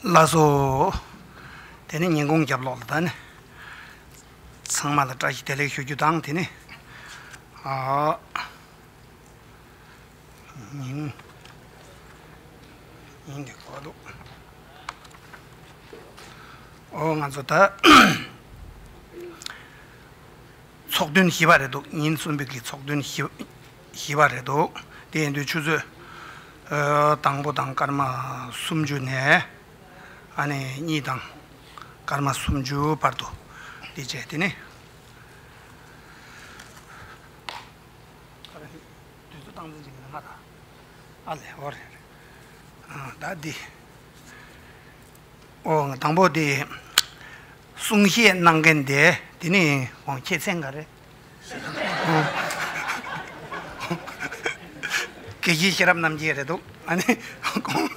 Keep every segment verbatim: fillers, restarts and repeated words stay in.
ལགས་སོ། དེ་ནི་ཉིན་གུང་རྒྱབ་ལོགས་ལ་ད་ནི། ཚང་མ་ལ་བཀྲ་ཤིས་བདེ་ལེགས་ཞུ་རྒྱུ་དང་དེ་ནི། ཨ། ཉིན། ཉིན་འདི་གོ་འདུག་ཨོ་ང་ཚོ་ད། ཚོགས་ཐུན་བཞི་པ་རེད་འདུག་ཉིན་གསུམ་པའི་གི་ཚོགས་ཐུན་བཞི་བཞི་པ་རེད་འདུག་དེ་ཡིན་དུས་ཆུ་ཚོད་ཨ་དང་པོ་དང་སྐར་མ་སུམ་ཅུ་ནས་ཨ་ནི་གཉིས་དང་སྐར་མ་སུམ་ཅུ་བར་དུ་དེ་བྱས་དེ་ནི་དུས་ཚོད་སྟངས་འཛིན་བྱེད་མཁན་ང་དང་ཨ་ལས་འོ་རེད་རེད་ཨ་ད་འདི། ཨོ་དང་པོ་དེ། གསུང་བཤད་གནང་མཁན་དེ་དེ་ནི་ཁོང་ཁྱེད་མཚན་ག་རེ། དགེ་བཤེས་ཤེས་རབ་རྣམ་རྒྱལ་རེད་འདུག་ཨ་ནི་ཁོང་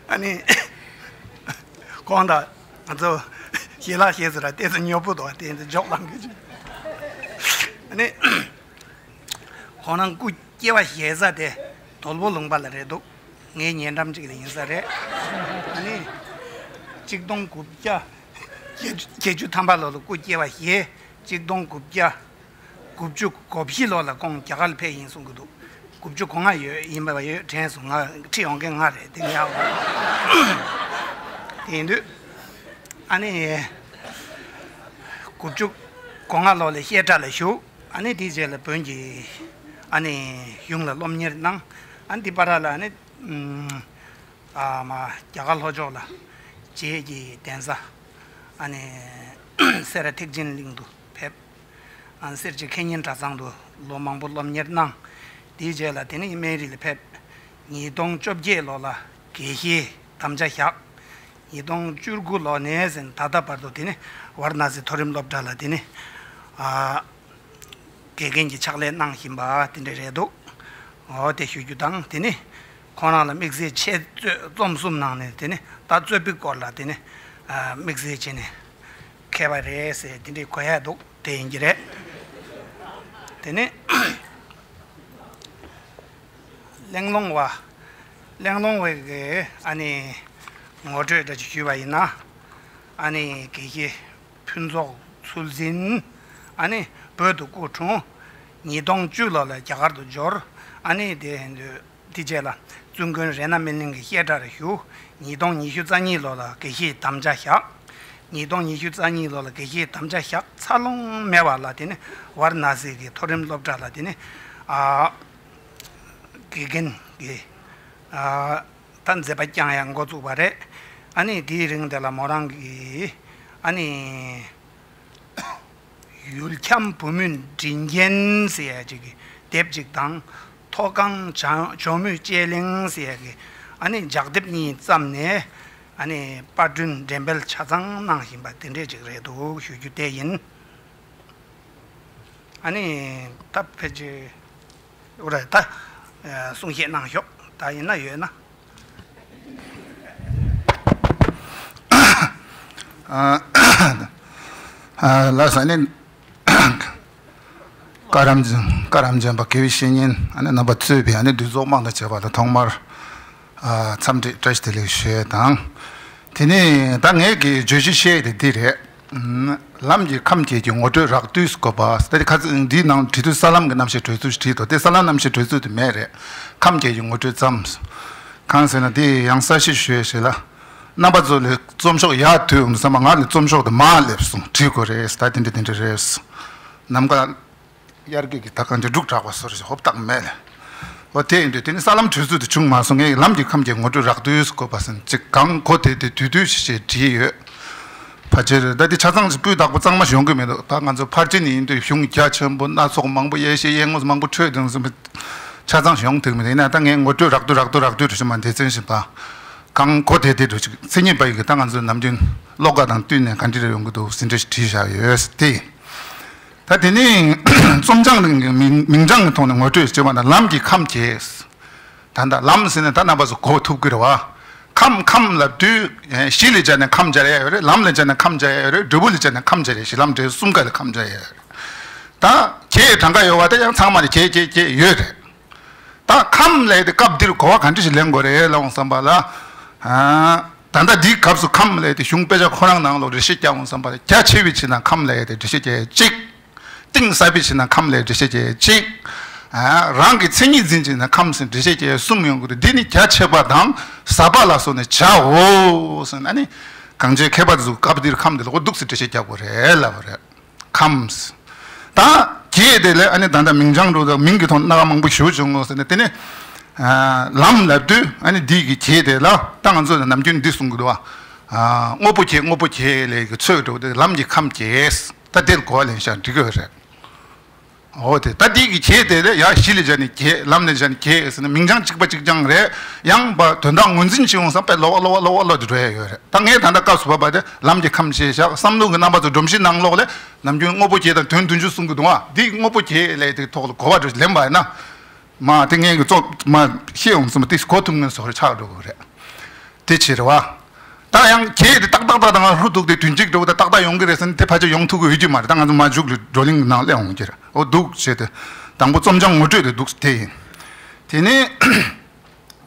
ཨ་ནི་ཁོང་དང་ང་ཚོ་ཞལ་ལག་བཞེས་ཚོ་ར་ཏོག་ཙམ་ཉོབ་པོ་འདུག་དེ་ཚོ་འཇོག་ལང་གི་ཨ་ནི། ཁོང་རང་སྐུ་སྐྱེ་བ་བཞེས་ས་དེ་དོལ་པོ་ལུང་པ་ལ་རེད་འདུག་ངའི་ཉེ་འགྲམ་གཅིག་ལ་ཡིན་ས་རེད། ཨ་ནི། གཅིག་སྟོང་དགུ་བརྒྱ་བརྒྱད་ཅུ་ཐམ་པ་ལོ་ལ་སྐུ་སྐྱེ་བ་བཞེས། གཅིག་སྟོང་དགུ་བརྒྱ་དགུ་བཅུ་གོ་བཞི་ལོ་ལ་ཁོང་རྒྱ་གར་ལ་ཕེབས་ཡིན་གསུང་གི་འདུག་དགུ་བཅུ་གོ་ལྔ་ཡོད་ཡིན་པ་ཡོད་དྲན་སོང་ང་ཁྲིད་ཡོང་མཁན་ང་རེད་དེ་ངའི་ཨ་ཁུ་དེ་ཡིན་དུས། ཨ་ནི། དགུ་བཅུ་གོ་ལྔ་ལོ་ལ་བཤད་གྲྭ་ལ་ཞུགས། ཨ་ནི་དེའི་རྗེས་ལ་བོན་གྱི་ཨ་ནི་གཞུང་ལ་སློབ་གཉེར་གནང་། ཨ་ནི་དེ་བར་ལ་ཨ་ནི་ཨ་མ་རྒྱ་གར་ལྷོ་ཕྱོགས་ལ་རྗེ་གི་གདན་ས་ཨ་ནི་སེ་ར་ཐེག་ཆེན་གླིང་དུ་ཕེབས། ཨ་ནི་སེར་བྱེས་ཁེ་ཉིན་གྲྭ་ཚང་དུ་ལོ་མང་པོ་སློབ་གཉེར་གནང་། དེའི་རྗེས་ལ་དེ་ནི་སྨན་རི་ལ་ཕེབས། ཉིས་སྟོང་བཅོ་བརྒྱད་ལོ་ལ་དགེ་བཤེས་དམ་བཅའ་བཞག་ཉིས་སྟོང་བཅུ་དགུ་ལོ་ནས་ཟིན་ད་ལྟ་བར་དུ་དེ་ནི་ཝཱ་ར་ཎ་སི་མཐོ་རིམ་སློབ་གྲྭ་ལ་དེ་ནི་ཨ། དགེ་རྒན་གྱི་ཕྱག་ལས་གནང་བཞིན་པ་དེ་འདྲ་རེད་འདུག་འོ་དེ་ཞུ་རྒྱུ་དང་དེ་ནི་ཁོང་རང་ལ་དམིགས་བསལ་འཆད་རྩོད་རྩོམ་གསུམ་ནང་ནས་དེ་ནི་ད་རྩོད་པའི་སྐོར་ལ་དེ་ནི་དམིགས་བསལ་བྱས་ནས་མཁས་པ་རེད་ཟེར་དེ་འདྲའི་གོ་ཡ་འདུག་དེ་ཡིན་གྱི་རེད། དེ་ནི་གླེང་སློང་བ། གླེང་སློང་བའི་གི་ཨ་ནི་ངོ་སྤྲོད་འདྲ་ཅིག་ཞུས་པ་ཡིན་ན། ཨ་ནི་དགེ་བཤེས་ཕུན་ཚོགས་ཚུལ་འཛིན། ཨ་ནི་བོད་དུ་སྐུ་འཁྲུངས། ཉིས་སྟོང་བཅུ་ལོ་ལ་རྒྱ་གར་དུ་འབྱོར། ཨ་ནི་དེ་དུས་དེ་རྗེས་ལ་བཙུན་དགོན་རཏྣ་སྨིན་གླིང་གི་བཤད་གྲྭར་ཞུགས། ཉིས་སྟོང་ཉི་ཤུ་རྩ་གཉིས་ལོ་ལ་དགེ་བཤེས་དམ་བཅའ་བཞག་ཉིས་སྟོང་ཉི་ཤུ་རྩ་གཉིས་ལོ་ལ་དགེ་བཤེས་དམ་བཅའ་བཞག་འཚར་ལོངས་མེད་པ་ལ་དེ་ནི་ཝཱ་ར་ཎ་སི་གི་མཐོ་རིམ་སློབ་གྲྭ་ལ་དེ་ནི་ཨ། དགེ་རྒན་གྱི་ཨ། ད་མཛད་པ་བསྐྱངས་ཡ་འགོ་བཙུགས་པ་རེད། ཨ་ནི་དེའི་རིང་དེ་ལ་མོ་རང་གིས་ཨ་ནི། ཡུལ་འཁྱམས་བུ་མོའི་མགྲིན་རྒྱན་ཟེར་ཡ་ཅིག་གི་དེབ་ཅིག་དང་། མཐོ་སྒང་ཇོ་ཇོ་མོའི་དཔྱད་གླེང་ཟེར་ཡ་གི་ཨ་ནི་ལྗགས་དེབ་གཉིས་བརྩམས་ནས་ཨ་ནི་པར་སྐྲུན་འགྲེམས་སྤེལ་ཆ་ཚང་གནང་བཞིན་པ་དེ་འདྲས་ཅིག་རེད་འདུག་ཞུ་རྒྱུ་དེ་ཡིན། ཨ་ནི་ད་ཕལ་ཆེར་འོ་རེད་ད། གསུང་བཤད་གནང་ཤོག་ད་ཡིན་ན་ཡོད་ན། ལགས་སོ་ནི། བཀའ་རམས་བཀའ་རམས་ཆེན་པ་དགེ་བའི་བཤེས་གཉེན་ཨ་ནི་རྣམ་པ་གཙོས་པའི་ཨ་ནི་འདུས་ཚོགས་དམངས་དང་བཅས་པ་ལ་ཐོག་མར་འཚམས་འདྲི་བཀྲ་ཤིས་བདེ་ལེགས་ཞུ་ཡས་དང་། དེ་ནས་ད་ངས་ཀྱི་བརྗོད་གཞི་བཤད་དེ་འདི་རེད། ལམ་གྱི་ཁམས་བརྒྱད་ཀྱི་ངོ་སྤྲོད་རགས་བསྡུས་སུ་བཀོད་པ། ད་ཁ་ཚིག་འདིའི་ནང་བྲིས་དུས་ས་ལམ་གྱི་རྣམ་བཤད་གྲོས་ཚུལ་ཞིག་བྲིས་འདུག་དེ་ས་ལམ་རྣམ་བཤད་གྲོས་ཚུལ་དེ་མེད་རེད། ཁམས་བརྒྱད་ཀྱི་ངོ་སྤྲོད་ཙམ། གང་ཟེར་ན་དེ་ཡང་གསལ་བཤད་ཞུ་ཡས་ཞིག་ལ། རྣམ་པ་ཚོ་ལས་རྩོམ་ཤོག་ཡར་བཏོན་འོང་དུས་ཙམ་པ་ང་ལས་རྩོམ་ཤོག་དེ་མར་སླེབས་སོང་བྲིས་དགོས་རེད་ད་དེ་འདྲ་དེ་འདྲ་རེད། ནམ་མཁའ། དབྱར་སྐྱིད་ཀྱི་ད་གང་ཅི་འབྲུག་གྲགས་པ་སོར་ཞིག་ཧོབ་སྟངས་མེད་ལ། འོ་དེ་ཡིན་དུས་དེ་ནི་ས་ལམ་གྲོས་ཚུལ་དུ་བྱུང་མ་སོང་ངས་ལམ་གྱི་ཁམས་ཀྱི་ངོ་སྤྲོད་རགས་བསྡུས་སུ་བཀོད་པ་ཟིན་ཅིག་གང་གོ་དེ་དེ་དུས་དུས་ཞེས་བྲིས་ཡོད། ཕལ་ཆེར་ད་དེ་ཆ་ཚང་ཞིག་སྤུས་དག་པོ་གཙང་མ་ཞིག་ཡོང་གི་མི་འདུག་ད་ང་ཚོ་ཕར་ཕྱིན་ཡིན་དུས་གཞུང་རྒྱ་ཆེན་པོ་སྣ་ཚོགས་མང་པོ་ཡེ་ཤེས་ཡེ་ངོ་མང་པོ་འཕྲོས་དང་ཟིན་པ་ཆ་ཚང་ཞིག་ཡོང་ཐུབ་མི་འདུག་ཡིན་ན་ད་ངས་ངོ་སྤྲོད་རགས་བསྡུས་རགས་བསྡུས་རགས་བསྡུས་དུ་ཞུ་མ་འདི་མཚན་བཞིན་པ་གང་གོ་དེ་དེ་དུ་ཅིག་མཚན་ཉིད་པ་ཡི་གི་ད་ང་ཚོ་ནམ་རྒྱུན་བློ་དགའ་དང་བསྟུན་ནས་ག་འདྲ་རེ་ཡོང་གི་འདུག་ཟིན་བྲིས་ཞིག་བྲིས་བཞག་ཡོད་དེ། ད་དེ་ནས་རྩོམ་བྱང་རིང་གི་མིང་མིང་བྱང་གི་ཐོག་ནས་ངོ་སྤྲོད་བྱས་པ་ན་ལམ་གྱི་ཁམས་བརྒྱད། ད་ལྟ་ལམ་ཟེར་ནས་ད་རྣམ་པ་ཚོ་གོ་ཐུབ་ཀྱི་རེད་བ། ཁམས་ཁམས་ལབ་དུས་གཞི་ལ་སྦྱར་ནས་ཁམས་སྦྱར་ཡ་ཡོད་རེད། ལམ་ལ་སྦྱར་ནས་ཁམས་སྦྱར་ཡ་ཡོད་རེད། འབྲས་བུ་ལ་སྦྱར་ནས་ཁམས་སྦྱར་ཡ་གཞི་ལམ་འབྲས་བུ་གསུམ་ཀ་ལ་ཁམས་སྦྱར་ཡ་ཡོད་རེད། ད་བརྒྱད་གྲངས་ཀ་ཡོད་བ་ད་ཡང་ཚང་མ་ལ་བརྒྱད་བརྒྱད་བརྒྱད་ཡོད་རེད། ད་ཁམས་ལས་དེ་སྐབས་འདིར་གོ་བ་ག་འདྲ་ཞིག་ལེན་དགོས་རེད་ལབ་འོང་བསམ་པ་ལ། ཨ། ད་ལྟ་འདིའི་སྐབས་སུ་ཁམས་ལས་དེ་གཞུང་དཔེ་ཆ་ཁོ་རང་ནང་ལོགས་འགྲེལ་བཤད་རྒྱག་འོང་བསམ་པ་ལ་རྒྱ་ཆེ་བའི་ཕྱིར་ན་ཁམས་ལས་དེ་འགྲེལ་བཤད་རྒྱག་གཅིག་གཏིང་ཟབ་པའི་ཕྱིར་ན་ཁམས་ལས་འགྲེལ་བཤད་བྱས་གཅིག་ཨ། རང་གི་མཚན་ཉིད་འཛིན་བྱས་ན་ཁམས་སུ་འགྲེལ་བཤད་བྱས་གསུམ་ཡོང་གི་རེད། འདི་ནི་རྒྱ་ཆེ་བ་དང་ཟབ་པ་ལ་སོགས་ནས་བྱའོ་ཟེར་ན་ནི། གང་བྱས་མཁས་པ་ཚོས་སྐབས་འདིར་ཁམས་འདི་ལ་འོ་འདུག་སེ་འགྲེལ་བཤད་རྒྱག་དགོས་རེད་ལབ་པ་རེད། ཁམས། ད་གྱེས་དེ་ལས་ཨ་ནི་ད་ལྟ་མིང་བྱང་འགྲོ་དང་མིང་གི་ཐོག་སྣ་ཁ་མང་པོ་ཞུ་བྱུང་ངོ་ཟེར་ནས་དེ་ནི། ཨ། ལམ་ལབ་དུས་ཨ་ནི་འདི་གི་གྱེས་དེ་ལ་ད་ང་ཚོས་ནམ་རྒྱུན་འདི་གསུང་གི་འདུག་བ། ཨ། དངོས་པོ་གྱེས་དངོས་པོ་གྱེས་ལས་ཀྱི་ཚོད་འགྲོ་དེ་ལམ་གྱི་ཁམས་གྱེས། ད་དེར་གོ་བ་ལེན་ཤག་འགྲིག་གི་རེད། འོ་དེ་ད་འདི་གི་གྱེས་དེ་ལས་ཡ་གཞི་ལས་བྱས་ནས་གྱེས་ལམ་ལས་བྱས་ནས་གྱེས་ཟེར་ན་མིང་བྱང་གཅིག་པ་གཅིག་རྐྱང་རེད། ཡང་བ་དོན་དག་ངོས་འཛིན་བྱེད་འོང་བསམ་པས་ལོག་ལོག་ལོག་ལོག་དེ་འགྲོ་ཡ་ཡོད་རེད། ད་ངས་ད་ལྟ་སྐབས་སུ་བབ་པ་དེ་ལམ་གྱི་ཁམས་ཞེས་བཞག་བསམ་བློ་གི་རྣམ་པ་ཚོ་སྒྲོམ་གཞི་ནང་ལོགས་ལས་ནམ་རྒྱུན་དངོས་པོ་གྱེས་དང་དོན་བདུན་ཅུ་གསུང་གི་འདུག་ཨ། འདི་དངོས་པོ་གྱེས་ལས་དེ་ཐོག་ལ་གོ་བ་འགྲོ་ལེན་པ་ཡིན་ན། མ་དེ་ངས་ཀྱི་ཙོག་མ་ཤེས་འོང་བསམ་པ་དེ་གོ་ཐུབ་ངེས་སོགས་རེ་ཆགས་འགྲོ་གི་རེད། དེ་ཕྱིར་བ། ད་ཡང་གྱེས་དེ་ཏག་ཏག་ཏག་ཏག་ང་ཧྲུ་ཐུག་དེ་དུས་གཅིག་འགྲོ་གི་ད་ཏག་ཏག་ཡོང་གི་རེད་ཟེར་ན་དེ་ཕལ་ཆེར་ཡོང་ཐུབ་ཀྱི་ཡོད་ཀྱི་མ་རེད། ད་ང་ཚོ་མ་མཇུག་ལ་བགྲོ་གླེང་ནང་སླེབས་འོང་གི་རེད། འོ་འདུག་བྱས་ཏེ། དང་པོ་རྩོམ་བྱང་ངོ་སྤྲོད་དེ་འདུག་དེ་ཡིན། དེ་ནས།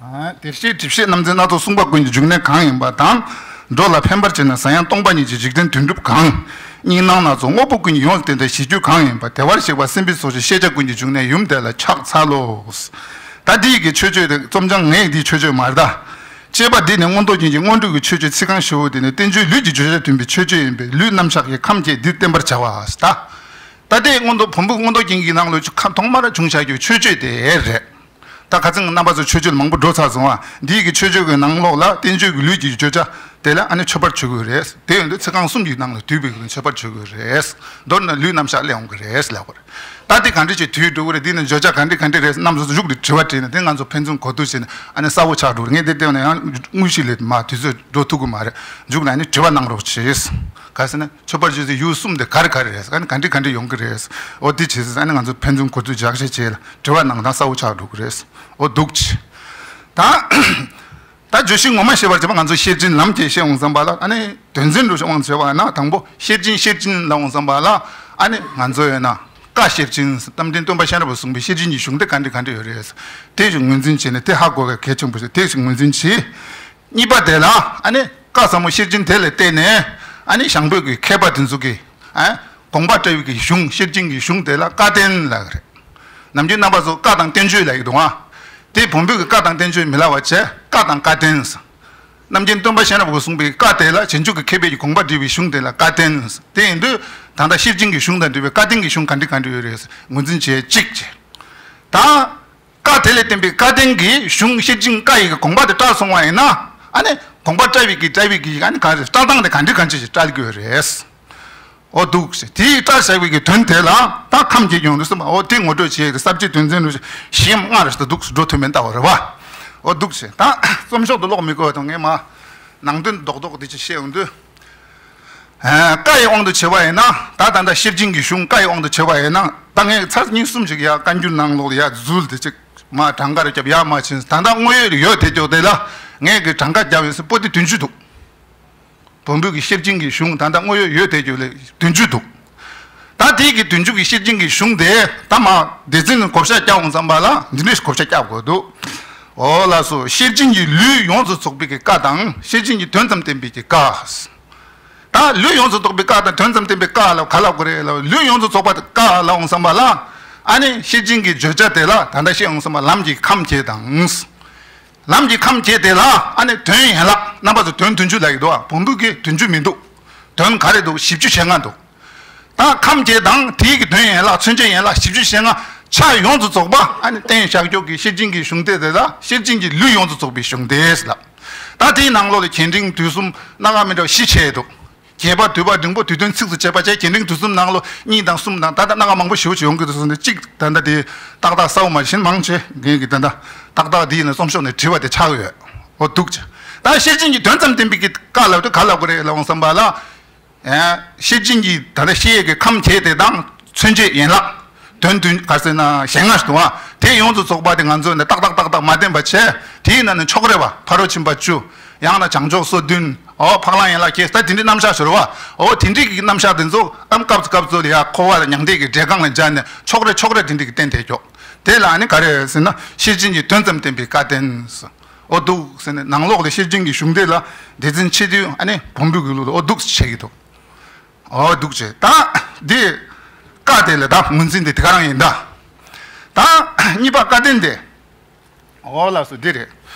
ཨ། དེར་བཤད་སྒྲིབ་བཤད་རྣམ་འཛིན་སྣ་ཚོགས་གསུངས་པ་ཀུན་གྱི་འབྱུང་གནས་གང་ཡིན་པ་དང་། འགྲོ་ལ་ཕན་པར་བྱེད་ན་ཟ་ཡང་སྟོང་པ་ཉིད་ཀྱི་འཇིག་རྟེན་དོན་གྲུབ་གང་། གཉིས་སྣང་སྣ་ཚོགས་དངོས་པོ་ཀུན་གྱི་ཡོངས་བསྟན་ཏེ་གཞི་རྒྱུ་གང་ཡིན་པ་བདེ་བར་གཤེགས་པ་སེམས་དཔའི་ཚོགས་ཀྱི་ཤེས་བྱ་ཀུན་གྱི་འབྱུང་གནས་ཡུམ་དེ་ལ་ཕྱག་འཚལ་ལོ། ད་འདི་ཡི་གི་མཆོད་བརྗོད་དེ་རྩོམ་བྱང་ངས་འདིའི་མཆོད་བརྗོད་མ་རེད་ད། ཅེས་པ་འདི་ནི་མངོན་རྟོགས་རྒྱན་གྱི་སྔོན་འགྲོ་གི་མཆོད་བརྗོད་ཚིག་རྐང་བཞི་པོ་དེ་ནི་བསྟན་བཅོས་ལུས་ཀྱི་བརྗོད་བྱ་མཐུན་པའི་མཆོད་བརྗོད་ཡིན་པས་ལུས་རྣམ་གཞག་གི་ཁམས་བརྒྱད་འདིར་བསྟན་པར་བྱ་བ་ད། ད་ལྟའི་མངོན་རྟོགས་བོན་པོའི་མངོན་རྟོགས་རྒྱན་གྱི་ནང་ལོགས་ཁ་ཐོག་མར་བྱུང་བཞག་རྒྱུ་མཆོད་བརྗོད་དེ་རེད། ད་ཁ་སང་རྣམ་པ་ཚོ་མཆོད་བརྗོད་མང་པོ་འགྲོ་ཚར་སོང་ཨ། འདིའི་གི་མཆོད་བརྗོད་ཀྱི་ནང་ལོགས་ལ་བསྟན་བཅོས་ཀྱི་ལུས་ཀྱི་བརྗོད་བྱ་དེ་ལ་ཨ་ནི་མཆོད་པར་བརྗོད་དགོས་རེད། དེ་ཡོང་དུས་ཚིག་རྐང་གསུམ་གྱི་ནང་ལ་འདུས་པའི་གི་མཆོད་པར་བརྗོད་དགོས་རེད། མདོར་ན་ལུས་རྣམ་གཞག་སླེབས་འོང་གི་རེད་ལབ་དགོས་རེད། ད་འདི་ག་འདྲ་ཅིག་དུས་འགྲོ་གི་རེད། འདི་ནི་བརྗོད་བྱ་ག་འདྲ་ག་འདྲ་རེད་རྣམ་ཚོ་མཇུག་ལ་དྲི་བ་དྲིས་ན་དེ་ང་ཚོ་ཕན་ཚུན་གོ་བསྡུར་བྱས་ནས་ཨ་ནི་གསལ་པོ་ཆགས་འགྲོ་གི་རེད། ངས་དེ་ལྟ་ན་ཡང་དངོས་གཞི་ལས་མ་དུས་ཚོད་འགྲོ་ཐུབ་ཀྱི་མ་རེད། མཇུག་ལ་ཨ་ནི་དྲི་བ་གནང་རོགས་བྱེད། ག་ཟེར་ན་མཆོད་པར་བརྗོད་ཚིག་ཡུལ་གསུམ་དེ་ག་རེ་ག་རེ་རེད། ཨ་ནི་ག་འདྲ་ག་འདྲ་ཡོང་གི་རེད། འོ་འདི་བྱེད་ཟེར་ཨ་ནི་ང་ཚོ་ཕན་ཚུན་གོ་བསྡུར་རྒྱག་ཤེས་བྱས་ལ་དྲི་བ་གནང་དང་གསལ་པོ་ཆགས་འགྲོ་གི་རེད། འོ་འདུག་ཅི། ད། ད་བརྗོད་གཞི་ངོ་མ་བཤད་པར་བྱས་པ་ང་ཚོ་ཤེར་ཕྱིན་ལམ་གྱི་བཤད་འོང་བསམ་པ་ལ་ཨ་ནི་དོན་ཚན་རུ་དབང་བྱས་པ་ན་དང་པོ་ཤེར་ཕྱིན་ཤེར་ཕྱིན་ལ་འོང་བསམ་པ་ལ་ཨ་ནི་ང་ཚོ་ཡོད་ན་བཀའ་ཤེར་ཕྱིན་རྟ་མགྲིན་སྟོན་པ་གཤེན་རབ་པས་གསུངས་པའི་ཤེར་ཕྱིན་གྱི་གཞུང་དེ་ག་འདྲ་ག་འདྲ་ཡོད་རེད། དེ་ཞིག་ངོས་འཛིན་བྱས་ནས་དེ་ཧ་གོ་བའི་གལ་ཆེན་པོ་ཞིག་དེ་ཞིག་ངོས་འཛིན་བྱས། གཉིས་པ་དེ་ལ་ཨ་ནི་བཀའ་ཟབ་མོ་ཤེར་ཕྱིན་དེ་ལ་བརྟེན་ནས་ཨ་ནི་ཞང་བོད་ཀྱི་མཁས་པ་དེ་ཚོ་གིས་ཨ་དགོངས་པ་བཀྲལ་བའི་གི་གཞུང་ཤེར་ཕྱིན་གྱི་གཞུང་དེ་ལ་བཀའ་བསྟན་ལབ་ཀྱི་རེད། ནམ་རྒྱུན་རྣམ་པ་ཚོ་བཀའ་དང་བསྟན་བཅོས་ལབ་ཀྱི་འདུག་ཨ། དེ་བོན་པོའི་གི་བཀའ་དང་བསྟན་བཅོས་མི་ལབ་པ་བྱས་བཀའ་དང་བཀའ་བསྟན། རྣམ་རྒྱལ་སྟོན་པ་གཤེན་རབ་ཀྱིས་གསུངས་པའི་བཀའ་དེ་ལ་བྱང་ཆུབ་ཀྱི་མཁས་པའི་གི་དགོངས་པ་བཀྲལ་བའི་གཞུང་དེ་ལ་བཀའ་བསྟན། དེ་ཡིན་དུས་ད་ལྟ་ཤེར་ཕྱིན་གྱི་གཞུང་དང་འབྲེལ་བའི་བཀའ་བསྟན་གྱི་གཞུང་ག་འདྲ་ག་འདྲ་ཡོད་རེད་ངོས་འཛིན་བྱེད་གཅིག་བྱས། ད། བཀའ་དེ་ལས་བསྟན་པའི་བཀའ་བསྟན་གྱི་གཞུང་ཤེར་ཕྱིན་བཀའ་ཡི་གི་དགོངས་པ་དེ་བཀྲལ་སོང་བ་ཡིན་ན་ཨ་ནི་དགོངས་པ་བཀྲལ་བའི་གི་བཀྲལ་བའི་གི་ཨ་ནི་ག་རེ་བཀྲལ་སྟངས་དེ་ག་འདྲ་ག་འདྲ་ཞིག་བཀྲལ་དགོས་རེད། འོ་འདུག་ཟེར་དེའི་བཀྲལ་བཞག་པའི་གི་དོན་དེ་ལ་ད་ཁམས་ཀྱི་ཡོང་དུས་སམ་འོ་དེ་ངོ་སྤྲོད་བྱས་ཏེ་ས་བཅད་དོན་ཚན་རུ་བཞི་ཡ་ལྔ་རེ་ཞིག་འདུག་འགྲོ་ཐུབ་མིན་ལྟ་བ་རེད་བ། འོ་འདུག་ཟེར་ད་རྩོམ་ཤོག་ཏུ་ཀློག་མི་དགོས་དང་ངས་མ་ནང་དོན་རྡོག་རྡོག་དེ་ཅིག་བཤད་ཡོང་དུས། ཨ། བཀའ་ཡི་དབང་དུ་བྱས་པ་ཡིན་ན་ད་ད་ལྟ་ཤེར་ཕྱིན་གྱི་གཞུང་བཀའ་ཡི་དབང་དུ་བྱས་པ་ཡིན་ན་ད་ངས་ཚར་གཉིས་གསུམ་ཞིག་ཡ་བཀའ་འགྱུར་ནང་ལོགས་ལ་ཡ་འཛུལ་དེ་ཅིག་མ་གྲངས་ཀ་རེ་བརྒྱབ་ཡ་མ་ཕྱིན། ད་ལྟ་དངོས་ཡོད་ཡོད་དེ་ཅོག་དེ་ལ་ངས་གི་གྲངས་ཀ་བརྒྱབ་ཡོད་སྲིད་པོ་དེ་བདུན་ཅུ་འདུག་བོན་པོའི་གི་ཤེར་ཕྱིན་གྱི་གཞུང་ད་ལྟ་དངོས་ཡོད་ཡོད་དེ་ཅོག་ལས་བདུན་ཅུ་འདུག་ད་དེའི་གི་བདུན་ཅུ་གི་ཤེར་ཕྱིན་གྱི་གཞུང་དེ་ད་མ་སྡེ་ཚན་ནས་བགོ་བཤའ་རྒྱག་འོང་བསམ་པ་ལ་འདི་འདྲའི་བགོ་བཤའ་རྒྱག་དགོས་འདུག་འོ་ལགས་སོ། ཤེར་ཕྱིན་གྱི་ལུས་ཡོངས་སུ་རྫོགས་པའི་གི་བཀའ་དང་ཤེར་ཕྱིན་གྱི་དོན་ཙམ་བསྟན་པའི་གི་བཀའ། ད་ལུས་ཡོངས་སུ་རྫོགས་པའི་བཀའ་དང་དོན་ཙམ་བསྟན་པའི་བཀའ་ལ་ག་ལབ་དགོས་རེད་ལབ་ལུས་ཡོངས་སུ་རྫོགས་པ་བཀའ་ལབ་འོང་བསམ་པ་ལ་ཨ་ནི་ཤེར་ཕྱིན་གྱི་བརྗོད་བྱ་དེ་ལ་ད་ལྟ་བཤད་འོང་བསམ་པ་ལམ་གྱི་ཁམས་བརྒྱད་དང་། ལམ་གྱི་ཁམས་བརྒྱད་དེ་ལ་ཨ་ནི་དོན་ཡན་ལག་རྣམ་པ་ཚོ་དོན་བདུན་ཅུ་ལབ་ཀྱི་འདུག་ཨ། བོན་པོའི་གི་བདུན་ཅུ་མི་འདུག་དོན་ག་རེ་འདུག་བཞི་བཅུ་ཞེ་ལྔ་འདུག་ད་ཁམས་བརྒྱད་དང་དེའི་གི་དོན་ཡན་ལག་མཚོན་བྱེད་ཡན་ལག་བཞི་བཅུ་ཞེ་ལྔ་ཆ་ཡོངས་སུ་རྫོགས་པ་ཨ་ནི་བསྟན་བཞག་ཀྱོག་གི་ཤེར་ཕྱིན་གྱི་གཞུང་དེ་དེ་ལ་ཤེར་ཕྱིན་གྱི་ལུས་ཡོངས་སུ་རྫོགས་པའི་གཞུང་དེ་ལ། ད་དེའི་ནང་ལོགས་ལ་གྱེས་འབྲིང་དུས་གསུམ་སྣ་ཁ་མི་འདྲ་བ་བཞི་ཕྱེ་འདུག་རྒྱས་པ་བསྡུས་པ་འབྲིང་པོ་དུས་སྟོན་ཚིགས་སུ་བཅད་པ་བཅས་གྱེས་འབྲིང་དུས་གསུམ་ནང་ལོགས་གཉིས་དང་གསུམ་དང་ད་ལྟ་སྣ་ཁ་མང་པོ་ཞེ་པོ་ཅིག་ཡོང་གི་འདུག་སོང་ནས་གཅིག་ད་ལྟ་དེ་ཏག་ཏག་གསལ་པོ་མ་ཤེས་མང་ཆེ་ངས་ཀྱི་ད་ལྟ་ཏག་ཏག་འདི་ཡིན་ན་རྩོམ་ཤོག་ནས་བྲིས་པ་དེ་ཆགས་ཡོད། འོ་འདུག་ཅེ། ད་ཤེར་ཕྱིན་གྱི་དོན་ཙམ་བསྟན་པའི་གི་བཀའ་ལབ་དུས་ག་ལབ་དགོས་རེད་ལབ་འོང་བསམ་པ་ལ། ཨ། ཤེར་ཕྱིན་གྱི་ད་ལྟ་ཤེར་ཡས་ཀྱི་ཁམས་བརྒྱད་དེ་དང་མཚོན་བྱེད་ཡན་ལག་དོན་བདུན་ག་ཟེར་ན་ཞེ་ལྔ་ཞིག་འདུག་ཨ། དེ་ཡོངས་སུ་རྫོགས་པ་དེ་ང་ཚོས་ནི་ཏག་ཏག་ཏག་ཏག་མ་བསྟན་པ་བྱས་དེའི་ནང་ནས་ཕྱོགས་རེ་བ་ཕ་རོལ་ཕྱིན་པ་བཅུ། ཡང་ན་བྱང་ཕྱོགས་སོ་བདུན། འོ་འཕགས་ལམ་ཡན་ལག་བརྒྱད་ད་དེ་འདྲའི་རྣམ་གཞག་ཞུ་རེད་བ། འོ་དེ་འདྲའི་གི་རྣམ་གཞག་དེ་ཚོ་ཨམ་སྐབས་སུ་སྐབས་སུ་ལ་ཡ་འཁོར་བ་ལ་མྱང་འདས་ཀྱི་འབྲས་རྐང་ལ་སྦྱར་ནས་ཕྱོགས་རེ་ཕྱོགས་རེ་དེ་འདྲའི་གི་བསྟན་བསྡད་ཀྱོག་དེ་ལ་ཨ་ནི་ག་རེ་ཟེར་ན་ཤེར་ཕྱིན་གྱི་དོན་ཙམ་བསྟན་པའི་བཀའ་བསྟན། འོ་འདུག་ཟེར་ནས་ནང་ལོགས་ལ་ཤེར་ཕྱིན་གྱི་གཞུང་དེ་ལ་སྡེ་ཚན་ཕྱེ་དུས་ཨ་ནི་བོན་པོའི་གི་ལུགས་ལ་འོ་འདུག་བྱེད་ཀྱི་འདུག་འོ་འདུག་བྱས་ད་འདི་བཀའ་དེ་ལ་ད་ངོས་འཛིན་དེ་དེ་ག་རང་ཡིན་ད། ད་གཉིས་པ་བཀའ་བསྟན་དེ། འོ་ལགས་སོ་འདི་རེད།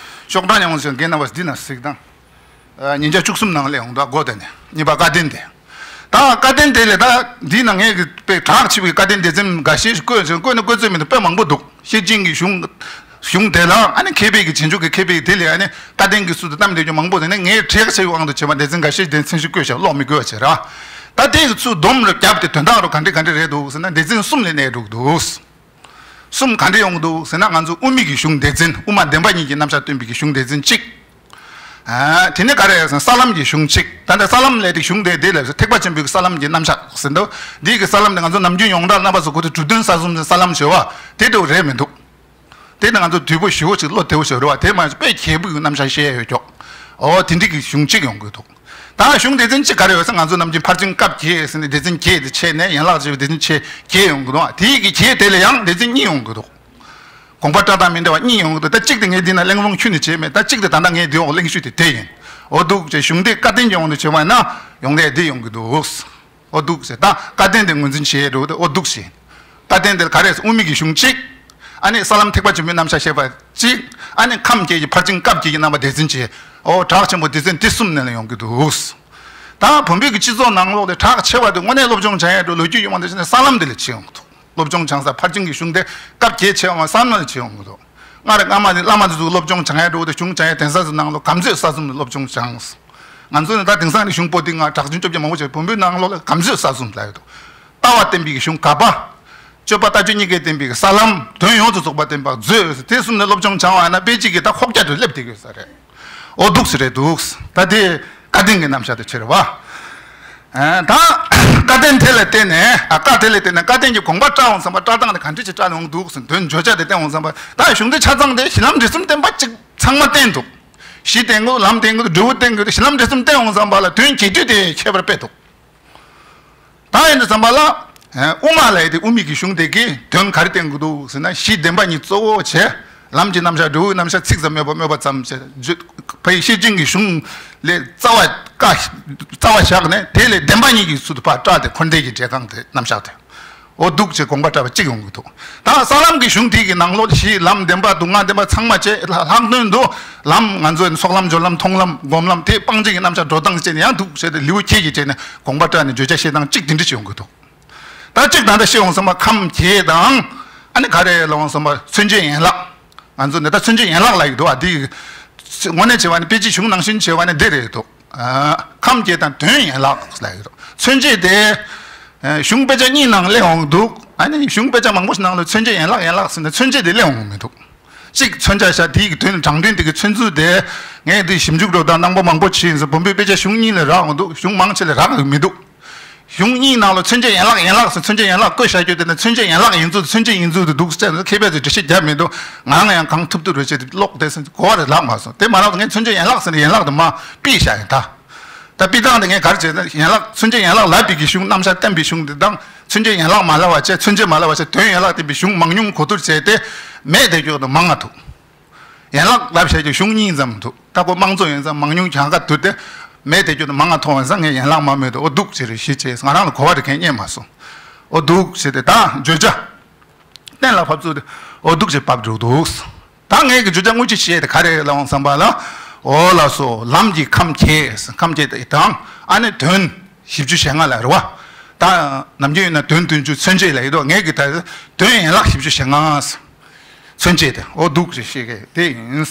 ཤོག་གྲངས་ཡོངས་སུ་རྒན་རྣམ་པ་འདི་ན་གཟིགས་དང་། ཉིན་ཞག་བཅུ་གསུམ་ནང་ལས་འོང་དོ་སྒོ་དེ་ནས་གཉིས་པ་བཀའ་བསྟན་དེ། ད་བཀའ་བསྟན་དེ་ལས་ད་འདི་ན་ངས་ཀྱི་དཔེ་གྲགས་ཆེ་བའི་བཀའ་བསྟན་སྡེ་ཚན་འགའ་ཤས་ཤིག་བཀོད་ཅིང་བཀོད་ནས་བཀོད་ཚོད་མི་འདུག་དཔེ་མང་པོ་འདུག་ཤེར་ཕྱིན་གྱི་གཞུང་གཞུང་དེ་ལ་ཨ་ནི་མཁས་པའི་གི་བྱེད་འཇུག་གི་མཁས་པའི་དེ་ལས་ཨ་ནི་བཀའ་བསྟན་གྱི་ཚུལ་དུ་གཏམ་དེ་ཀྱང་མང་པོ་དེ་ནས་ངས་གྲས་ཆེ་བའི་དབང་དུ་བྱས་པ་སྡེ་ཚན་འགའ་ཤས་དེ་མཚན་གཞི་བཀོད་བཞག་ཀློག་མི་དགོས་པ་བྱེད་ར། ད་དེ་གི་ཚུལ་སྡོམ་རུ་བརྒྱབ་སྟེ་དོན་དག་རུ་ག་འདྲ་ག་འདྲ་རེད་འདུག་ཟེར་ན་སྡེ་ཚན་གསུམ་ལས་གནས་འགྲོ་གི་འདུག་གསུམ་ག་འདྲ་ཡོང་གི་འདུག་ཟེར་ན་ང་ཚོ་དབུ་མའི་གི་གཞུང་སྡེ་ཚན་དབུ་མ་བདེན་པ་གཉིས་ཀྱི་རྣམ་གཞག་སྟོན་པའི་གི་གཞུང་སྡེ་ཚན་གཅིག་ཨ། དེ་ནས་ག་རེ་ཡོད་ཟེར་ན་ས་ལམ་གྱི་གཞུང་གཅིག་ད་ལྟ་ས་ལམ་ལས་དེ་གཞུང་དེ་དེ་ལས་ཐེག་པ་ཆེན་པོའི་གི་ས་ལམ་གྱི་རྣམ་གཞག་ཟེར་འདུག་འདིའི་གི་ས་ལམ་དེ་ང་ཚོ་ནམ་རྒྱུན་ཡོངས་གྲགས་རྣམ་པ་ཚོ་གོ་དུས་གྲུབ་དོན་ས་གསུམ་ཟེར་ས་ལམ་ཞེས་པ་དེ་འདྲ་རེད་མི་འདུག་དེ་ནི་ང་ཚོ་དུས་པོ་ཞེ་པོ་ཅིག་བློ་བདེ་བོ་ཞིག་རེད་བ། དེ་མ་ཡིན་དཔེ་རྒྱས་པོའི་རྣམ་གཞག་བཤད་ཡོད་ཀྱོག་འོ་དེ་འདྲ་གི་གཞུང་གཅིག་ཡོང་གི་འདུག་ད་གཞུང་སྡེ་ཚན་གཅིག་ག་རེ་ཡོད་ཟེར་ང་ཚོ་ནམ་རྒྱུན་ཕར་ཕྱིན་སྐབས་བརྒྱད་ཟེར་ནས་སྡེ་ཚན་བརྒྱད་དེ་ཕྱེ་ནས་ཡན་ལག་བྱས་པའི་སྡེ་ཚན་ཕྱེ་བརྒྱད་ཡོང་གི་འདུག་དེའི་གི་བརྒྱད་དེ་ལ་ཡང་སྡེ་ཚན་གཉིས་ཡོང་གི་འདུག་དགོངས་པ་བཀྲག་མདངས་མི་འདྲ་བ་གཉིས་ཡོང་གི་འདུག་ད་གཅིག་དེ་ངས་འདི་ན་གླེང་སློང་ཁྱོན་ནས་བྱས་མེད། ད་གཅིག་དེ་ད་ལྟ་ངས་འདི་འོག་གླེང་ཤུལ་དེ་དེ་ཡིན། འོ་འདུག་ཅེས་གཞུང་སྡེ་བཀའ་བསྟན་གྱི་དབང་དུ་བྱས་པ་ན་ཡོང་ལས་འདི་ཡོང་གི་འདུག་འོ་འདུག་ཟེར། ད་བཀའ་བསྟན་དེ་ངོས་འཛིན་བྱེད་འགྲོ་དེ་འོ་འདུག་ཟེར། བཀའ་བསྟན་དེ་ག་རེ་ཟེར་དབུ་མའི་གི་གཞུང་གཅིག་ཨ་ནི་ས་ལམ་ཐེག་པ་ཆེན་པོའི་རྣམ་གཞག་བཤད་པ་གཅིག་ཨ་ནི་ཁམས་བརྒྱད་ཀྱི་ཕར་ཕྱིན་སྐབས་བརྒྱད་ཀྱི་རྣམ་པ་སྡེ་ཚན་བྱས། འོ་གྲགས་ཆེན་པོ་སྡེ་ཚན་དེ་གསུམ་ནས་ལ་ཡོང་གི་འདུག་ད་བོན་པོའི་གི་སྤྱི་ཚོགས་ནང་ལོགས་དེ་གྲགས་ཆེ་བ་དེ་དངོས་གནས་སློབ་སྦྱོང་བྱ་ཡ་འགྲོ་ལོ་རྒྱུས་ཡོད་མ་འདི་ཕྱིན་ནས་ས་ལམ་དེ་ལ་ཕྱིན་ཡོང་གི་འདུག་སློབ་སྦྱོང་སྦྱང་ས་ཕར་ཕྱིན་གྱི་གཞུང་དེ་སྐབས་བརྒྱད་ཆེ་བ་ས་ལམ་ལ་ཕྱིན་ཡོང་གི་འདུག་སྔར་བླ་མ་བླ་མ་དེ་ཚོ་སློབ་སྦྱོང་སྦྱང་ཡ་འགྲོ་དེ་གཞུང་སྦྱང་ཡ་གདན་ས་ཚོ་ནང་ལོགས་གམ་ཚོད་ས་གསུམ་ལ་སློབ་སྦྱོང་སྦྱངས། ང་ཚོ་ནི་ད་དེང་སང་གི་གཞུང་པོ་ཏི་ལྔ་གྲགས་ཆེན་བཅོ་བརྒྱད་མང་པོ་བྱས་བོན་པོའི་ནང་ལོགས་ལ་གམ་ཚོད་ས་གསུམ་ལ་ཡོད་དོ། ལྟ་བ་བསྟན་པའི་གཞུང་ག་པ། སྤྱོད་པ་ལྟ་སྤྱོད་གཉིས་ཀའི་བསྟན་པའི་ས་ལམ། དོན་ཡོངས་སུ་རྫོགས་པ་བསྟན་པ་མཛོད། དེ་གསུམ་ནས་སློབ་སྦྱོང་སྦྱང་བ་ཡིན་ན་དཔེ་གཅིག་གིས་ད་ཁོག་རྒྱ་དུ་སླེབས་བསྡད་ཡོད་ས་རེད། འོ་འདུག་ཟེར་རེད་འདུག་ད་དེ་བཀའ་བསྟན་གྱི་རྣམ་གཞག་དེ་ཕྱིར་བ། ད་བཀའ་བསྟན་དེ་ལ་བརྟེན་ནས་ཨ་བཀའ་དེ་ལ་བརྟེན་ནས་བཀའ་བསྟན་གྱི་དགོངས་པ་བཀྲལ་འོང་བསམ་པ་བཀྲལ་སྟངས་དེ་ག་འདྲ་ཅིག་བཀྲལ་འོང་འདུག་ཟེར་དོན་བརྗོད་བྱ་དེ་བསྟན་འོང་བསམ་པ་ད་གཞུང་དེ་ཆ་ཚང་དེ་གཞི་ལམ་འབྲས་གསུམ་བསྟན་པ་གཅིག་ཚང་མ་བསྟན་འདུག་གཞི་བསྟན་དགོས། ལམ་བསྟན་དགོས། འབྲས་བུ་བསྟན་དགོས། གཞི་ལམ་འབྲས་གསུམ་བསྟན་འོང་བསམ་པ་ལ་དོན་རྒྱས་བསྡུས་དེ་ཁྱད་པར་དཔེ་འདུག་ད་ཡིན་དུས་ཙམ་པ་ལ། དབུ་མ་ལ་ཡི་དེ་དབུ་མའི་གི་གཞུང་དེ་གིས་དོན་ག་རེ་བསྟན་དགོས་འདུག་ཟེར་ན་གཞི་བདེན་པ་གཉིས་གཙོ་བོ་བྱས། ལམ་གྱི་རྣམ་གཞག་འབྲས་བུའི་རྣམ་གཞག་ཚིག་ཙམ་མེད་པ་སྨོས་པ་ཙམ་བྱས། བརྗོད་ཕ་ཡི་ཤེར་ཕྱིན་གྱི་གཞུང་ལས་རྩ་བ་བཀའ་རྩ་བ་བཞག་ནས་དེ་ལས་བདེན་པ་གཉིས་ཀྱི་ཚུལ་དུ་ཕར་བཀྲལ་ཏེ་འཁོར་འདས་ཀྱི་འབྲས་རྐང་དེ་རྣམ་གཞག་དེ། འོ་འདུག་ཅེས་དགོངས་པ་བཀྲལ་བ་གཅིག་ཡོང་གི་འདུག་ད་ས་ལམ་གྱི་གཞུང་དེ་གི་ནང་ལོགས་གཞི་ལམ་བདེན་པ་སྡུག་བསྔལ་བདེན་པ་ཚང་མ་བྱས་ལྷག་དོན་དུ་ལམ་ང་ཚོ་ཚོགས་ལམ་སྦྱོར་ལམ་མཐོང་ལམ་སྒོམ་ལམ་དེ་སྤང་བྱ་གི་རྣམ་གཞག་འགྲོ་སྟངས་བྱས་ནས་ཡང་འདུག་ཟེར་ཏེ་ལེའུ་ཁྱེད་ཀྱིས་བྱས་ནས་དགོངས་པ་བཀྲལ་ནས་བརྗོད་བྱ་བཤད་སྟངས་གཅིག་དེ་འདྲ་ཞིག་ཡོང་གི་འདུག་ད་གཅིག་ད་ལྟ་བཤད་འོང་བསམ་པ་ཁམས་བརྒྱད་དང་ཨ་ནི་ག་རེ་ལབ་འོང་བསམ་པ་མཚོན་བྱེད་ཡན་ལག་ང་ཚོ་འདི་ལྟར་མཚོན་བྱེད་ཡན་ལག་ལབ་ཀྱི་འདུག་ཨ་འདི་དངོས་གནས་བྱས་པ་ནི་དཔེ་ཆའི་གཞུང་ནང་བཞིན་བྱས་པ་ནི་འདི་རེད་འདུག་ཁམས་བརྒྱད་དང་དོན་ཡན་ལག་ལབ་ཀྱི་འདུག་མཚོན་བྱེད་དེ་གཞུང་དཔེ་ཆ་གཉིས་ནང་སླེབས་འོང་གི་འདུག་ཨ་ནི་གཞུང་དཔེ་ཆ་མང་པོ་ཞིག་ནང་ལ་མཚོན་བྱེད་ཡན་ལག་ཡན་ལག་ཟེར་ནས་མཚོན་བྱེད་དེ་སླེབས་འོང་གི་མི་འདུག་གཅིག་མཚོན་བྱ་བྱ་དེའི་གི་དོན་དྲང་དོན་དེ་གི་མཚོན་ཚུལ་དེ་ངས་འདི་ཞིབ་འཇུག་འགྲོ་དང་གནང་པ་མང་པོ་བྱས་ཡིན་ཟེར་བོན་པོའི་དཔེ་ཆ་གཞུང་གཉིས་ལས་རག་འོང་འདུག་གཞུང་མང་ཆེ་ལས་རག་གི་མི་འདུག་གཞུང་གཉིས་ནང་ལ་མཚོན་བྱེད་ཡན་ལག་ཡན་ལག་ཟེར་མཚོན་བྱེད་ཡན་ལག་བཀོད་བཞག་རྒྱུ་དེ་ནི་མཚོན་བྱེད་ཡན་ལག་ཡིན་ཚུལ་དེ་མཚོན་བྱེད་ཡིན་ཚུལ་དེ་འདུག་ཟེར་ནས་མཁས་པའི་ཚོས་འགྲེལ་བཤད་རྒྱབ་མི་འདུག་ང་རང་ཡང་གང་ཐུབ་ཐུབ་རེ་བྱས་ཏེ་ཀློག་བསྡད་ཟིན་གོ་བ་རེ་ལྷག་མ་སོང་། དེ་མ་ལབ་ངས་མཚོན་བྱེད་ཡན་ལག་ཟེར་ནས་ཡན་ལག་དེ་མར་ཕུད་བཞག་ཡིན་ད། ད་ཕུད་སྟངས་དེ་ངས་ག་རེ་བྱས་ན་ཡན་ལག་མཚོན་བྱེད་ཡན་ལག་ལབ་པའི་གི་གཞུང་རྣམ་གཞག་བསྟན་པའི་གཞུང་དེ་དང་མཚོན་བྱེད་ཡན་ལག་མ་ལབ་པ་བྱས་མཚོན་བྱེད་མ་ལབ་པ་བྱས་དོན་ཡན་ལག་བསྟན་པའི་གཞུང་མང་ཉུང་གོ་བསྡུར་བྱས་ཏེ་མེད་དེ་སྐྱོ་དང་མང་ང་ཐུག་ཡན་ལག་ལབ་བྱས་ཀྱི་གཞུང་གཉིས་ཙམ་འདུག་ད་ཁོ་དམངས་གཙོ་ཡིན་ཙང་མང་ཉུང་གྱང་ཁ་བསྡུར་ཏེ་མེད་དེ་རྒྱུ་དང་མང་ང་མཐོང་བ་ཡིན་ཙང་ངས་ཡན་ལག་མ་སྨོས་ཏེ་འོ་འདུག་ཅེས་རེ་ཞིག་བྱས་ང་རང་ལ་གོ་བ་རེ་གང་རྙེད་མ་སོང་། འོ་འདུག་ཅེས་ཏེ་ད་བརྗོད་བྱ་གཏན་ལ་ཕབ་ཚུལ་དེ་འོ་འདུག་ཅེས་ཕབ་འགྲོ་འདུག་ད་ངས་ཀྱི་བརྗོད་བྱ་དངོས་གཞི་བཤད་དེ་ག་རེ་ལབ་འོང་བསམ་པ་ལ་འོ་ལགས་སོ་ལམ་གྱི་ཁམས་བརྒྱད་ཁམས་བརྒྱད་དེ་དང་ཨ་ནི་དོན་བཞི་བཅུ་ཞེ་ལྔ་ལ་རེད་བ། ད་ནམ་རྒྱུན་ཡིན་ན་དོན་བདུན་ཅུ་མཚོན་བྱེད་ལ་ཡོད་དོ་ངས་ཀྱི་ད་དོན་ཡན་ལག་བཞི་བཅུ་ཞེ་ལྔ། མཚོན་བྱེད་དེ་འོ་འདུག་ཅེས་བཤད་མཁན་དེ་ཡིན།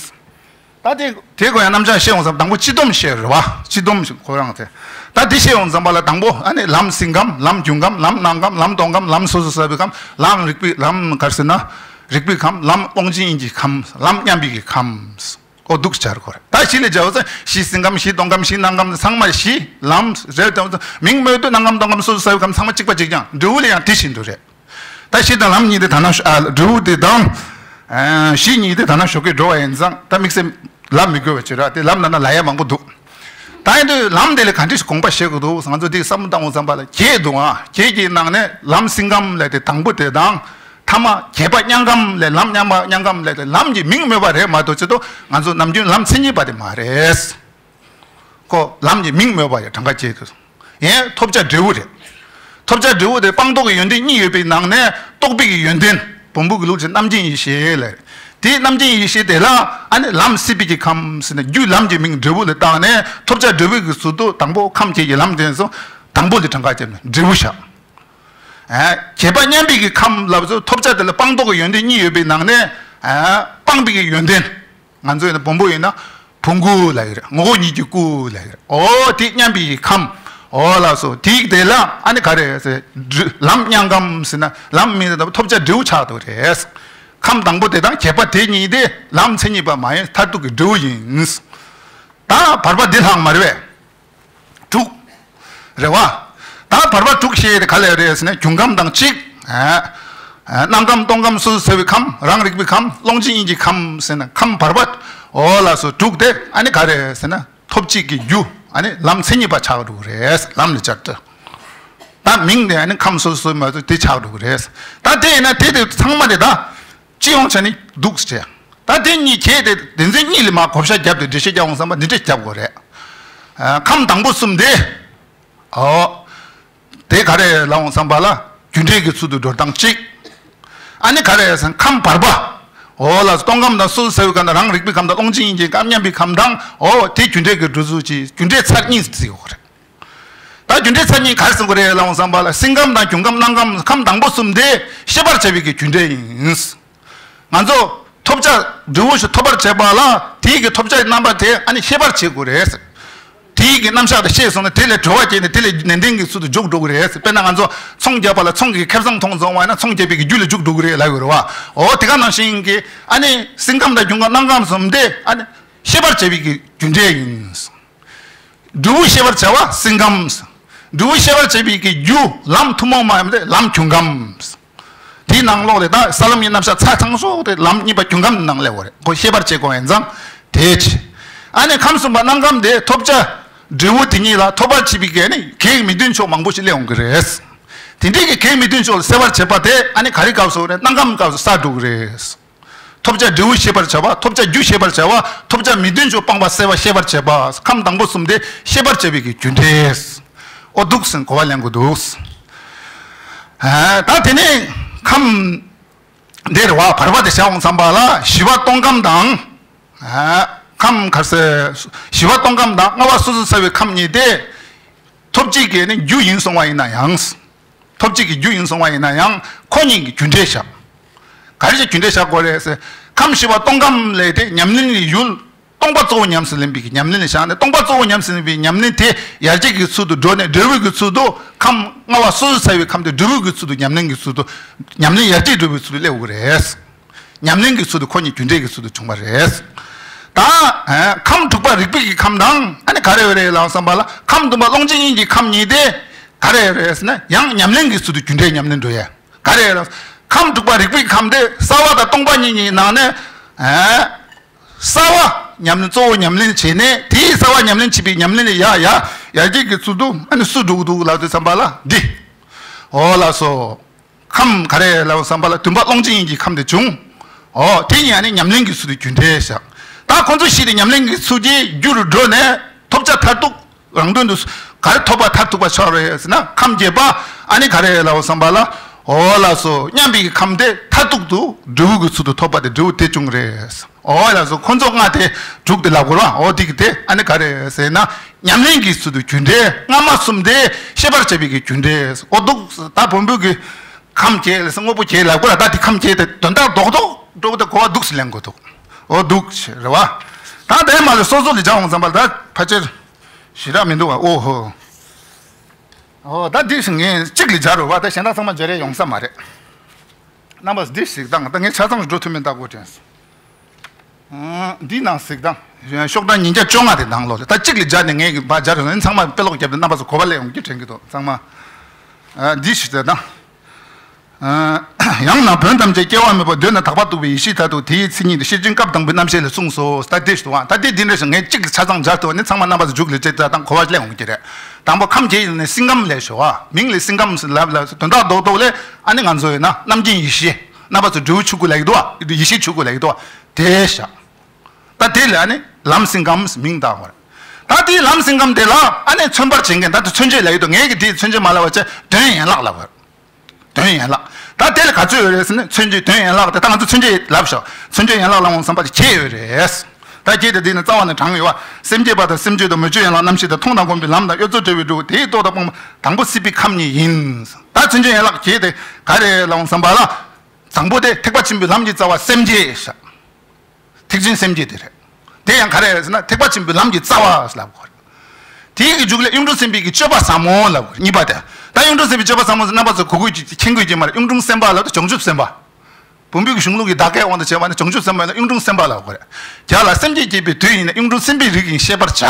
ད་དེ་དེ་གོ་ཡང་རྣམ་གཞག་བཤད་འོང་ཙང་དང་པོ་སྤྱི་སྡོམ་བཤད་རེད་བ། སྤྱི་སྡོམ་ཁོ་རང་དེ། ད་དེ་བཤད་འོང་ཙམ་པ་ལ་དང་པོ་ཨ་ནི་ལམ་སེང་ཁམས་ལམ་འབྱུང་ཁམས་ལམ་སྣང་ཁམས་ལམ་སྟོང་ཁམས་ལམ་སོ་སོར་བསགས་པའི་ཁམས་ལམ་རིག་པའི་ལམ་ག་རེ་ཟེར་ན། རིག་པའི་ཁམས་ལམ་ཀློང་ཆེན་དབྱིངས་ཀྱི་ཁམས་ལམ་མཉམ་པའི་གི་ཁམས། འོ་འདུག་སྦྱར་དགོས་རེད། ད་གཞི་ལ་སྦྱར་བ་ཙང་གཞི་སེང་ཁམས་གཞི་སྟོང་ཁམས་གཞི་སྣང་ཁམས་ཚང་མ་གཞི་ལམ་རེད་དེ་མིང་སྨོས་དུས་སྣང་ཁམས་སྟོང་ཁམས་སོ་སོར་བསགས་པའི་ཁམས་ཚང་མ་གཅིག་པ་གཅིག་རྐྱང་འབྲས་བུ་ལ་ཡང་དེ་བཞིན་དུ་རེད། ད་གཞི་དང་ལམ་གཉིས་དེ་ད་ན་ཨ་འབྲས་བུ་དེ་དང་། གཞི་གཉིས་དེ་ད་ན་ཞོགས་ཀས་འགྲོ་བ་ཡིན་ཙང་ད་དམིགས་བསལ་ལབ་མི་དགོས་པ་ཅིག་ར་དེ་ལབ་ན་ན་ལ་ཡ་མང་པོ་འདུག་ད་ཡིན་དུས་ལམ་དེ་ལ་ག་འདྲ་ཞིག་དགོངས་པ་བཞེས་དགོས་འདུག་ང་ཚོ་དེ་བསམ་བློ་བཏང་འོང་ཙམ་པ་ལ་བརྒྱད་འདུག་ཨ། བརྒྱད་ཀྱི་ནང་ནས་ལམ་སེང་ཁམས་ལ་དེ་དང་པོ་དེ་དང་། ཐ་མ་བྱེད་པ་མྱང་གམ་ལས་ལམ་མྱང་བ་མྱང་གམ་ལས་ལམ་གྱི་མིང་སྨོས་པ་རེད་མ་གཏོགས་ཅི་ཏོ་ང་ཚོ་ནམ་རྒྱུན་ལམ་མཚན་ཉིད་པ་དེ་མ་རེད། ཁོ་ལམ་གྱི་མིང་སྨོས་པ་ཡི་གྲངས་ཀ་བཅད་དུ། ཡང་ཐོབ་བྱ་འབྲས་བུ་རེད། ཐོབ་བྱ་འབྲས་བུ་དེ་སྤངས་རྟོགས་ཀྱི་ཡོན་ཏན་གཉིས་ཡོད་པའི་ནང་ནས་རྟོག་པའི་གི་ཡོན་ཏན་བོན་པོ་གི་ལུགས་ཀྱི་རྣམ་མཁྱེན་ཡེ་ཤེས་ལ། དེའི་རྣམ་མཁྱེན་ཡེ་ཤེས་དེ་ལ་ཨ་ནི་ལམ་སྲིད་པའི་གི་ཁམས་ཟེར་ནས་རྒྱུ་ལམ་གྱི་མིང་འབྲས་བུ་ལ་བཏགས་ནས་ཐོབ་བྱ་འབྲས་བུ་གི་ཚུལ་དུ་དང་པོ་ཁམས་བརྒྱད་ཀྱི་ལམ་དེ་ཚོ་དང་པོ་ལ་གྲངས་ཀ་བཅད་ནས་འབྲས་བུ་བཞག་ཨ། བྱེད་པ་མཉམ་པའི་གི་ཁམས་ལབ་ཚོ་ཐོབ་བྱ་དེ་ལ་སྤངས་རྟོགས་ཀྱི་ཡོན་ཏན་གཉིས་ཡོད་པའི་ནང་ནས། ཨ། སྤངས་པའི་གི་ཡོན་ཏན། ང་ཚོ་ཡིན་ན་བོན་པོ་ཡིན་ན་བོན་སྐུ་ལབ་ཀྱི་རེད། ངོ་བོ་ཉིད་ཀྱི་སྐུ་ལབ་ཀྱི་རེད། འོ་དེ་མཉམ་པའི་གི་ཁམས། འོ་ལགས་སོ། དེའི་དེ་ལ་ཨ་ནི་ག་རེ་ཟེར། ལམ་མྱང་གམ་ཟེར་ན་ལམ་མིང་དེ་ཐོབ་བྱ་འབྲས་བུ་ཆགས་འདུག་རེད། ཁམས་དང་པོ་དེ་དང་བྱེད་པ་དེ་གཉིས་དེ་ལམ་མཚན་ཉིད་པ་མ་ཡིན་མཐར་ཐུག་གི་འབྲས་བུ་ཡིན། ད་བར་པ་འདི་ལྷག་མ་རེད་པས། དྲུག་རེད་བ། ད་བར་པ་དྲུག་བཤད་དེ་ག་ལས་རེད་ཟེར་ན་འབྱུང་ཁམས་དང་གཅིག་ཨ། ཨ། སྣང་ཁམས་སྟོང་ཁམས་སོ་སོར་གསལ་བའི་ཁམས། རང་རིག་པའི་ཁམས། ཀློང་ཆེན་དབྱིངས་ཀྱི་ཁམས་ཟེར་ན་ཁམས་བར་པ། འོ་ལགས་སོ། དྲུག་དེ་ཨ་ནི་ག་རེ་ཟེར་ན་ཐོབ་བྱེད་ཀྱི་རྒྱུ་ཨ་ནི་ལམ་མཚན་ཉིད་པ་ཆགས་འགྲོ་གི་རེད། ལམ་ལ་སྦྱར་ཏེ། ད་མིང་དེ་ཨ་ནི་ཁམས་སོ་སོ་མ་གཏོགས་དེ་ཆགས་འགྲོ་གི་རེད། ད་དེ་ཡིན་ན་དེ་དེ་ཚང་མ་དེ་ད། སྤྱི་ཡོངས་བྱས་ནས་འདུག་ཟེར། ད་དེ་གཉིས་ཁྱེད་དེ་བདེན་འཛིན་གཉིས་ལ་མ་བགོ་བཤའ་བརྒྱབ་སྟེ་འགྲེལ་བཤད་རྒྱག་འོང་བསམ་པ་འདི་འདྲས་རྒྱབ་དགོས་རེད། ཨ། ཁམས་དང་པོ་གསུམ་དེ། ཨོ། དེ་ག་རེ་ལབ་འོང་བསམ་པ་ལ་རྒྱུ་འབྲས་ཀྱི་ཚུལ་དུ་སྒྲོ་བཏགས་གཅིག་ཨ་ནི་ག་རེ་ཟེར་ན་ཁམས་བར་པ། འོ་ལ་སྟོང་ཁམས་དང་སོ་སོར་གསལ་བའི་ཁམས་དང་རང་རིག་པའི་ཁམས་དང་ཀློང་ཆེན་དབྱིངས་ཀྱི་ཁམས་མཉམ་པའི་ཁམས་དང་། འོ་དེ་རྒྱུ་འབྲས་ཀྱི་སྒྲོ་འཛུགས་ཀྱི་རྒྱུ་འབྲས་ཚར་གཉིས་བརྩི་དགོས་རེད། ད་རྒྱུ་འབྲས་ཚར་གཉིས་ག་རེ་ཟེར་དགོས་རེད་ལབ་འོང་བསམ་པ་ལ་སེམས་ཁམས་དང་འབྱུང་ཁམས་སྣང་ཁམས་ཁམས་དང་པོ་གསུམ་དེ་ཤེས་པར་བྱ་བའི་གི་རྒྱུ་འབྲས་ཡིན། ང་ཚོ་ཐོབ་བྱ་འབྲས་བུ་ཞིག་ཐོབ་པར་བྱེད་པ་ལ་དེའི་གི་ཐོབ་བྱ་ཡི་རྣམ་པ་དེ་ཨ་ནི་ཤེས་པར་བྱེད་དགོས་རེད། དེའི་གི་རྣམ་གཞག་དེ་ཤེས་སོང་ན་དེ་ལས་གྲོལ་བ་སྐྱེས་ནས་དེ་ལས་ནན་ཏན་གྱི་ཚུལ་དུ་འཇུག་འགྲོ་གི་རེད། དཔེར་ན་ང་ཚོ་ཚོང་རྒྱབ་པ་ལ་ཚོང་གི་ཁེ་བཟང་མཐོང་སོང་བ་ཡིན་ན་ཚོང་རྒྱབ་པའི་གི་རྒྱུ་ལ་འཇུག་འགྲོ་གི་རེད་ལབ་ཡོད་རེད་བ། འོ་དེ་ག་ནང་བཞིན་གྱི་ཨ་ནི་སེམས་ཁམས་དང་འབྱུང་ཁམས་སྣང་ཁམས་གསུམ་དེ་ཨ་ནི་ཤེས་པར་བྱ་བའི་གི་རྒྱུ་འབྲས་ཡིན། འབྲས་བུ་ཤེས་པར་བྱ་བ་སེམས་ཁམས། འབྲས་བུ་ཤེས་པར་བྱེད་པའི་གི་རྒྱུ་ལམ་ཐུན་མོང་མ་ཡིན་པ་དེ་ལམ་འབྱུང་ཁམས། དེའི་ནང་ལོགས་ལས་ད་ས་ལམ་གྱི་རྣམ་གཞག་ཚ་ཚང་སོགས་དེ་ལམ་གཉིས་པ་འབྱུང་ཁམས་ནང་སླེབས་པ་རེད། ཁོ་ཤེས་པར་བྱེད་དགོས་ཡིན་ཙང་དེ་བྱེད། ཨ་ནི་ཁམས་གསུམ་པ་སྣང་ཁམས་དེ་ཐོབ་བྱ་འབྲས་བུ་དེ་གཉིས་ལ་ཐོབ་པར་བྱེད་པའི་གི་ནི་གེགས་མི་མཐུན་ཕྱོགས་མང་པོ་ཞིག་སླེབས་འོང་གི་རེད། དེ་འདྲའི་གི་གེགས་མི་མཐུན་ཕྱོགས་ལ་སེལ་བར་བྱེད་པ་དེ་ཨ་ནི་ག་རེ་སྐབས་སུ་རེད། སྣང་ཁམས་སྐབས་སུ་སེལ་འགྲོ་གི་རེད། ཐོབ་བྱ་འབྲས་བུ་ཤེས་པར་བྱ་བ། ཐོབ་བྱ་རྒྱུ་ཤེས་པར་བྱ་བ། ཐོབ་བྱ་མི་མཐུན་ཕྱོགས་སྤངས་པ་སེལ་བ་ཤེས་པར་བྱེད་པ། ཁམས་དང་པོ་གསུམ་དེ་ཤེས་པར་བྱ་བའི་གི་རྒྱུ་འབྲས། ཨོ་འདུག་ཟེར་གོ་བ་ལེན་དགོས་འདུག་ཨ། ད་དེ་ནས་ཁམས་འདིར་བ་བར་པ་དེ་བྱ་འོང་བསམ་པ་ལ་བཞི་པ་སྟོང་ཁམས་དང་། ཨ། ཁམས་ག་རེ་ཟེར། བཞི་པ་སྟོང་ཁམས་དང་ལྔ་པ་སོ་སོར་གསལ་བའི་ཁམས་གཉིས་དེ། ཐོབ་བྱེད་ཀྱི་ནི་རྒྱུ་ཡིན་སོང་བ་ཡིན་ན་ཡང་། ཐོབ་བྱེད་ཀྱི་རྒྱུ་ཡིན་སོང་བ་ཡིན་ན་ཡང་ཁོ་གཉིས་ཀྱི་རྒྱུ་འབྲས་བཞག་ག་རེ་བྱས་རྒྱུ་འབྲས་བཞག་དགོས་རེད་ཟེར། ཁམས་བཞི་པ་སྟོང་ཁམས་ལས་དེ་ཉམས་ལེན་གྱི་ཡུལ་སྟོང་པ་གཙོ་བོ་ཉམས་སུ་ལེན་པའི་གི་ཉམས་ལེན་ལ་བཞག་ནས་སྟོང་པ་གཙོ་བོ་ཉམས་སུ་ལེན་པའི་ཉམས་ལེན་དེ་ཡར་རྒྱས་ཀྱི་ཚུལ་དུ་འགྲོ་ནས་འབྲས་བུ་གི་ཚུལ་དུ་ཁམས་ལྔ་པ་སོ་སོར་གསལ་བའི་ཁམས་དེ་འབྲས་བུ་གི་ཚུལ་དུ་ཉམས་ལེན་གྱི་ཚུལ་དུ་ཉམས་ལེན་ཡར་རྒྱས་འགྲོ་བའི་ཚུལ་དུ་སླེབས་དགོས་རེད། ཉམས་ལེན་གྱི་ཚུལ་དུ་ཁོ་གཉིས་རྒྱུ་འབྲས་ཀྱི་ཚུལ་དུ་བྱུང་བ་རེད། ད་ཨ་ཁམས་དྲུག་པ་རིག་པའི་གི་ཁམས་དང་ཨ་ནི་ག་རེ་ཡོད་རེད་ལབ་བསམ་པ་ལ་ཁམས་བདུན་པ་ཀློང་ཆེན་དབྱིངས་ཀྱི་ཁམས་གཉིས་དེ་ག་རེ་ཡོད་རེད་ཟེར་ན་ཡང་ཉམས་ལེན་གྱི་ཚུལ་དུ་རྒྱུ་འབྲས་ཉམས་ལེན་འགྲོ་ཡ། ག་རེ་ཡོད་རེད། ཁམས་དྲུག་པ་རིག་པའི་ཁམས་དེ་གསལ་བ་དང་སྟོང་པ་གཉིས་གཉིས་ནང་ནས་ཨ་གསལ་བ་ཉམས་ལེན་གཙོ་བོ་ཉམས་ལེན་བྱས་ནས་དེའི་གསལ་བ་ཉམས་ལེན་བྱེད་པའི་ཉམས་ལེན་ལ་ཡ་ཡ་ཡར་རྒྱས་ཀྱི་ཚུལ་དུ་ཨ་ནི་སུ་འགྲོ་གི་འདུག་ལབ་དུས་ཙམ་པ་ལ་འདི། འོ་ལགས་སོ། ཁམས་ག་རེ་ལབ་བསམ་པ་ལ་བདུན་པ་ཀློང་ཆེན་དབྱིངས་ཀྱི་ཁམས་དེ་བྱུང་། འོ་དེ་ཡིན་ཨ་ནི་ཉམས་ལེན་གྱི་ཚུལ་དུ་རྒྱུ་འབྲས་བཞག་ད་ཁོ་ཚོ་བཞི་དེ་ཉམས་ལེན་གྱི་ཚུལ་གྱིས་རྒྱུ་རུ་འགྲོ་ནས་ཐོབ་བྱ་མཐར་ཐུག་རང་དོན་དུ་ག་རེ་ཐོབ་པ་མཐར་ཐུག་པ་ཆགས་རེད་ཟེར་ན་ཁམས་བརྒྱད་པ་ཨ་ནི་ག་རེ་ལབ་བསམ་པ་ལ་འོ་ལགས་སོ་མཉམ་པའི་ཁམས་དེ་མཐར་ཐུག་ཏུ་འབྲས་བུ་གི་ཚུལ་དུ་ཐོབ་པ་དེ་འབྲས་བུ་དེ་བྱུང་རེད། འོ་ལགས་སོ་ཁོ་ཚོ་ལྔ་དེ་དྲུག་དེ་ལབ་དགོས་ར། འོ་དེ་གི་དེ་ཨ་ནི་ག་རེ་ཟེར་ན་ཉམས་ལེན་གྱི་ཚུལ་དུ་རྒྱུ་འབྲས་སྔ་མ་གསུམ་དེ་ཤེས་པར་བྱ་བའི་གི་རྒྱུ་འབྲས། འོ་འདུག་ད་བོན་པོ་གི་ཁམས་བརྒྱད་ལ་སོ་དངོས་པོ་བརྒྱད་ལབ་དགོས་ར། ད་དེ་ཁམས་བརྒྱད་དེ་དོན་དག་རྡོག་རྡོག་འགྲོ་བ་དེ་གོ་བ་འདུག་སེ་ལེན་དགོས་འདུག་འོ་འདུག་རེད་བ། ད་དེ་མ་ལས་སོ་སོ་ལ་སྦྱར་འོང་ཙམ་པ་ལ་ད་ཕལ་ཆེར་ཞེ་དྲག་མི་འདུག་བ། འོ་ཧོ། འོ་ད་འདི་ངས་གཅིག་ལ་སྦྱར་རོ་བ། ད་གཞན་དག་ཚང་མ་སྦྱར་ཡས་ཡོང་ས་མ་རེད། རྣམ་པ་ཚོ་འདི་གཟིགས་དང་། ད་ངས་ཆ་ཚང་འགྲོ་ཐུབ་མིན་ལྟ་དགོས་དྲན་སོང་། འདི་ནང་གཟིགས་དང་། ཤོག་གྲངས་ཉིས་བརྒྱ་བཅོ་ལྔ་དེ་ནང་ལོགས་ལ་ད་གཅིག་ལ་སྦྱར་ནས་ངས་ཕར་སྦྱར་རོ། ཚང་མ་དཔེ་ཀློག་བརྒྱབ་སྟེ་རྣམ་པ་ཚོ་གོ་བ་ལེན་ཡོང་རྒྱུ་དྲན་གྱི་འདུག་ཚང་མ། འདི་ཞིག་ད་དང་། ཡང་ན་བོན་ཐམས་ཅད་སྐྱེ་བ་མེད་པར་འདོད་ན་དག་པར་རྟོགས་པའི་ཡེ་ཤེས་མཐར་ཐུག་དེའི་མཚན་ཉིད་དེ་ཤེར་ཕྱིན་སྐབས་དང་པོའི་རྣམ་བཤད་ལས་གསུངས་སོ། ད་དེ་ཞུ་བ་ད་དེ་འདི་འདྲ་ཞིག་ངས་གཅིག་ལ་ཆ་ཚང་སྦྱར་ཐུབ་ནི་ཚང་མ་རྣམ་པ་ཚོ་མཇུག་ལ་བྱེད་ད་དང་གོ་བ་ལེན་འོང་གི་རེད། དང་པོ་ཁམས་བརྒྱད་ཡིན་ནས་སེམས་ཁམས་ལས་ཞུ་བ་མིང་ལས་སེམས་ཁམས་ལབ་ལ་དོན་དག་རྡོག་རྡོག་ལས་ཨ་ནི་ང་ཚོ་ཡིན་ན་རྣམ་མཁྱེན་ཡེ་ཤེས། རྣམ་པ་ཚོ་འབྲས་བུ་ཆོས་སྐུ་ལབ་ཀྱི་འདུག་བ། ཡེ་ཤེས་ཆོས་སྐུ་ལབ་ཀྱི་འདུག་བ། དེ་བཞག་ད་དེ་ལ་ཨ་ནི་ལམ་སེང་ཁམས་མིང་བཏགས་པ་རེད། ད་དེའི་ལམ་སེང་ཁམས་དེ་ལ་ཨ་ནི་མཚོན་པར་བྱེད་མཁན། ད་དེ་མཚོན་བྱེད་ལབ་ཀྱི་འདུག་ངས་ཀྱི་དེའི་མཚོན་བྱེད་མ་ལབ་པ་བྱས། དོན་ཡན་ལག་ལབ་པ་རེད། དོན་ཡན་ལག་ད་དེ་ལ་ག་ཚོད་ཡོད་རེད་ཟེར་ན། མཚོན་བྱེད་དོན་ཡན་ལག་དེ་ད་ང་ཚོ་མཚོན་བྱེད་ལབ་ཤག་མཚོན་བྱེད་ཡན་ལག་ལ་འོང་བསམ་པ་དེ་བརྒྱད་ཡོད་རེད། ད་བརྒྱད་དེ་དེ་ནི་རྩ་བ་ནས་དྲངས་ཡོད་པ། སེམས་བསྐྱེད་པ་དང་སེམས་བརྗོད་དང་མོས་སྤྱོད་ཡན་ལག་རྣམ་ཤེས་དང་མཐོང་དང་སྒོམ་པའི་ལམ་དང་གཡོ་རྩོལ་བྲལ་བའི་འབྲས་བུ། དེའི་རྟོག་དང་སྤངས་པ། དང་པོ་སྲིད་པའི་ཁམས་གཉིས་ཡིན། ད་མཚོན་བྱེད་ཡན་ལག་བརྒྱད་དེ་ག་རེ་ལ་འོང་བསམ་པ་ལ། དང་པོ་དེ་ཐེག་པ་ཆེན་པོའི་ལམ་གྱི་རྩ་བ་སེམས་བསྐྱེད་ཤག་ཐེག་ཆེན་སེམས་བསྐྱེད་དེ་རེད། དེ་ཡང་ག་རེ་རེད་ཟེར་ན། ཐེག་པ་ཆེན་པོའི་ལམ་གྱི་རྩ་བ་ལབ་དགོས་རེད། དེའི་གི་མཇུག་ལ་གཡུང་དྲུང་སེམས་དཔའི་གི་སྤྱོད་པ་ཟབ་མོ་ལབ་དགོས་རེད། གཉིས་པ་དེ། ད་གཡུང་དྲུང་སེམས་དཔའི་སྤྱོད་པ་ཟབ་མོ་ཟེར་རྣམ་པ་ཚོ་གོ་དགོས་ཀྱི་མཁྱེན་དགོས་ཀྱི་མ་རེད། གཡུང་དྲུང་སེམས་དཔའ་ལབ་དུས་བྱང་ཆུབ་སེམས་དཔའ། བོན་པོའི་གཞུང་ལུགས་ཀྱི་བརྡ་སྐད་དབང་དུ་བྱས་པ་ནི་བྱང་ཆུབ་སེམས་དཔའ་ལ་གཡུང་དྲུང་སེམས་དཔའ་ལབ་དགོས་རེད། རྒྱ་ལ་སེམས་བསྐྱེད་བསྐྱེད་པའི་དུས་ཡིན་ན་གཡུང་དྲུང་སེམས་དཔའི་རིགས་ཡིན་ཤེས་པར་བྱ།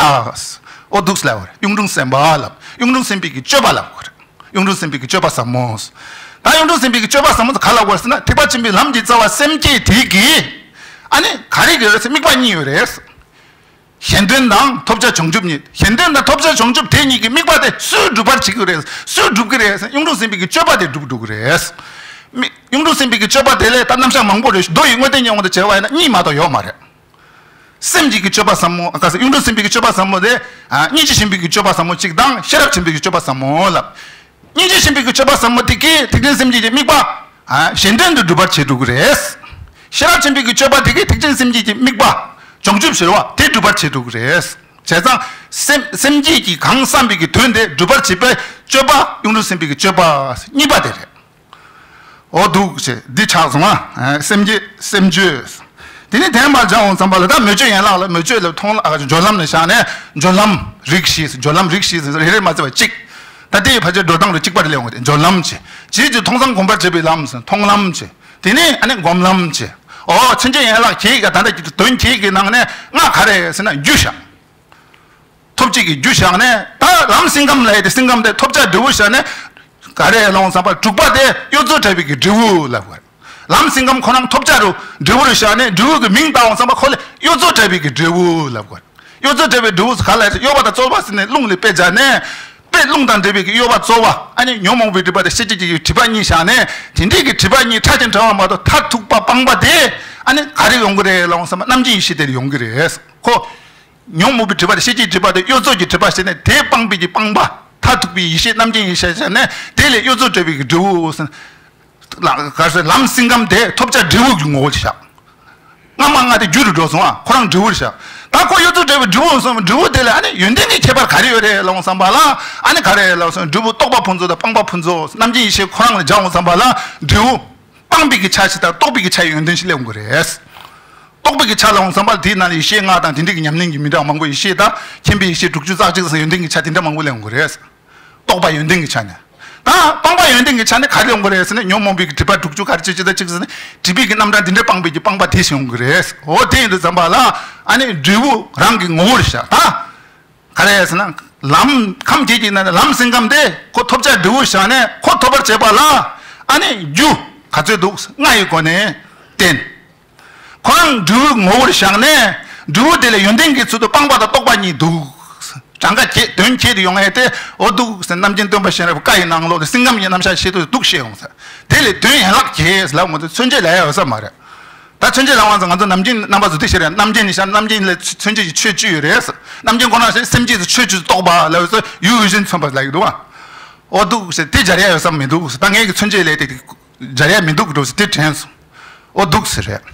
ཨོ་འདུག་ལབ་དགོས་རེད། གཡུང་དྲུང་སེམས་དཔའ་ལབ། གཡུང་དྲུང་སེམས་དཔའི་གི་སྤྱོད་པ་ལབ་དགོས་རེད། གཡུང་དྲུང་སེམས་དཔའི་གི་སྤྱོད་པ་ཟབ་མོ། ད་གཡུང་དྲུང་སེམས་དཔའི་གི་སྤྱོད་པ་ཟབ་མོ་ཟེར་ག་ལབ་དགོས་ཟེར་ན། ཐེག་པ་ཆེན་པོའི་ལམ་གྱི་རྩ་བ་སེམས་བསྐྱེད་དེ་གི་ཨ་ནི་ག་རེ་གི་རེད་ཟེར། དམིགས་པ་གཉིས་ཡོད་རེད། གཞན་དོན་དང་ཐོབ་བྱ་བྱང་ཆུབ་གཉིས། གཞན་དོན་དང་ཐོབ་བྱ་བྱང་ཆུབ་དེ་གཉིས་ཀྱི་དམིགས་པ་དེ་སུས་སྒྲུབ་པར་བྱེད་ཀྱི་རེད། སུས་སྒྲུབ་ཀྱི་རེད་ཟེར། གཡུང་དྲུང་སེམས་དཔའི་གི་སྤྱོད་པ་དེ་སྒྲུབ་འགྲོ་གི་རེད། མི་གཡུང་དྲུང་སེམས་དཔའི་གི་སྤྱོད་པ་དེ་ལས་ད་རྣམ་གཞག་མང་པོ་རེད། མདོ་ཡི་དངོས་བསྟན་གྱི་དབང་དུ་བྱས་པ་ཡིན་ན་གཉིས་མ་གཏོགས་ཡོད་མ་རེད། སེམས་བསྐྱེད་ཀྱི་སྤྱོད་པ་ཟབ་མོ། ཨ་ག་ས། གཡུང་དྲུང་སེམས་དཔའི་གི་སྤྱོད་པ་ཟབ་མོ་དེ། ཨ་སྙིང་རྗེ་ཆེན་པོའི་གི་སྤྱོད་པ་ཟབ་མོ་གཅིག་དང་། ཤེས་རབ་ཆེན་པོའི་གི་སྤྱོད་པ་ཟབ་མོ་ལབ། སྙིང་རྗེ་ཆེན་པོའི་གི་སྤྱོད་པ་ཟབ་མོ་དེ་གིས་ཐེག་ཆེན་སེམས་བསྐྱེད་ཀྱི་དམིགས་པ། ཨ་གཞན་དོན་དུ་སྒྲུབ་པར་བྱེད་འགྲོ་གི་རེད། ཤེས་རབ་ཆེན་པོའི་གི་སྤྱོད་པ་དེ་གིས་ཐེག་ཆེན་སེམས་བསྐྱེད་ཀྱི་དམིགས་པ། བྱང་ཆུབ་ཟེར་བ་དེ་སྒྲུབ་པར་བྱེད་འགྲོ་གི་རེད། བྱས་ཙང་སེམས་སེམས་བསྐྱེད་ཀྱི་གང་བསམ་པའི་གི་དོན་དེ་སྒྲུབ་པར་བྱེད་པའི་སྤྱོད་པ་གཡུང་དྲུང་སེམས་དཔའི་གི་སྤྱོད་པ་གཉིས་པ་དེ་རེད། འོ་འདུག་ཅེས་འདི་ཆགས་སོང་ང་། ཨ་སེམས་བསྐྱེད་སེམས་བརྗོད། དེ་ནས་དེ་མར་སྦྱར་འོང་ཙམ་པ་ལ། ད་མོས་སྤྱོད་ཡན་ལག་ལ། མོས་སྤྱོད་ལ་མཐོང་ལ། ཨ་སྦྱོར་ལམ་ནས་བཞག་ནས། སྦྱོར་ལམ་རིགས་བཞི། སྦྱོར་ལམ་རིགས་བཞི་ཟེར་རེ་རེ་མ་བརྩི་བ་གཅིག་ད་དེ་ཡི་ཕལ་ཆེར་འགྲོ་སྟངས་རེ་གཅིག་པ་རེ་སླེབས་འོང་། སྦྱོར་ལམ་བྱས། རྗེས་ཀྱི་མཐོང་སྣང་སྒོམ་པར་བྱེད་པའི་ལམ་ཟེར་མཐོང་ལམ་བྱས། དེ་ནས་ཨ་ནི་སྒོམ་ལམ་བྱས། འོ་མཚོན་བྱེད་ཡན་ལག་བརྒྱད་ཀྱི་ད་ལྟ་གི་དོན་བརྒྱད་ཀྱི་ནང་ནས་ལྔ་ག་རེ་ཟེར་ན་རྒྱུ་བཞག་ཐོབ་བྱེད་ཀྱི་རྒྱུ་བཞག་ནས། ད་ལམ་སེང་ཁམས་ལབ་ཡ་དེ། སེང་ཁམས་དེ་ཐོབ་བྱ་འབྲས་བུ་བཞག་ནས་ག་རེ་ལབ་འོང་བསམ་པ། དྲུག་པ་དེ་གཡོ་རྩོལ་བྲལ་བའི་གི་འབྲས་བུ་ལབ་དགོས། ལམ་སེང་ཁམས་ཁོ་རང་ཐོབ་བྱ་རུ་འབྲས་བུ་རུ་བཞག་ནས་འབྲས་བུ་གི་མིང་བཏགས་འོང་བསམ་པ། ཁོ་ལ་གཡོ་རྩོལ་བྲལ་བའི་གི་འབྲས་བུ་ལབ་དགོས། གཡོ་རྩོལ་བྲལ་བའི་འབྲས་བུ་ཟེར་ག་ལ་ཟེར། གཡོ་བ་དང་རྩོལ་བ་ཟེར་ནས་རླུང་ལ་དཔེ་སྦྱར་ནས། དཔེ་རླུང་དང་འབྲེལ་བའི་གི་གཡོ་བ་རྩོལ་བ། ཨ་ནི་ཉོན་མོངས་པའི་སྒྲིབ་པ་དང་ཤེས་བྱའི་གི་སྒྲིབ་པ་གཉིས་བཞག་ནས། དེ་འདྲའི་གི་སྒྲིབ་པ་གཉིས་ཕྲ་ཞིང་བྲལ་བ་མ་གཏོགས་མཐར་ཐུག་པ་སྤངས་པ་དེ་ཨ་ནི་ག་རེ་ཡོང་གི་རེད་ལབ་འོང་བསམ་པ། རྣམ་མཁྱེན་ཡེ་ཤེས་དེ་ལ་ཡོང་གི་རེད། ཁོ་ཉོན་མོངས་པའི་སྒྲིབ་པ་དང་ཤེས་བྱའི་སྒྲིབ་པ་དེ་གཡོ་རྩོལ་གྱི་སྒྲིབ་པ་བྱས་ནས། དེ་སྤངས་པའི་གི་སྤངས་པ། མཐར་ཐུག་པའི་ཡེ་ཤེས་རྣམ་མཁྱེན་ཡེ་ཤེས་བྱས་ནས། དེ་ལས་གཡོ་རྩོལ་བྲལ་བའི་གི་འབྲས་བུ་ཟེར། ལ་ག་ཟེར། ལམ་སེང་ཁམས་དེ་ཐོབ་བྱ་འབྲས་བུ་གི་ངོ་བོ་ལ་བཞག་སྔ་མ་ལྔ་དེ་རྒྱུ་རུ་འགྲོ་སོང་ཨ། ཁོ་རང་འབྲས་བུ་རུ་བཞག་ད་ཁོ་གཡོ་རྩོལ་བྲལ་བའི་འབྲས་བུ་སོང་། འབྲས་བུ་དེ་ལ་ཨ་ནི་ཡོན་ཏན་གྱི་ཁྱད་པར་ག་རེ་ཡོད་རེད་ལབ་འོང་བསམ་པ་ལ། ཨ་ནི་ག་རེ་ལབ་སོང་། འབྲས་བུ་རྟོགས་པ་ཕུན་ཚོགས་དང་སྤངས་པ་ཕུན་ཚོགས། རྣམ་མཁྱེན་ཡེ་ཤེས་ཁོ་རང་ལ་སྦྱར་འོང་བསམ་པ་ལ། འབྲས་བུ་སྤངས་པའི་གི་ཆ་ཞིག་དང་རྟོགས་པའི་གི་ཆ་ཡི་ཡོན་ཏན་ཞིག་སླེབས་འོང་གི་རེད། རྟོགས་པའི་གི་ཆ་ལབ་འོང་བསམ་པ་ལ། དེའི་ནང་ལ་ཡེ་ཤེས་ལྔ་དང་དེ་འདྲའི་གི་ཉམས་ལེན་གྱི་མི་འདྲ་བ་མང་པོ། ཡེ་ཤེས་དང་མཁྱེན་པའི་ཡེ་ཤེས་དྲུག་ཅུ་རྩ་གཅིག་ཟེར་ཡོན་ཏན་གྱི་ཆ་དེ་འདྲ་མང་པོ་སླེབས་འོང་གི་རེད། རྟོགས་པ་ཡོན་ཏན་གྱི་ཆ་ནས། ད་སྤངས་པ་ཡོན་ཏན་གྱི་ཆ་ནས་ག་རེ་ཡོང་གི་རེད་ཟེར་ན། ཉོན་མོངས་པའི་གི་སྒྲིབ་པ་དྲུག་ཅུ་ག་རེ་ཅི་ཅི་དང་གཅིག་ཟེར་ན། སྒྲིབ་པའི་གི་རྣམ་གྲངས་འདི་འདྲ་སྤངས་པའི་གི་སྤངས་པ་དེ་ཞིག་ཡོང་གི་རེད། འོ་དེ་ཡིན་དུས་ཙམ་པ་ལ་ཨ་ནི་འབྲས་བུ་རང་གི་ངོ་བོར་བཞག་ད་ག་རེ་ཟེར་ན། ལམ་ཁམས་བརྒྱད་ཀྱི་ནང་ནས་ལམ་སེང་ཁམས་དེ་ཁོ་ཐོབ་བྱ་འབྲས་བུ་བཞག་ནས། ཁོ་ཐོབ་པར་བྱེད་པ་ལ་ཨ་ནི་རྒྱུ་ག་ཚོད་འདུག་ལྔ་ཡི་སྒོ་ནས་བསྟན། ཁོ་རང་འབྲས་བུ་ངོ་བོར་བཞག་ནས། འབྲས་བུ་དེ་ལ་ཡོན་ཏན་གྱི་ཚུལ་དུ་སྤངས་པ་དང་རྟོགས་པ་གཉིས་འདུག་གྲངས་ཀ་བརྒྱད་དོན་བརྒྱད་དུ་ཡོང་ཡས་དེ། འོ་འདུག་ཟེར། རྣམ་མཁྱེན་སྟོན་པ་གཤེན་རབ་བཀའ་ཡི་ནང་ལོགས་ལ་སེང་ཁམས་ཀྱི་རྣམ་གཞག་བཤད་དུས་འདུག་བཤད་ཡོང་ཟེར། དེ་ལས་དོན་ཡན་ལག་བརྒྱད་ལབ་འོང་དུས་མཚོན་བྱེད་ལབ་ཡ་ཡོད་ས་མ་རེད། ད་མཚོན་བྱེད་ལབ་པ་ཙང་ང་ཚོ་ནམ་རྒྱུན་རྣམ་པ་ཚོ་དེ་བཤད་རེད། རྣམ་རྒྱུན་ནི་བཤད། རྣམ་རྒྱུན་ལ་མཚོན་བྱེད་ཀྱི་ཆོས་བཅུ་ཡོད་རེད་ཟེར། རྣམ་རྒྱུན་ཁོ་ན་བཤད། སེམས་བསྐྱེད་ཀྱི་ཆོས་བཅུ་རྟོགས་པ་ལབ་ཡོད་ས། ཡུལ་ཡུལ་ཅན་མཚོན་པ་ལབ་ཀྱི་འདུག་ཨ། འོ་འདུག་ཟེར། དེ་སྦྱར་ཡ་ཡོད་ས་མི་འདུག་ཟེར། ད་ངས་ཀྱི་མཚོན་བྱེད་ལས་དེ་སྦྱར་ཡ་མི་འདུག་འགྲོ་ཟེར། དེ་དྲན་སོང་། འོ་འདུག་ཟེར་རེད།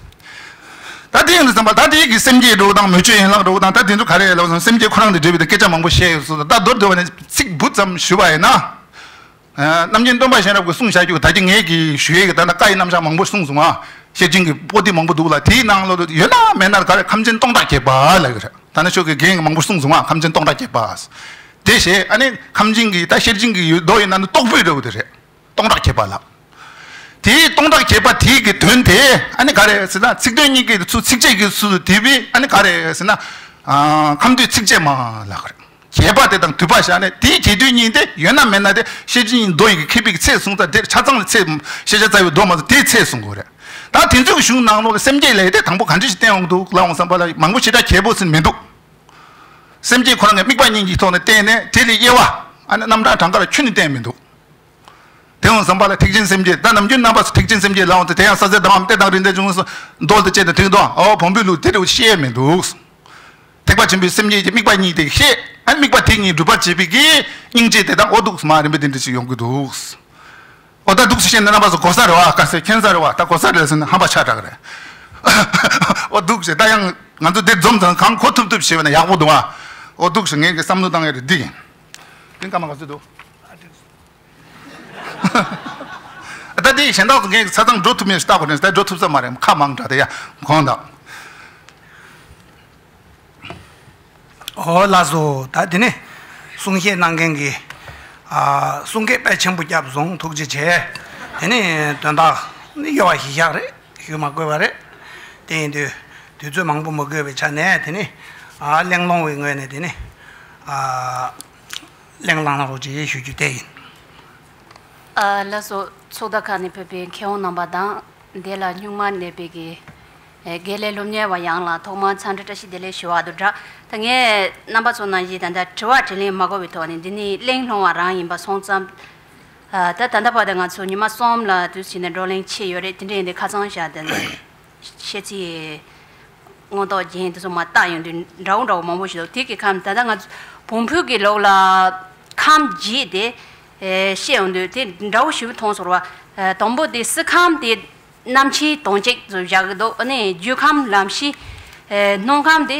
ད་དེ་ཡིན་དུས་ཙམ་པ་ད་དེ་གི་སེམས་བསྐྱེད་འགྲོ་དང་མོས་སྤྱོད་ཡན་ལག་འགྲོ་དང་། ད་དེ་ཚོ་ག་རེ་ལབ་སོང་། སེམས་བསྐྱེད་ཁོ་རང་དང་འབྲེལ་བའི་ད་སྐད་ཆ་མང་པོ་བཤད་ཡོད་སོང་། ད་མདོར་བསྡུས་པ་ནས་ཚིག་འབུ་ཙམ་ཞུ་བ་ཡིན་ན། ཨ་རྣམ་མཁྱེན་སྟོན་པ་གཤེན་རབ་ཀྱིས་གསུངས་བཞག་རྒྱུ། ད་ཅི་ངས་ཀྱིས་ཞུ་ཡས་ཀྱི་ད་ལྟ་བཀའ་ཡི་རྣམ་གཞག་མང་པོ་གསུངས་སོང་ཨ། ཤེར་ཕྱིན་གྱི་པོ་ཏི་མང་པོ་འདུག་ལ། དེའི་ནང་ལོགས་ཡོད་ན་མེད་ན་ག་རེ་ཁམས་ཆེན་སྟོང་ཕྲག་བརྒྱད་པ་ལབ་ཀྱི་རེད། ད་ནི་ཆོས་ཀྱི་རྒྱན་གྱི་མང་པོ་གསུངས་སོང་ཨ། ཁམས་ཆེན་སྟོང་ཕྲག་བརྒྱད་པ། དེ་བྱས་ཨ་ནི་ཁམས་ཆེན་གྱི་ད་ཤེར་ཕྱིན་གྱི་ཡོད་མདོ་ཡིན་ན་ནི་རྟོགས་པའི་འདྲ་བོ་དེ་རེད། སྟོང་ཕྲག་བརྒྱད་པ་ལབ། དེའི་སྟོང་ཕྲག་བརྒྱད་པ་དེའི་གི་དོན་དེ་ཨ་ནི་ག་རེ་ཟེར་ན། ཚིག་དོན་གཉིས་ཀྱི་ཚུལ། ཚིགས་བཅད་ཀྱི་ཚུལ་དུ་བསྡུས་པའི་ཨ་ནི་ག་རེ་ཟེར་ན། ཨ་ཁམས་སྡུད་ཚིགས་བཅད་མ་ལབ་ཀྱི་རེད། བརྒྱད་པ་དེ་དང་བསྡུས་པ་བཞག་ནས། དེའི་རྒྱས་བསྡུས་གཉིས་དེ་ཡོད་ན་མེད་ན་དེ་ཤེར་ཕྱིན་མདོ་ཡི་གི་མཁས་པའི་གི་ཚད་གསུངས་ཚར། དེར་ཆ་ཚང་ལ་ཚད། ཤེས་བྱ་རྩ་བའི་མདོ་མ་གཏོགས་དེའི་ཚད་གསུང་དགོས་རེད། ད་དེ་ཚོའི་གི་གཞུང་ནང་ལོགས་ལ་སེམས་བསྐྱེད་ལས་དེ་དང་པོ་ག་འདྲ་ཞིག་བསྟན་འོང་འདུག་ལབ་འོང་བསམ་པ་ལ། མང་པོ་ཞེ་དྲག་རྒྱས་པོ་ཟེར་མི་འདུག་སེམས་བསྐྱེད་ཁོ་རང་གི་དམིགས་པ་གཉིས་ཀྱི་ཐོག་ནས་བསྟན་ནས། དེ་ལས་དབྱེ་བ་ཨ་ནི་རྣམ་གྲངས་གྲངས་ཀ་ལ་ཁྱོན་ནས་བསྟན་མི་འདུག་དེ་ ཡང་བསམ་པ་ལ་ཐེག་ཆེན་སེམས་བསྐྱེད། ད་ནམ་རྒྱུན་རྣམ་པ་ཚོ་ཐེག་ཆེན་སེམས་བསྐྱེད་ལབ་འོང་དུས། དེ་ཡང་ས་ཟེར་དང་པོའམ་གཏེར་དང་རིགས་འདྲ་བྱུང་སོང་། མདོ་དང་བཅས་ཏེ་ཐེག་དོ། འོ་བོན་པོའི་ལུགས་དེ་འདྲ་བཤད་མི་འདུག། ཐེག་པ་ཆེན་པོའི་སེམས་བསྐྱེད་ཀྱི་དམིགས་པ་གཉིས་དེ་བཤད། ཨ་དམིགས་པ་དེ་གཉིས་སྒྲུབ་པར་བྱེད་པའི་གི་སྙིང་རྗེ་དེ་དང་། འོ་འདུག་སེ་མར་རིམ་པ་དེ་འདྲ་ཞིག་ཡོང་གི་འདུག། འོ་ད་འདུག་སེ་བཤད་ན་རྣམ་པ་ཚོ་གོ་ས་རེད་བ། ག་ཚོད་མཁྱེན་ས་རེད་བ། ད་གོ་ས་རེད་ཟེར་ན་ཧམ་པ་ཆགས་དྲགས་རེད། འོ་འདུག་སེ་ད་ཡང་ང་ཚོ་འདིར་འཛོམས་ཙང་གང་གོ་ཐུབ་ཐུབ་བྱས་པ་ན་ཡག་པོ་འདུག་ཨ། འོ་འདུག་སེ་ངས་ཀྱི་བསམ་བློ་བཏང་ཡ་རེད། འདི་ཡིན། དེ་སྐར་མ་ག་ཚོད་འདུག། ད་དེ་གཞན་དག་ཚོ་ངས་ཆ་ཚང་འགྲོ་ཐུབ་མེད་ལྟ་དགོས་ནས། ད་འགྲོ་ཐུབ་ས་མ་རེད། ཁ་མང་དྲགས། དེ་ཡ་གོང་དང་། ཨོ་ལགས་སོ། ད་དེ་ནས་གསུང་བཤད་གནང་མཁན་གྱི་ཨ་གསུང་སྐད་དཔེ་ཆེན་པོ་བརྒྱབ་སོང་། ཐུགས་རྗེ་ཆེ། དེ་ནས་དོན་དག་ནི་ཡོད་པ་ཞིག་བཞག་རེད། ཞུ་མ་དགོས་པ་རེད། དེ་ཡིན་དུས་དུས་ཚོད་མང་པོ་མི་དགོས་པའི་ཆ་ནས། དེ་ནས་ཨ་གླེང་སློང་བའི་ངོས་ནས་དེ་ནས་ཨ་གླེང་བསླང་གནང་རོགས་ཅེས་ཞུ་རྒྱུ་དེ་ཡིན། ཨ་ལགས་སོ། ཚོགས་བརྡ་ཁང་ནས་ཕེབས་པའི་མཁས་དབང་རྣམ་པ་དང་། འདི་ལ་སྨྱུག་མ་གནས་པའི་གི་ཨེ་དགེ་ལས་སློབ་གཉེར་བ་ཡོངས་ལ་ཐོག་མར་འཚམས་འདྲི་བཀྲ་ཤིས་བདེ་ལེགས་ཞུ་བ་དང་སྦྲགས། ད་ངས་རྣམ་པ་ཚོ་ནང་བཞིན་ད་ལྟ་དྲི་བ་དྲིས་ལན་མ་དགོས་པའི་ཐོག་ནས་འདི་ནི་གླེང་སློང་བ་རང་ཡིན་པ་སོང་ཙང་། ཨ་ད་ད་ལྟ་བར་དུ་ང་ཚོ་ཉི་མ་གསུམ་ལ་དུས་ཕྱིན་ནས་བགྲོ་གླེང་བྱས་ཡོད་རེད། དེ་འདྲ་ཡིན་དུས་ཁ་སང་ཞག་དེ་ནས་བཤད་ཚིག་མངོན་རྟོགས་རྒྱན་དེ་ཚོ་མར་བཏང་ཡོང་དུས་འདྲ་བོ་འདྲ་བོ་མང་པོ་ཞིག་འདུག། དེ་གི་ཁམས་ད་ལྟ་ང་ཚོ་བོན་པོའི་གི་ལུགས་ལ་ཁམས་བརྒྱད་དེ་ཨེ་བཤད་ཡོང་དུས་དེ་འདྲ་བོ་ཞིག་མཐོང་སོང་བ། ཨེ་དང་པོ་དེ་སྲིད་ཁམས་དེ་རྣམ་མཁྱེན་དོན་གཅིག་ཏུ་བཞག་གི་འདུག། ཨ་ནི་རྒྱུད་ཁམས་ལམ་ཤེས། ཨེ་སྣོད་ཁམས་དེ་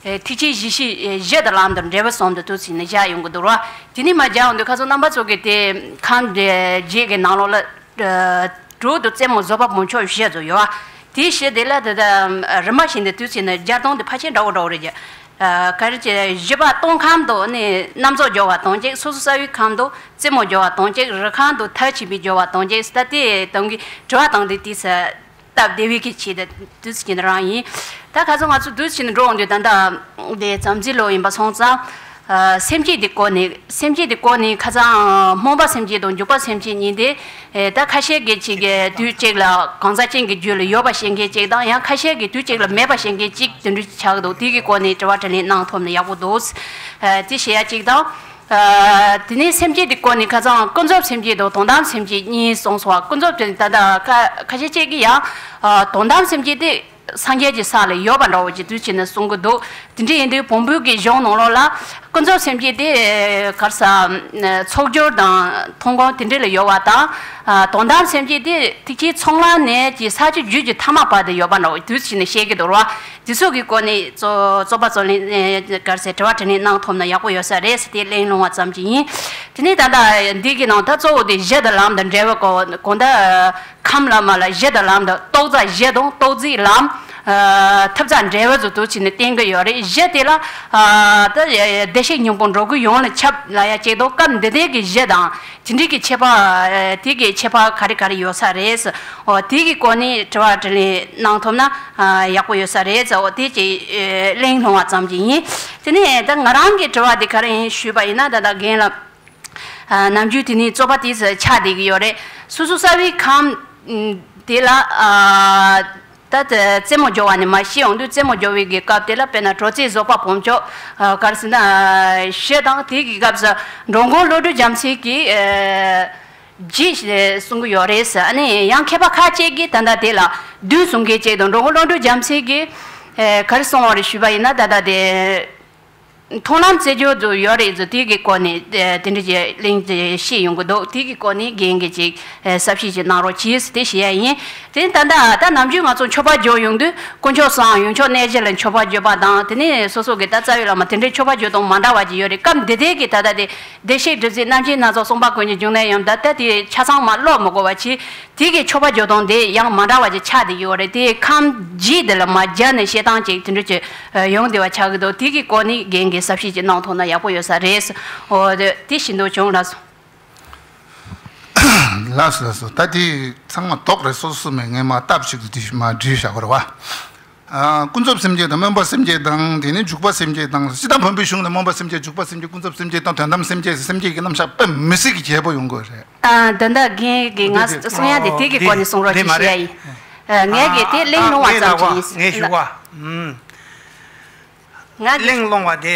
ཨེ་ཐེག་ཆེན་གཞི་ཤེས་ཨེ་གཞི་དང་ལམ་དང་འབྲས་བུ་གསུམ་དུ་དུས་ཕྱིན་ནས་བཞག་ཡོང་གི་འདུག་ར། དེ་ནས་མར་བཞག་ཡོང་དུས་ཁ་སང་རྣམ་པ་ཚོ་གིས་དེ་ཁམས་བརྒྱད་ཀྱི་ནང་ལོགས་ལ། དྲུག་ཏུ་རྩེ་མོ་བཟོད་པ་བུམ་ཆོག་བཞི་ཙམ་ཡོད་པ། དེའི་གཞི་དེ་ལ་དེ་དང་རིམ་པ་བཞིན་དུ་དུས་ཕྱིན་ནས་སྦྱར་སྟངས་དེ་ཕལ་ཆེར་འདྲ་བོ་འདྲ་བོ་རེད་ཀྱི། ཨ་ག་རེ་བྱས། བཞི་པ་སྟོང་ཁམས་དུ་ནི་རྣམ་རྫོགས་སྦྱོར་བ་དོན་གཅིག། སོ་སོ་རྩ་བའི་ཁམས་དུ་རྩེ་མོ་སྦྱོར་བ་དོན་གཅིག། རིགས་ཁམས་དུ་མཐར་ཕྱིན་པའི་སྦྱོར་བ་དོན་གཅིག། ད་དེ་དང་གི་དྲི་བ་དང་དེ་དུས་སུ་སྟབས་བདེ་བའི་གི་ཆེད་དུ་དུས་ཕྱིན་རང་ཡིན། ད་ཁ་སང་ང་ཚོ་དུས་ཕྱིན་འགྲོ་འོང་དུས་ད་ལྟ་དེ་བྱམས་བརྩེའི་ལོ་ཡིན་པ་སོང་ཙང་། ཨ་སེམས་བསྐྱེད་དེ་སྐོར་ནས། སེམས་བསྐྱེད་དེ་སྐོར་ནས་ཁ་སང་སྨོན་པ་སེམས་བསྐྱེད་དང་འཇུག་པ་སེམས་བསྐྱེད་གཉིས་དེ། ཨེ་ད་ཁ་ཤས་ཀྱིས་ཅིག་གི་དུས་གཅིག་ལ་གང་ཟག་ཅན་གྱི་རྒྱུད་ལ་ཡོད་པ་བཤད་མཁན་གཅིག་དང་། ཡང་ཁ་ཤས་ཀྱིས་དུས་གཅིག་ལ་མེད་པ་བཤད་མཁན་གཅིག་དེ་འདྲ་ཆགས་ཀྱི་འདུག། དེ་གི་སྐོར་ནས་དྲི་བ་དྲིས་ལན་གནང་ཐུབ་ན་ཡག་པོ་འདུག། ཨ་དེ་བཤད་ཡ་གཅིག་དང་། ཨ་དེ་ནས་སེམས་བསྐྱེད་དེ་སྐོར་ནས་ཁ་སང་ཀུན་རྫོབ་སེམས་བསྐྱེད་དང་དོན་དམ་སེམས་བསྐྱེད་གཉིས་གསུངས་སོང་བ། ཀུན་རྫོབ་དེ་ད་ལྟ་ཁ་ཁ་ཤས་ཅིག་གིས་ཡང་ཨ་དོན་དམ་སེམས་བསྐྱེད་དེ་སངས་རྒྱས་ཀྱི་ས་ལ་ཡོད་པ་འདྲ་བོ་ཅིག་དུས་ཕྱིན་ནས་གསུང་གི་འདུག། དེ་འདྲ་ཡིན་དུས་བོན་པོའི་གི་གཞུང་ནང་ལོགས་ལ་ཀུན་རྫོབ་སེམས་བསྐྱེད་དེ་ག་རེ་ཟེར། ཚོགས་སྦྱོར་དང་མཐོང་སྒོམ་དེ་འདྲ་ལ་ཡོད་པ་དང་། ཨ་དོན་དམ་སེམས་བསྐྱེད་དེ་ཐེག་ཆེན་ཚོགས་ལམ་ནས་ཀྱི་ས་བཅུ་རྒྱུད་ཀྱི་ཐ་མ་བར་དུ་ཡོད་པ་འདྲ་བོ་དུས་ཕྱིན་ནས་བཤད་ཀྱི་འདུག་ར། དེ་ཚོ་གི་སྐོར་ནས་རྩོ་རྩོད་པ་རྩོད་ལེན་ག་རེ་ཟེར། དྲི་བ་དྲིས་ལན་གནང་ཐུབ་ན་ཡག་པོ་ཡོད་ས་རེད་ཟེར་དེ་གླེང་སློང་བ་ཙམ་ཅིག་ཡིན། དེ་ནས་ད་ལྟ་འདི་གི་ནང་ད་གཙོ་བོ་དེ་གཞི་དང་ལམ་དང་འབྲས་བུ་གོ་གོ་ད། ཁམས་ལ་མ་ལ་གཞི་དང་ལམ་དང་། རྟོགས་རྫས་གཞི་དང་རྟོགས་རྫས་ལམ། ཨ་ཐུབ་རྩ་འབྲས་བུ་ཚོ་དུས་ཕྱིན་ནས་བསྟན་གྱི་ཡོད་རེད། གཞི་དེ་ལ་ཨ་ད་བདེ་གཤེགས་སྙིང་པོ་འགྲོ་ཀུན་ཡོངས་ལ་ཁྱབ་ལབ་ཡ་གཅིག་དང་། སྐབས་འདི་ལྟའི་གི་གཞི་དང་དེ་འདྲའི་གི་ཁྱད་པར། ཨ་དེ་གི་ཁྱད་པར་ག་རེ་ག་རེ་ཡོད་ས་རེད། འོ་དེ་གི་སྐོར་ནས་དྲི་བ་དྲིས་ལན་གནང་ཐུབ་ན་ཨ་ཡག་པོ་ཡོད་ས་རེད། འོ་དེ་ཅིག་ཨ་གླེང་སློང་བ་ཙམ་ཅིག་ཡིན། དེ་ནས་ད་ང་རང་གི་དྲི་བ་དེ་ག་རེ་ཡིན་ཞུས་པ་ཡིན་ན། ད་ལྟ་རྒན་ལགས། ཨ་ནམ་རྒྱུན་དེ་ནས་རྩོད་པ་དེ་ཚོ་ཆགས་བསྡད་ཀྱི་ཡོད་རེད། སོ་སོ་རྩ་བའི་ཁམས་དེ་ལ་ཨ་ད་རྩེ་མོ་སྦྱོར་བ་ནས་མར་བཤད་ཡོང་དུས། རྩེ་མོ་སྦྱོར་བའི་གི་སྐབས་དེ་ལ་དཔེར་ན་དྲོ་ཚིགས་བཟོད་པ་བུམ་ཆོག། ཨ་ག་རེ་ཟེར་ན། ཨ་བཞི་དང་། དེ་གི་སྐབས་སུ་འགྲོ་མགོན་བློ་གྲོས་རྒྱལ་མཚན་གྱིས་ཨ་བརྒྱད་གསུང་གི་ཡོད་རེད་ཟེར། ཨ་ནི་ཡང་མཁས་པ་ཁ་ཅིག་གིས་ད་ལྟ་དེ་ལ་བདུན་གསུང་མཁན་ཅིག་དང་། འགྲོ་མགོན་བློ་གྲོས་རྒྱལ་མཚན་གྱིས་ཨ་ག་རེ་གསུངས་པ་རེད་ཞུས་པ་ཡིན་ན། ད་ལྟ་དེ། མཐོང་ལམ་རྩེ་སྦྱོར་དུ་ཡོད་རེད་ཟེར། དེ་གི་སྐོར་ནས་ཨ་དེ་འདྲ་ཅིག་གླེང་ཅིག་བཤད་ཡོང་གི་འདུག། དེ་གི་སྐོར་ནས་རྒན་གྱིས་ཅིག་ཨ་གསལ་བཤད་ཅིག་གནང་རོགས་གྱིས་ཟེར་དེ་བཤད་ཡ་ཡིན། དེ་ད་ལྟ་ད་ནམ་རྒྱུན་ང་ཚོ་མཆོད་པ་བརྗོད་ཡོང་དུས་དཀོན་མཆོག་གསུམ་ཡོན་མཆོད་གནས་བཞི་ལ་མཆོད་པ་བརྗོད་པ་དང་། དེ་ནས་སོ་སོ་གི་ད་རྩ་བའི་བླ་མ་དེ་འདྲའི་མཆོད་པ་བརྗོད་སྟངས་མ་འདྲ་བ་ཅིག་ཡོད་རེད། སྐབས་འདི་དེ་གི་ད་ལྟ་དེ་བདེ་གཤེགས་སྒྲུབ་རྫས་རྣམ་མཁྱེན་སྣ་ཚོགས་གསུང་པ་ཀུན་གྱི་འབྱུང་གནས་ཡང་ད་ལྟ་དེ་ཆ་ཚང་མ་ཀློག་མི་དགོས་པ་བྱས། དེ་གི་མཆོད་པ་བརྗོད་སྟངས་དེ་ཡང་མ་འདྲ་བ་ཅིག་ཆགས་བསྡད་ཡོད་རེད། དེ་ཁམས་བརྒྱད་དེ་ལ་མར་སྦྱར་ནས་བཤད་སྟངས་ཅིག་དེ་འདྲ་ཅིག་ཡོང་བསྡད་པ་ཆགས་ཀྱི་འདུག། དེ་གི་སྐོར་ནས་རྒན་གྱིས་གསལ་བཤད་ཅིག་གནང་ཐུབ་ན་ཡག་པོ་ཡོད་ས་རེད། འོ་དེ་དེ་བཞིན་དུ་བྱུང་ལགས་སོ། ལགས་སོ་ལགས་སོ། ད་དེ་ཚང་མ་རྫོགས་རེད། སོ་སོ་སོ་མས་ངས་མར་སྟབས་ཅིག་ཏུ་དེ་མར་བྲིས་བཞག་པ་རེད་བ། ཨ་ཀུན་རྫོབ་སེམས་བསྐྱེད་དང་སྨོན་པ་སེམས་བསྐྱེད་དང་། དེ་ནས་འཇུག་པ་སེམས་བསྐྱེད་དང་། སྤྱིར་བཏང་བོན་པོའི་གཞུང་ནས་སྨོན་པ་སེམས་བསྐྱེད། འཇུག་པ་སེམས་བསྐྱེད། ཀུན་རྫོབ་སེམས་བསྐྱེད་དང་དོན་དམ་སེམས་བསྐྱེད་ཟེར། སེམས་བསྐྱེད་ཀྱི་རྣམ་གཞག་དཔེ་མི་སྲིད་ཀྱི་རྒྱས་པོ་ཡོང་གི་རེད། ཨ་ད་ལྟ་རྒན་གྱིས་ང་གསུང་ཡ་དེ་དེ་གི་སྐོར་ནས་གསུང་རོགས་ཞེས་བཤད་ཡ་ཡིན། ཨ་ངས་གི་དེ་གླེང་སློང་བ་ཙམ་ཅིག་ཡིན། ངས་ཞུ་བ། ང་གླེང་སློང་བ་དེ་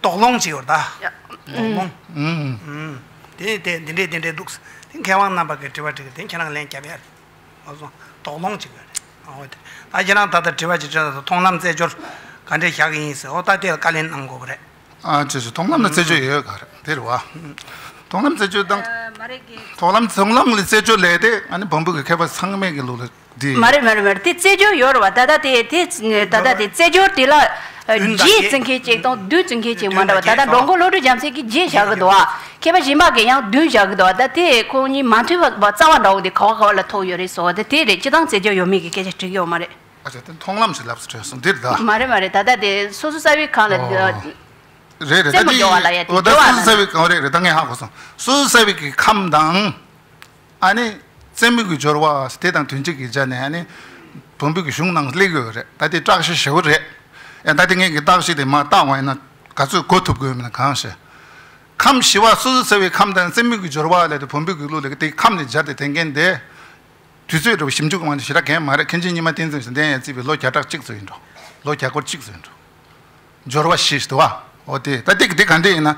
དོགས་སློང་ཅིག་ཡོད་ད། ཡ། དོགས་སློང་། ཨུམ། ཨུམ། དེ་དེ་འདི་འདྲས་འདི་འདྲས་འདུག་དེ་མཁས་དབང་རྣམ་པ་གི་དྲི་བ་དྲི་གི་དེ་ཁྱེད་རང་ལན་རྒྱབ་ཡ་རེད། མ་སོང་། དོགས་སློང་བྱེད་དགོས་རེད། འོ་དེ། ད་ཁྱེད་རང་ད་ལྟ་དྲི་བ་ཅིག་དྲིས་ན་མཐོང་ལམ་རྩེད་འཇོར་ག་འདྲས་བཞག་གི་ཡིན་ཟེར། འོ་ད་དེ་ལ་བཀའ་ལན་གནང་དགོས་པ་རེད། ཨ་ཅེ་ཅེ། མཐོང་ལམ་ལ་རྩེད་འཇོར་ཡོད་ག་རེད་དེ་རེད་བ། མཐོང་ལམ་རྩེད་འཇོར་དང་། ཨ། མ་རེད་གི། མཐོང་ལམ་མཐོང་ལམ་ལ་རྩེད་འཇོར་ལས་དེ་ཨ་ནི་བོན་པོ་གི་མཁས་པ་ཚང་མས་གི་ལུགས་ལ་འདི། མ་རེད་མ་རེད་མ་རེད། དེ་རྩེད་འཇོར་ཡོད་རེད་བ། ད་ལྟ་དེ་དེ་ད་ལྟ་དེ་རྩེད་འཇོར་དེ་ལ་ཨ་བདུན་དང་རྗེས་བརྩི་མཁན་གཅིག་དང་བདུན་བརྩི་མཁན་གཅིག་མ་འདྲ་བ། ད་ལྟ་འགྲོ་མགོན་བློ་གྲོས་རྒྱལ་མཚན་གྱིས་རྗེས་བཞག་གི་འདུག་ཨ། མཁས་པ་གཞན་པ་གིས་ཡང་བདུན་བཞག་གི་འདུག་ཨ། ད་དེ་ཁོང་གཉིས་མ་མཐུན་པ་རྩ་བ་འདྲ་བོ་དེ་ག་བ་ག་བ་ལ་ཐུག་ཡོད་རེད་ཟེར་བ་དེ་དེ་རེད། སྤྱིར་བཏང་རྩེད་འཇོར་ཡོད་མེད་ཀྱི་སྐད་ཆ་དྲི་གི་ཡོད་མ་རེད། ཨ་ཅེ། དེ་མཐོང་ལམ་ཞིག་ལབ་སུ་དྲན་སོང་འདིར་ད། མ་རེད་མ་རེད། ད་ལྟ་དེ་སོ་སོ་རྩ་བའི་ཁམས་ལ། ཨོ། རེད་རེད། རྩེད་མོ་ད་འཇོར་བ་ལ་ཡ་དེ་འོ་ད་འཇོར་བ་སོ་སོ་ལ་རྩ་བའི་ཁམས་རེད་རེད། ད་ངས་ཧ་གོ་སོང་། སོ་སོ་རྩ་བའི་གི་ཁམས་དང་། ཨ་ནི་རྩེད་མོ་གི་འབྱོར་བ་དེ་དང་དོན་གཅིག་གི་ཆ་ནས་ཨ་ནི་བོན་པོ་གི་གཞུང་ནང་སླེབས་ཡོད་རེད། ད་དེ་བཀྲག་ཤིས་ཞེ་པོ་རེད། ཡང་ད་དེ་ངས་གི་བརྟག་ཞིབ་དེ་མ་བཏང་བ་ཡིན་ན་ག་ཚོད་གོ་ཐུབ་དགོས་མིན་གང་ཤེས། ཁམས་བཞི་པ་སོ་སོ་རྩ་བའི་ཁམས་དང་རྩེད་མོ་གི་འབྱོར་བ་ལ་དེ་བོན་པོ་གི་ལུགས་ལ་དེ་ཁམས་ནས་སྦྱར་ཏེ་དེ་མཁན་དེ། དུས་ཚོད་འགྲོ་བའི་ཞིབ་འཇུག་གི་དབང་དུ་ཞེ་དྲག་གང་ཡང་མ་རེད། མཁན་ཆེན་རྙིང་མ་བསྟན་འཛིན་ཟེར་འདི་ཡང་རྩིས་པའི་ལོ་བརྒྱ་ཕྲག་གཅིག་ཙམ་ཡིན་འགྲོ། ལོ་བརྒྱ་སྐོར་གཅིག་ཙམ་ཡིན་འགྲོ། འབྱོར་བ་ཞེས་འདུག་བ། འོ་དེ་ད་དེ་དེ་ག་འདྲ་ཡིན་ན།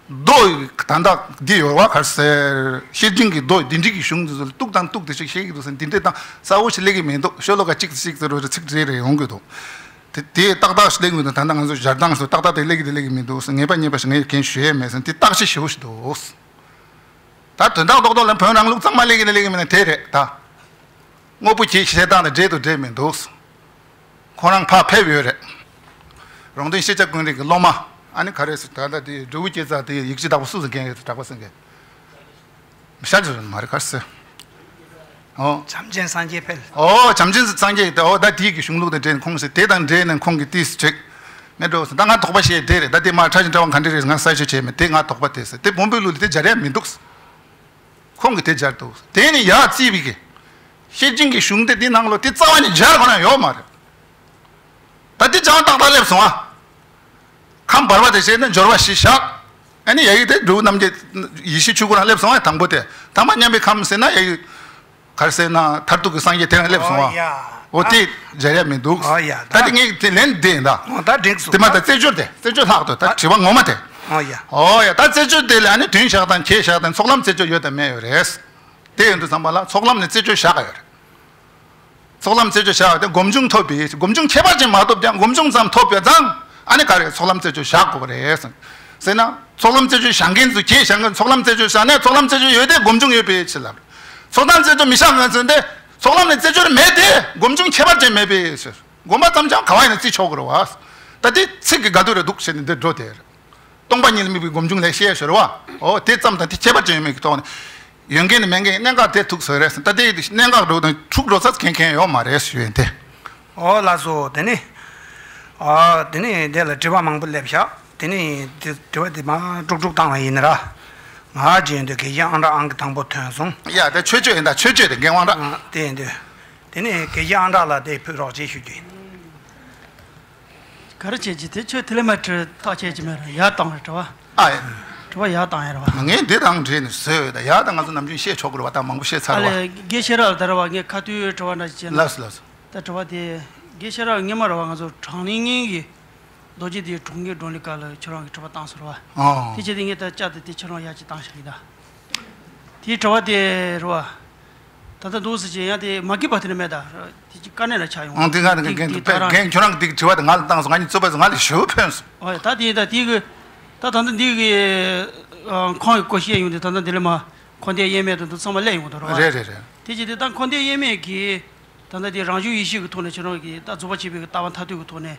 མདོ་ཡི་ད་ལྟ་འདི་ཡོད་བ། ག་རེ་ཟེར། ཤེར་ཕྱིན་གྱི་མདོ་འདི་འདྲི་གི་གཞུང་འདི་ཚོ་ལ་གཏུག་དང་གཏུག་དེ་ཞིག་ཤེས་ཀྱི་འདུག་ཟེར། འདི་འདྲ་དང་གསལ་བོ་ཞིག་སླེབས་ཀྱི་མི་འདུག་ཤོ་ལོ་ཀ་གཅིག་གཅིག་ཟེར་བ་ཚིག་རེ་རེ་ཡོང་གི་འདུག་དེ་དེ་ཏག་ཏག་ཞིག་སླེབས་ཀྱི་འདུག་ད་ལྟ་ང་ཚོ་སྦྱར་སྟངས་སུ་ཏག་ཏག་དེ་སླེབས་ཀྱི་དེ་སླེབས་ཀྱི་མི་འདུག་ཟེར། ངེས་པ་རྙེད་པ་ཞིག་ངས་རྒན་ཞུ་ཡས་མེད་ཟེར། འདི་བརྟག་ཞིབ་ཞེ་པོ་ཞིག་འདུག་ད་དོན་དག་རྡོག་རྡོག་ལ་བོན་རང་ལུགས་གཙང་མ་ལེགས་ཀྱི་ནི་ལེགས་ཀྱི་མིན་ན་དེ་རེད་ད། དངོས་པོ་གྱི་བཤད་སྟངས་དང་འབྲེལ་དུ་འབྲེལ་མི་འདུག་ཁོང་རང་ཕར་ཕེབས་ཡོད་རེད། རོང་སྟོན་ཤེས་བྱ་ཀུན་རིག་གི་སློབ་མ། ཨ་ནི་ག་རེ་ཟེར། ད་ལྟ་དེ་འབྲས་བུ་སྐྱེ་ས་དེ་ཡིག་ཆ་བདག་པོ་སུ་ཟེར་མཁན་ཡོད་ཟེར། གྲགས་པ་ཟེར་མཁན། ཤ་ཅི་མ་རེད་ག་རེ་ཟེར། ཨོ། བྱམས་ཆེན་སངས་རྒྱས་འཕེལ། ཨོ། བྱམས་ཆེན་སངས་རྒྱས་དེ། ཨོ། ད་དེའི་གི་གཞུང་ལུགས་དང་འབྲེལ་ནས་ཁོང་ཟེར། དེ་དང་འབྲེལ་ནས་ཁོང་གིས་ཏིས་ཅིག་ངས་འགྲོ་ཟེར། ད་ང་དོགས་པ་བཤད་དེ་རེད། ད་དེ་མ་ཁྲ་ཅིག་འདྲ་བ་ག་འདྲ་རེད། ང་གསལ་ཤོས་བྱས་མེད། དེ་ང་དོགས་པ་དེ་ཟེར། དེ་བོན་པོའི་ལུགས་ལ་དེ་སྦྱར་ཡ་མི་འདུག་ཁོང་གིས་དེ་སྦྱར་འདུག་དེ་ནི་ཡར་བརྩིས་པའི་གི་ཤེར་ཕྱིན་གྱི་གཞུང་དེ་དེ་ནང་ལོ་དེ་རྩ་བ་ནས་སྦྱར་དགོས་ན་ཡོད་མ་རེད། ད་དེ་ཅང་ཏག་ཏག་སླེབས་སོང་ཨ། ཁམས་བར་པ་དེ་བྱས་ན་འབྱོར་བ་ཞེས་བཞག་ཨ་ནི་ཡ་ཡིག་དེ་འབྲས་བུ་རྣམ་བརྒྱད་ཡེ་ཤེས་ཆོས་སྐུ་རང་སླེབས་སོང་ཨ། དང་པོ་དེ་ཐ་མ་མཉམ་པའི་ཁམས་ཟེར་ན་ཡ་ཡིག་ག་རེ་ཟེར་ན་མཐར་ཐུག་གི་སངས་རྒྱས་དེ་རང་སླེབས་སོང་ཨ། ཨོ་ཡ། ཨོ་དེ་སྦྱར་ཡ་མི་འདུག་ཨོ་ཡ། ད་དེ་ངས་དེ་ལན་འདེབས་ད། ཨོ་ད་འགྲིག་སོང་། དེ་མ་ད་རྩེད་འཇོར་དེ་རྩེད་འཇོར་ལྷག་ཏུ་ད་དྲི་བ་ངོ་མ་དེ། ཨོ་ཡ། ཨོ་ཡ། ད་རྩེད་འཇོར་དེ་ལ་ཨ་ནི་བདུན་བཞག་དང་བརྒྱད་བཞག་དང་ཚོགས་ལམ་རྩེད་འཇོར་ཡོད་དང་མེད་ཡོད་རེད། དེ་ཡོད་དུས་ཙམ་པ་ལ་ཚོགས་ལམ་ནས་རྩེད་འཇོར་བཞག་ག་ཡོད་རེད། ཚོགས་ལམ་རྩེད་འཇོར་བཞག་དེ་སྒོམ་བྱུང་ཐོབ་པའི་སྒོམ་བྱུང་ཁྱད་པར་ཅན་མ་ཐོབ་ཀྱང་སྒོམ་བྱུང་ཙམ་ཐོབ་པའི་ཙང་ཨ་ནི་ག་རེ་ཚོགས་ལམ་རྩེད་འཇོར་བཞག་དགོས་པ་རེད་ཟེར་ན། ཚོགས་ལམ་རྩེད་འཇོར་བཞག་མཁན་ཚོ་གྱིས་བཞག་མཁན་ཚོགས་ལམ་རྩེད་འཇོར་བཞག་ནས་ཚོགས་ལམ་རྩེད་འཇོར་ཡོད་དེ་སྒོམ་བྱུང་ཡོད་པའི་ཕྱིར་ལབ། ཚོགས་ལམ་རྩེད་འཇོར་མི་བཞག་མཁན་ཚོ་དེ་ཚོགས་ལམ་ནས་རྩེད་འཇོར་མེད་དེ་སྒོམ་བྱུང་ཁྱད་པར་ཅན་མེད་པའི་ཕྱིར། སྒོམ་པ་ཙམ་ཀྱང་ག་བ་ཡིན་ན་རྩི་ཆོག་གི་རེད་བ། ད་དེ་ཚིག་གི་དགའ་སྡུག་རེ་འདུག་བྱས་ནས་འདིར་འགྲོ་དེ་རེད། སྟོང་པ་ཉིད་ལ་དམིགས་པའི་སྒོམ་བྱུང་ལས་བཤད་ཟེར་བ། འོ་དེ་ཙམ་དང་དེ་ཁྱད་པར་ཅན་ཡོད་མེད་ཀྱི་ཐོག་ནས། ཡོད་མཁན་ནི་མེད་མཁན་གནད་འགག་དེ་ཐུག་ཟེར་རེད་ཟེར། ད་དེ་གནད་འགག་འགྲོ་དང་འཁྲུག་འགྲོ་ས་མཁན་མཁན་ཡོད་མ་རེད་ཞུ་ཡིན་ཏེ། ཨོ་ལགས་སོ། དེ་ནི། ཨ་དེ་ནི་དེ་ལ་དྲི་བ་མང་པོ་སླེབས་ཤག་དེ་ནི་དེ་དྲི་བ་དེ་མ་དཀྲུག་དཀྲུག་བཏང་བ་ཡིན་ན་ར། ང་ཅི་ཡིན་དུས་དགེ་བཤེས་ཨང་གྲངས་ཨང་གི་དང་པོ་ཐོན་སོང་། ཡ་དེ་ཆོས་སྤྱོད་ཡིན་ད། ཆོས་སྤྱོད་དེ་རྒན་དབང་གྲགས། ཨ་དེ་ཡིན་དུས། དེ་ནི་དགེ་བཤེས་ཨང་གྲགས་ལ་དེ་ཕུལ་རོགས་བྱེད་ཞུ་རྒྱུ་ཡིན། ག་རེ་བྱེད་ཀྱི་དེ་ཁྱོད་དེ་ལས་མ་དྲི་ཐག་བཅད་ཀྱི་མེད་ར། ཡར་བཏང་རེད་དྲི་བ། ཨ་ཡ། དྲི་བ་ཡར་བཏང་ཡ་ར་བ། ངས་འདི་དང་འབྲེལ་ནས་བཟོས་ཡོད་ད། ཡར་ད་ང་ཚོ་ནམ་རྒྱུན་བཤད་ཆོག་གི་རེད་བ། ད་མང་པོ་བཤད་ཚར་བ། ཨ་ལས་དགེ་བཤེས་ར་ལ་ད་ར་བ་ངས་ཁ་ཐུག་དྲི་བ་འདྲ་ཞིག་བྱས་ན། ལགས་སོ་ལགས་སོ། ད་དྲི་བ་དེ་དགེ་བཤེས་ར་སྔོན་མ་ར་བ་ང་ཚོ་གྲངས་ལས་ངན་གྱི་རྡོ་རྗེ་གདན་གྲོང་ཁྱེར་བགྲོ་གླེང་སྐབས་ལ་ཁྱོད་རང་གི་དྲི་བ་བཏང་སོང་ར་བ། ཨོ། དེ་བྱས་ཏེ་ངས་ད་བསྐྱར་དུ་དེ་ཁྱོད་རང་ཡར་ཅིག་བཏང་བཞག་གི་ད། དེའི་དྲི་བ་དེ་རེད་བ། ད་ལྟ་འདུག་ཟེར་གྱི་ཡང་དེ་མ་གི་པ་དེ་ནི་མེད་ད། དེ་ཅིག་དཀའ་གནད་ལ་ཆགས་ཡོང་། ཨང་དེ་ང་དེ་རྒན་དེ་དེ་ད་རང་རྒན་ཁྱོད་རང་གི་དེ་དྲི་བ་དེ་ང་ལ་བཏང་སོང་། ང་གཉིས་རྩོད་པ་ང་ལ་ཞེ་པོ་ཕན་སོང་། ཨོ་ད་དེ་ད་དེ་གི་ད་ད་ལྟ་འདི་གི་ཨ་ཁོང་གི་སྐོར་བཤད་ཡོང་དུས་ད་ལྟ་འདི་ལ་མ་འཁོར་འདས་དབྱེར་མེད་དང་འདི་ཚང་མ་སླེབས་ཡོང་གི་འདུག་རེད་བ། རེད་རེད་རེད། དེ་ཅིག་དེ་ད་འཁོར་འདས་དབྱེར་མེད་ཀྱི་ད་ལྟ་དེ་རང་བྱུང་ཡེ་ཤེས་ཀྱི་ཐོག་ནས་ཁྱོད་རང་གི་ད་རྫོགས་པ་ཆེན་པོའི་ལྟ་བ་མཐར་ཐུག་གི་ཐོག་ནས་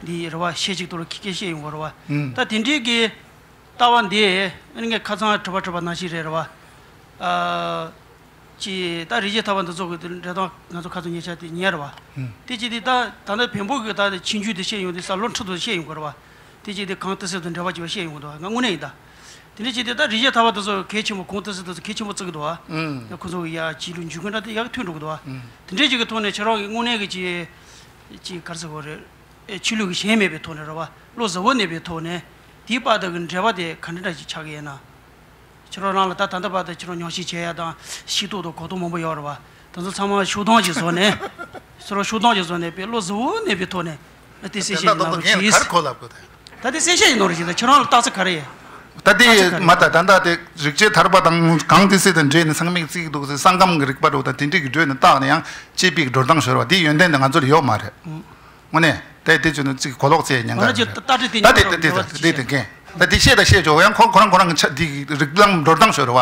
འདི་རེད་བ། ཤེས་བྱེད་ཀྱི་ཐོག་ལ་ཁྱི་སྐད་བཤད་ཡོང་གི་རེད་བ། ཨང་། ད་དེ་འདྲའི་གི་ལྟ་བ་འདི་ཨ་ནི་ངས་ཁ་སང་དྲི་བ་དྲིས་པ་ནང་བཞིན་རེད་རེད་བ། ཨ། ཅི། ད་རིགས་བརྒྱ་ཐར་པ་འདི་ཚོ་གི་འགྲེལ་སྟངས་ང་ཚོ་ཁ་སང་ཉེ་ཆར་དེ་ཉན་རེད་བ། ཨང་། དེ་ཅི་དེ་ད་ད་ལྟ་བོན་པོ་གི་ད་དེ་ཕྱིན་རྒྱུ་དེ་བཤད་ཡོང་དུས་ས་ལོ་ཁྲི་དུ་བཤད་ཡོང་གི་རེད་བ། དེ་ཅི་དེ་གང་གཏི་སེལ་དང་འབྲེལ་བ་བྱས་པ་བཤད་ཡོང་གི་འདུག་ང་དངོས་གནས་ཡིན་ད། དེ་འདྲ་ཅི་དེ་ད་རིགས་བརྒྱ་ཐར་པ་འདི་ཚོ་གལ་ཆེན་པོ་གང་གཏི་སེལ་དེ་ཚོ་གལ་ཆེན་པོ་བརྩི་གི་འདུག་བ། ཨང་། ཡ་ཁོ་ཚོ་གི་ཡ་སྤྱི་ལུགས་འཇུག་སྒོ་འདྲ་དེ་ཡག་གི་མཐུན་འགྲོ་གི་འདུག་བ། ཨང་། དེ་འདྲ་ཅིག་གི་ཐོག་ནས་ཁྱེད་རང་གི་དངོས་གནས་གི་ཅི། ཅི་ག་རེ་ཟེར་དགོས་རེད། ཨེ་ཆོས་ལུགས་ཀྱི་ཞེན་མེད་པའི་ཐོག་ནས་རེད་བ། བློ་གཟུ་བོར་གནས་པའི་ཐོག་ནས་དེའི་བར་དུ་གི་འབྲེལ་བ་དེ་ག་འདྲ་འདྲ་ཞིག་ཆགས་ཀྱི་ཡོད་ན། ཁྱེད་རང་རང་ལ་ད་ད་ལྟ་བར་དུ་ཁྱེད་རང་ཉམས་ཞིབ་བྱས་ཡ་དང་ཤེས་རྟོགས་དང་གོ་རྟོགས་མང་པོ་ཡོད་རེད་བ། དེ་ཚོ་ཚང་མ་ཤུགས་བསྡོམས་ཅིག་བཟོས་ནས། ཁྱེད་རང་ཤུགས་བསྡོམས་ཅིག་བཟོས་ནས་དཔེ་བློ་གཟུ་བོར་གནས་པའི་ཐོག་ནས་ཨ་དེ་གསལ་བཤད་ཅིག་གནང་རོགས་གྱིས། ད་དེ་གསལ་བཤད་ཅིག་གནང་རོགས་གྱིས། ད་ཁྱེད་རང་ལ་རྟགས་མཚན་ག་རེ་ཡོད། ད་དེ་མ་ད་ད་ད་དེ་རིག་བྱེད་ཐར་པ་དང་གང་དེ་སྲིད་དུ་འདྲེས་ནས་ཚང་མས་བརྩི་གི་འདུག་ཟེར། ས་ཁམས་ཀྱི་རིག་པ་འདྲ་བོ་དང་དེ་འདྲས་ཀྱི་འགྲོས་ནས་བཏགས་ནས་ཡང་བྱས་པའི་འགྲོ་སྟངས་ཤོར་བ་དེའི་ཡོན་ཏན་དེ་ང་ཚོ་ལ་ཡོད་མ་རེད། དངོས་གནས་དེ་དེ་ཚོ་ནི་ཅིག་གོ་ལོག་བྱས་ཉེན་ཁ་ཡོད་རེད། ད་དེ་དེ་དེ་དེ་དེ་དེ་དེ་དེ་གན་ད་དེ་བཤད་ད་བཤད་ཆོག་ཡང་ཁོ་ཁོ་རང་ཁོ་རང་གི་ཆ་དེ་རིགས་ལམ་འགྲོ་སྟངས་ཤོར་བ་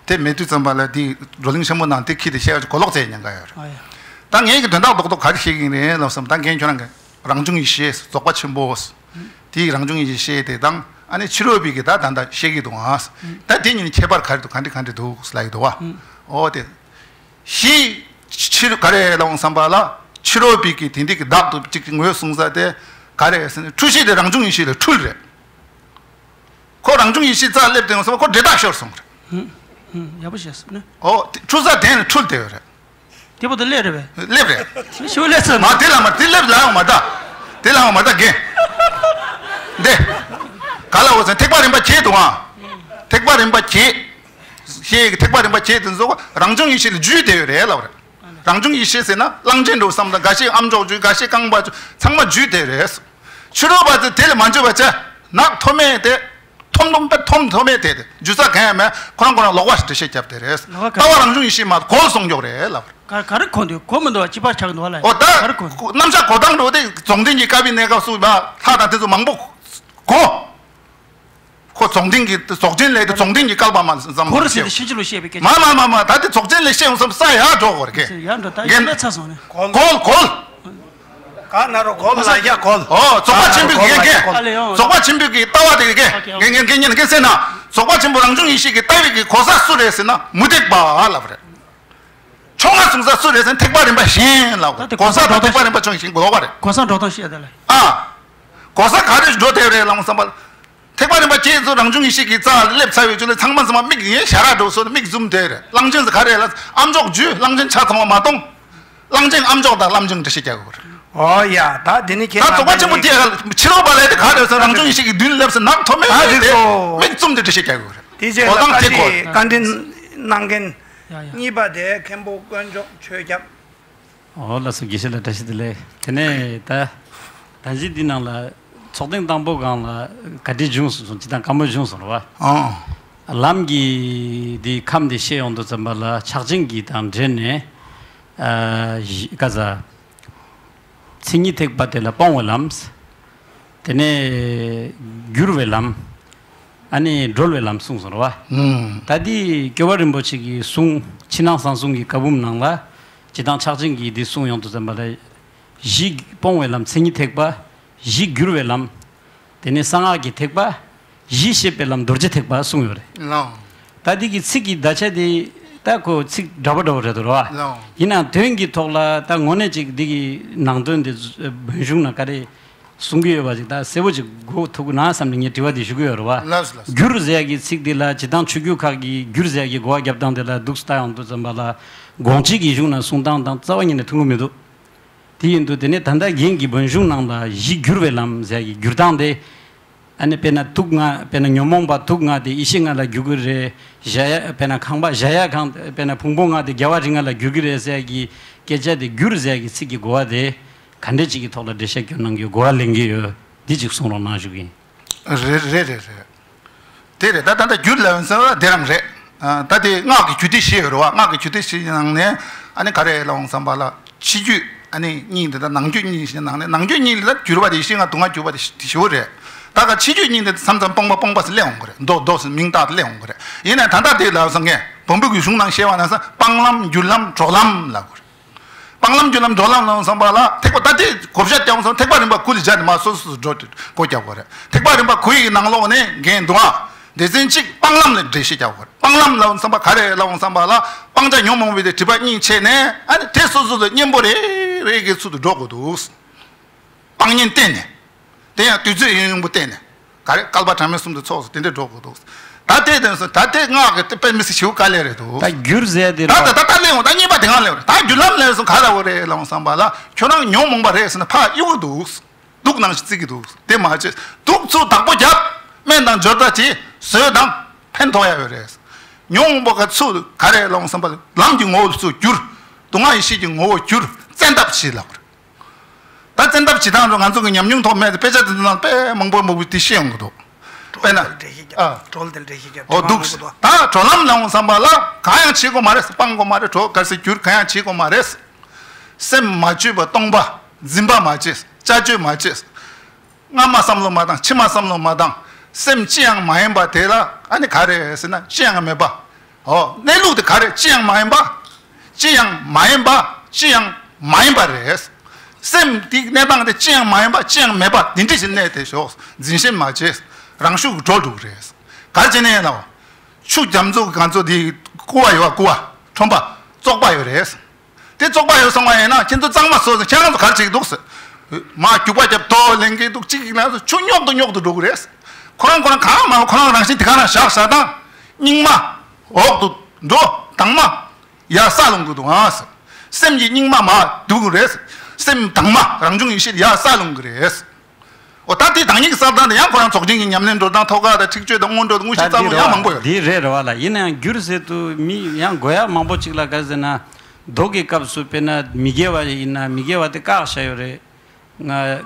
དེ་མེད་དུས་ཙམ་པ་ལ་དེ་བགྲོ་གླེང་ཆེན་པོ་ནང་དེ་ཁྱི་དེ་བཤད་གོ་ལོག་བྱས་ཉེན་ཁ་ཡོད་རེད། ད་ངས་ཀྱི་དོན་དག་རྡོག་རྡོག་ག་རེ་བཤད་ཀྱི་ཡིན་རེད་ལབ་བསམ། ད་ངས་ཁྱོད་རང་གི་རང་བྱུང་ཡེ་ཤེས་རྫོགས་པ་ཆེན་པོ། དེའི་རང་བྱུང་ཡེ་ཤེས་དེ་དང་ཨ་ནི་ཕྱི་རོལ་པའི་གི་ད་ད་ད་བཤད་ཀྱི་འདུག་ཨ། ད་དེ་གཉིས་ཁྱད་པར་ག་རེ་འདུག་ག་འདྲ་ག་འདྲ་འདུག་ལབ་ཀྱི་འདུག་བ། ཨོ་དེ། ཞི། ཕྱི་རོལ་ག་རེ་ལབ་བསམ་པ་ལ་ཕྱི་རོལ་པའི་གི་དེ་འདྲ་གི་བདག་ཏུ་གཅིག་གི་ངོས་བཟུང་ས་དེ་ག་རེ་ཟེར་ན་འཁྲུལ་ཤེས་དེ་རང་བྱུང་ཡེ་ཤེས་ལ་འཁྲུལ་རེད། ཁོ་རང་བྱུང་ཡེ་ཤེས་རྩ་སླེབས་དེ་ཡོང་བསམ་པ་ཁོ་འདྲེ་ཐག་ཤོར་སོང་རེད། ཧུམ་ཧུམ་ཡག་པོ་བཤད་སོང་ནི། ཨོ་དེ་འཁྲུལ་ས་དེ་ནི་འཁྲུལ་དེ་ཡོད་རེད། དེ་བར་དུ་སླེབས་རེད་པས། སླེབས་རེད། ཤོ་ལེ་ཚོ་མ་དེ་ལ་མ་དེ་སླེབས་ལ་ཡང་མ་ད། དེ་ལ་ཡང་མ་ད་རྒན། འདི། ག་ལ་འོ་ཟེར་ཐེག་པ་རིམ་པ་བརྒྱད་དུ་ཨ། ཐེག་པ་རིམ་པ་བརྒྱད། ཞེས་ཐེག་པ་རིམ་པ་བརྒྱད་དུ་འཛོག་རང་བྱུང་ཡེ་ཤེས་ལ་རྒྱུད་དེ་ཡོད་རེད་ལབ་རེད། རང་བྱུང་ཡེ་ཤེས་ཟེར་ན་གླང་ཆེན་འགྲོ་བསམ་དང་འགའ་ཤས་ཨ་མཆོག་རྒྱུད་འགའ་ཤས་རྐང་པ་རྒྱུད་ཚང་མ་རྒྱུད་དེ་རེད། ཕྱི་རོལ་པ་ཚོས་དེ་ལ་མ་འཇུག་པ་བྱས་ནག་ཐོམ་མེ་དེ། ཐོམ་ཐོམ་པ་ཐོམ་ཐོམ་མེ་དེ་དེ་རྒྱུ་ས་གང་ཡང་མེད་ཁོ་རང་ཁོ་རང་ལོག་པ་ཞིག་འགྲེལ་བཤད་བརྒྱབ་དེ་རེད། ལོག་པ་ལྟ་བ་རང་བྱུང་ཡེ་ཤེས་མ་གོལ་སོང་མགྱོགས་རེད་ལབ། ག་ག་རེ་གོ་འདུག་གོ་མི་འདུག་བ་སྤྱི་པ་ཆགས་འདུག་བ་ལ། ཨོ་ད་ག་རེ་གོ་འདུག་རྣམ་གཞག་གོ་སྟངས་འགྲོ་དེ་རྫོགས་ལྡན་གྱི་བཀའ་པའི་གནས་སྐབས་སུ་ལ་ལྷ་དང་དེ་ཚོ་མང་པོ་གོ། ཁོ་རྫོགས་ལྡན་གྱི་རྫོགས་ཆེན་ལས་དེ་རྫོགས་ལྡན་གྱི་བསྐལ་པ་མ་ཙམ་གོ་རེ་ཟེར་ཏེ་ཕྱིན་ཅི་ལོག་བཤད་པའི་སྐད་ཆ། མ་མ་མ་མ་ད་དེ་རྫོགས་ཆེན་ལས་བཤད་ཡོང་བསམ་ས་ཡ་འགྲོ་གོ་རེ་གེ། ཡ་འགྲོ་ད་རྒན་ཡིན་ལས་ཚ་སོང་ནས། གོལ་གོལ། ག་ན་རོ་གོལ་ལ་ཡ་གོལ། ཨོ་རྫོགས་པ་ཆེན་པོའི་གེ་གེ། ཨ་ལེ་ཡོང་། རྫོགས་པ་ཆེན་པོའི་གེ་ལྟ་བ་དེ་གེ་གེ། ཨོ་ཁེ་ཨོ་ཁེ། གེ་གེ་གེ་གེ་ཟེར་ན། རྫོགས་པ་ཆེན་པོ་རང་བྱུང་ཡེ་ཤེས་ཀྱི་ལྟ་བའི་གེ་གོ་ས་སུ་རེད་ཟེར་ན་མུ་སྟེགས་པ་ལབ་རེད། ཆོ་ང་གསུང་ས་སུ་རེད་ཟེར་ན་ཐེག་པ་རིམ་པ་གཞན་ལབ་རེད། གོ་ས་དང་ཐེག་པ་རིམ་པ་ཆོ་གཞན་གོ་བ་རེད། གོ་ས་འགྲོ་སྟངས་ཤེས་དེ་ལ། ཨ། གོ་ས་ག་རེ་འགྲོ་དེ་རེད་ལབ་བསམ་པ། ཐེག་པ་རིམ་པ་བརྒྱད་ཚོ་རང་བྱུང་ཡེ་ཤེས་ཀྱི་རྩ་ལ་སླེབས་ཚར་བའི་རྗེས་ལ་ཚང་མ་ཚང་མ་མིག་ཡིན་ཞར་འགྲོ་སོང་མིག་བཙུམ་དེ་རེད། གླང་ཆེན་ཟེར་ག་རེ་ལ་ཨ་མཆོག་རྒྱུད་གླང་ཆེན་ཆ་ཚང་མ་མ་གཏོང་། གླང་ཆེན་ཨ་མཆོག་དང་བླ་མ་ཆེན་འགྲེལ་བཤད་རྒྱག་དགོས་རེད། ཨོ་ཡ་ད་དེ་ནི་ཁྱེད་ད་རྫོགས་པ་ཆེན་པོ་དེ་ཕྱི་རོལ་པ་ལས་དེ་ག་རེ་ཟེར་རང་བྱུང་ཡེ་ཤེས་ཀྱི་མདུན་སླེབས་སུ་ནག་ཐོམ་མེ་ཨ་རེད་དེ་སོ། མིག་བཙུམ་དེ་འགྲེལ་བཤད་རྒྱག་དགོས་རེད། དེ་རྗེས་གོ་ལ་སྟངས་དེ་བཀའ་གོ་དྲིན་བཀའ་དྲིན་གནང་མཁན་ཡ་ཡ། གཉིས་པ་དེ་མཁན་པོ་དཀོན་མཆོག་ཆོས་སྐྱབས། ཨོ་ལགས་སོ། དགེ་བཤེས་ལགས་བཀྲ་ཤིས་བདེ་ལེགས། དེ་ནས་ད་ད་གཞི་འདི་ནང་ལ་ཚོགས་ཐེངས་དང་པོ་སྒང་ལ་ག་འདྲའི་བྱུང་སོང་སོང་ཅི་དང་བཀའ་མོལ་བྱུང་སོང་རེད་བ། ཨོ། ལམ་གྱི་འདི་ཁམས་འདི་བཤད་ཡོང་དུས་ཙམ་པ་ལ་ཕྱག་ཆེན་གྱི་དང་འབྲེལ་ནས་ཨ་ག་ས་མཚན་ཉིད་ཐེག་པ་དེ་ལ་སྤོང་བའི་ལམ། དེ་ནས་བསྒྱུར་བའི་ལམ། ཨ་ནི་སྒྲོལ་བའི་ལམ་གསུངས་སོང་རེད་བ། ད་འདི་སྐྱོབ་པ་རིན་པོ་ཆེ་གི་གསུང་ཕྱི་ནང་གསང་གསུམ་གྱི་བཀའ་འབུམ་ནང་ལ་ཇི་ལྟར་ཕྱག་ཆེན་གྱིས་འདི་གསུངས་ཡོང་དུས་ཙམ་པ་ལ། གཞི་སྤོང་བའི་ལམ་མཚན་ཉིད་ཐེག་པ། གཞི་བསྒྱུར་བའི་ལམ། དེ་ནས་གསང་སྔགས་ཀྱི་ཐེག་པ། གཞི་ཤེས་པའི་ལམ་རྡོ་རྗེ་ཐེག་པ་གསུངས་ཡོད་རེད། ལགས། ད་འདི་གི་ཚིག་གི་བརྡ་ཆད་དེ་ད་ཁོ་ཚིག་འདྲ་པོ་འདྲ་པོ་རེད་འདུག་རེད་བ། ལགས། ཡིན་ནའང་དོན་གྱི་ཐོག་ལ་ད་དངོས་གནས་ཅིག་འདི་གི་ནང་དོན་དེ་བོན་གཞུང་ན་ག་རེ་གསུང་གི་ཡོད་པ་ཅིག་ད་གསལ་པོ་ཅིག་གོ་ཐུབ་ཀྱི་ན་བསམ་ནས་ངས་དྲི་བ་འདི་ཞུ་གི་ཡོད་རེད་བ། ལགས་སོ་ལགས་སོ། བསྒྱུར་ཟེར་ཡ་གི་ཚིག་འདི་ལ་ཇི་ལྟར་ཆོས་བརྒྱུད་ཁག་གིས་བསྒྱུར་ཟེར་ཡ་གི་གོ་བ་རྒྱབ་སྟངས་དེ་ལ་འདུག་སེ་ལྟ་ཡོང་དུས་ཙམ་པ་ལ་དགོངས་གཅིག་གི་གཞུང་ན་གསུང་སྟངས་དང་རྩ་བ་ཉིད་ནས་མཐུན་གྱི་མི་འདུག་དེ་ཡིན་དུས་དེ་ནས་ད་ལྟ་རྒན་གྱི་བོན་གཞུང་ནང་ལ་གཞི་བསྒྱུར་བའི་ལམ་ཟེར་གྱི་བསྒྱུར་སྟངས་དེ། ཨ་ནི་དཔེར་ན་དུག་ལྔ་དཔེར་ན་ཉོན་མོངས་པ་དུག་ལྔ་དེ་ཡེ་ཤེས་ལྔ་ལ་བསྒྱུར་གྱི་རེད། གཞལ་ཡས་དཔེར་ན་ཁང་པ་གཞལ་ཡས་ཁང་དཔེར་ན་ཕུང་པོ་ལྔ་དེ་རྒྱལ་བ་རིགས་ལྔ་ལ་བསྒྱུར་གྱི་རེད་ཟེར་གྱི་སྐད་ཆ་དེ་བསྒྱུར་ཟེར་གྱི་ཚིག་གི་གོ་བ་དེ་ག་འདྲས་ཅིག་གི་ཐོག་ལ་འགྲེལ་བཤད་སྐྱོན་གནང་རྒྱུའི་གོ་བ་ལེན་གྱི་ཡོད། འདི་ཅིག་གསུང་རོགས་གནང་ཞུ་གི་ཡིན། རེད་རེད་རེད་རེད། དེ་རེད། ད་ད་ལྟ་བསྒྱུར་ལབ་ཡོང་ཟེར་བ་དེ་རང་རེད། ཨ། ད་དེ་སྔགས་ཀྱི་རྒྱུད་སྡེ་བཞི་ཡོད་རེད་བ། སྔགས་ཀྱི་རྒྱུད་སྡེ་བཞི་ནང་ནས་ཨ་ནི་ག་རེ་ལབ་ཡོང་བསམ་པ་ལ་ཕྱི་རྒྱུད་ཨ་ནི་གཉིས་འདི་དང་ནང་རྒྱུད་གཉིས་ཞེས་ནང་ནས་ནང་རྒྱུད་གཉིས་འདི་ལ་བསྒྱུར་བ་དེ་ཡེ་ཤེས་ལྔ་དུག་ལྔ་བསྒྱུར་བ་དེ་ཞི་བོ་རེད། ད་ག་ཕྱི་རྒྱུད་གཉིས་འདི་མཚམས་མཚམས་སྤོང་བ་སྤོང་བ་ཟེར་སླེབས་ཡོང་གི་རེད། མདོ་མདོ་ཟེར་མིང་བཏགས་ཏེ་སླེབས་ཡོང་གི་རེད། ཡིན་ནའི་ད་ལྟ་དེ་ལབ་སོང་ངས་བོན་པོ་གི་གཞུང་ནང་བཤད་པ་ན་ས་སྤང་ལམ་བསྒྱུར་ལམ་གྲོལ་ལམ་ལབ་དགོས་རེད། སྤང་ལམ་བསྒྱུར་ལམ་གྲོལ་ལམ་ལ་བསམ་པ་ལ་ཐེག་པ་ད་ལྟའི་གོ་བཤད་རྒྱག་སོང་། ཐེག་པ་རིམ་པ་དགུ་ལ་སྦྱར་ནས་མར་སོ་སོ་སོ་འགྲོ་སྒོ་རྒྱག་དགོས་རེད། ཐེག་པ་རིམ་པ་དགུ་ཡི་ནང་ལོགས་ནས་འགན་འདུག་ཨ། སྡེ་ཚན་གཅིག་སྤང་ལམ་ལ་འགྲེལ་བཤད་རྒྱག་དགོས་རེད། སྤང་ལམ་ལ་བསམ་པ་ག་རེ་ལ་བསམ་པ་ལ་སྤང་བྱ་ཉོན་མོངས་པའི་དེ་སྒྲིབ་པ་གཉིས་ཕྱེ་ནས་ཨ་ནི་དེ་སོ་སོ་ལ་གཉེན་པོ་རེ་རེ་གི་ཚུལ་དུ་འགྲོ་དགོས་འདུག་སྤང་གཉེན་བསྟེན་ནས། དེ་ཡང་དུས་ཚོད་ཡུན་རིང་པོ་བསྟེན་ནས། ག་རེ་བསྐལ་པ་གྲངས་མེད་གསུམ་དུ་ཚོགས་སུ་དེ་འདྲས་འགྲོ་དགོས་འདུག་ད་ལྟའི་དོན་སུ་ད་ལྟའི་སྔགས་ཀྱི་དཔེ་མི་སྲིད་ཞིའུ་དཀའ་ལས་རེད་འདུག་ད་བསྒྱུར་ཟེར་དེ་ད་རེད་ད་ད་ད་ལེན་འོང་ད་གཉིས་པ་དེ་གང་ལེན་རེད། ད་བསྒྱུར་ལམ་ལེན་སོང་ག་ལ་འོ་རེད་ལོང་བསམ་པ་ལ་ཁྱོད་རང་ཉོན་མོངས་པ་རེད་ཟེར་ན་ཕ་གཡུག་གི་འདུག་དུག་ནང་བཞིན་བརྩི་གི་འདུག་དེ་མ་བྱེད་དུག་ཚུ་བདག་པོ་རྒྱབ་སྨན་དང་སྦྱོར་རྟ་བྱེད་ཟོས་དང་ཕན་ཐོགས་ཡ་ཡོད་རེད། ཉོན་མོངས་པ་ཚུ་ག་རེ་ལོང་བསམ་པ་ལ་ལམ་གྱི་ངོ་བོ་ཚུ་བསྒྱུར། དུག་ལྔ་ཡེ་ཤེས་ཀྱི་ངོ་བོ་བསྒྱུར་བཙན་ཐབས་བྱེད་ལབ་རེད། ད་བཙན་ཐབས་བྱེད་སྟངས་ཚོ་ང་ཚོ་གི་ཉམས་མྱོང་ཐོག་མེད་དེ་དཔེ་ཆ་དེ་ཚོ་ནང་དཔེ་མང་པོ་མང་པོ་དེ་ཤེས་ཡོང་གི་འདུག་དཔེར་ན། འགྲེལ་བཤད་རྒྱབ། ཨ། གྲོལ་དེ་འགྲེལ་བཤད་རྒྱབ། འོ་འདུག། ད་གྲོལ་ལམ་ལ་འོང་བསམ་པ་ལ་གང་ཡང་བྱེད་དགོས་མ་རེད། སྤང་དགོས་མ་རེད། གྲོལ་ག་ཟེར་རྒྱུར་གང་ཡང་བྱེད་དགོས་མ་རེད། སེམས་མ་བཅོས་པ་སྟོང་པ། འཛིན་པ་མ་བྱེད། བྱ་སྤྱོད་མ་བྱེད། སྔ་མ་བསམ་བློ་མ་བཏང་། ཕྱི་མ་བསམ་བློ་མ་བཏང་། སེམས་ཅི་ཡང་མ་ཡིན་པ་དེ་ལ་ཨ་ནི་ག་རེ་ཟེར་ན་ཅི་ཡང་མེད་པ། ཨོ། གནས་ལུགས་དེ་ག་རེ། ཅི་ཡང་མ་ཡིན་པ། ཅི་ཡང་མ་ཡིན་པ། ཅི་ཡང་མ་ཡིན་པ་རེད། སེམས་དེའི་གནས་སྟངས་དེ་ཅི་ཡང་མ་ཡིན་པ། ཅི་ཡང་མེད་པ་དེ་འདྲ་ཞིག་གནས་ཏེ་ཞོག། འཛིན་ཞེན་མ་བྱེད། རང་ཤུགས་ཀྱིས་གྲོལ་འགྲོ་གི་རེད། ག་རེ་བྱས་ནས་ཡིན་ནའང་། ཆུ་རྒྱ་མཚོ་གི་ག་ཚོད་དེ་རྐུ་བ་ཡོད་པ། རྐུ་བ་ཁྲོན་པ་བཙོག་པ་ཡོད་རེད། དེ་བཙོག་པ་ཡོད་སོང་བ་ཡིན་ན་ཁྱེད་ཚོ་གཙང་མ་བཟོ་ཟེར། ཁྱེད་རང་ཚོ་ག་རེ་བྱེད་ཀྱི་འདུག་ཟེར། མར་རྒྱུག་པ་རྒྱབ། ཐོ་ལེན་གྱི་འདུག། གཅིག་ཡིན་ན་ཆུ་རྙོག་ཏུ་རྙོག་ཏུ་འགྲོ་གི་རེད། ཁོ་རང་ཁོ་རང་གང་མ་ཁོ་རང་རང་བཞིན་དེ་ག་རང་བཞག་བཞག་དང་། སྙིགས་མ་འོག་ཏུ་འགྲོ། དྭངས་མ་ཡར་ས་ལོང་གི་འདུག་ཨ། སེམས་ཀྱི་སྙིགས་མ་མར་འདུག་གི་རེད། སེམས་དྭངས་མ་རང་བྱུང་ཡེ་ཤེས་ཡར་ས་ལོང་གི་རེད། འོ་ད་དེ་བདག་ཉིད་ཀྱི་བསམ་སྟངས་དེ་ཡང་ཁོ་རང་རྫོགས་ཆེན་གྱི་ཉམས་ལེན་འགྲོ་སྟངས། ཐོ་ག་དང་འཁྲིག་སྤྱོད་དང་སྔོན་འགྲོ་དང་དངོས་གཞི་རྩ་ལུགས་ཡང་མང་པོ་ཡོད། འདི་རེད་རེད་བ་ལ། ཡིན་ན་ཡང་སྒྱུར་ཟེར་དུས་མི་ཡང་གོ་ཡག་མང་པོ་ཅིག་ལ་ག་རེ་ཟེར་ན། མདོ་གི་སྐབས་སུ་དཔེར་ན་མི་དགེ་བ་ཡིན་ན་མི་དགེ་བ་དེ་བཀག་བཞག་ཡོད་རེད།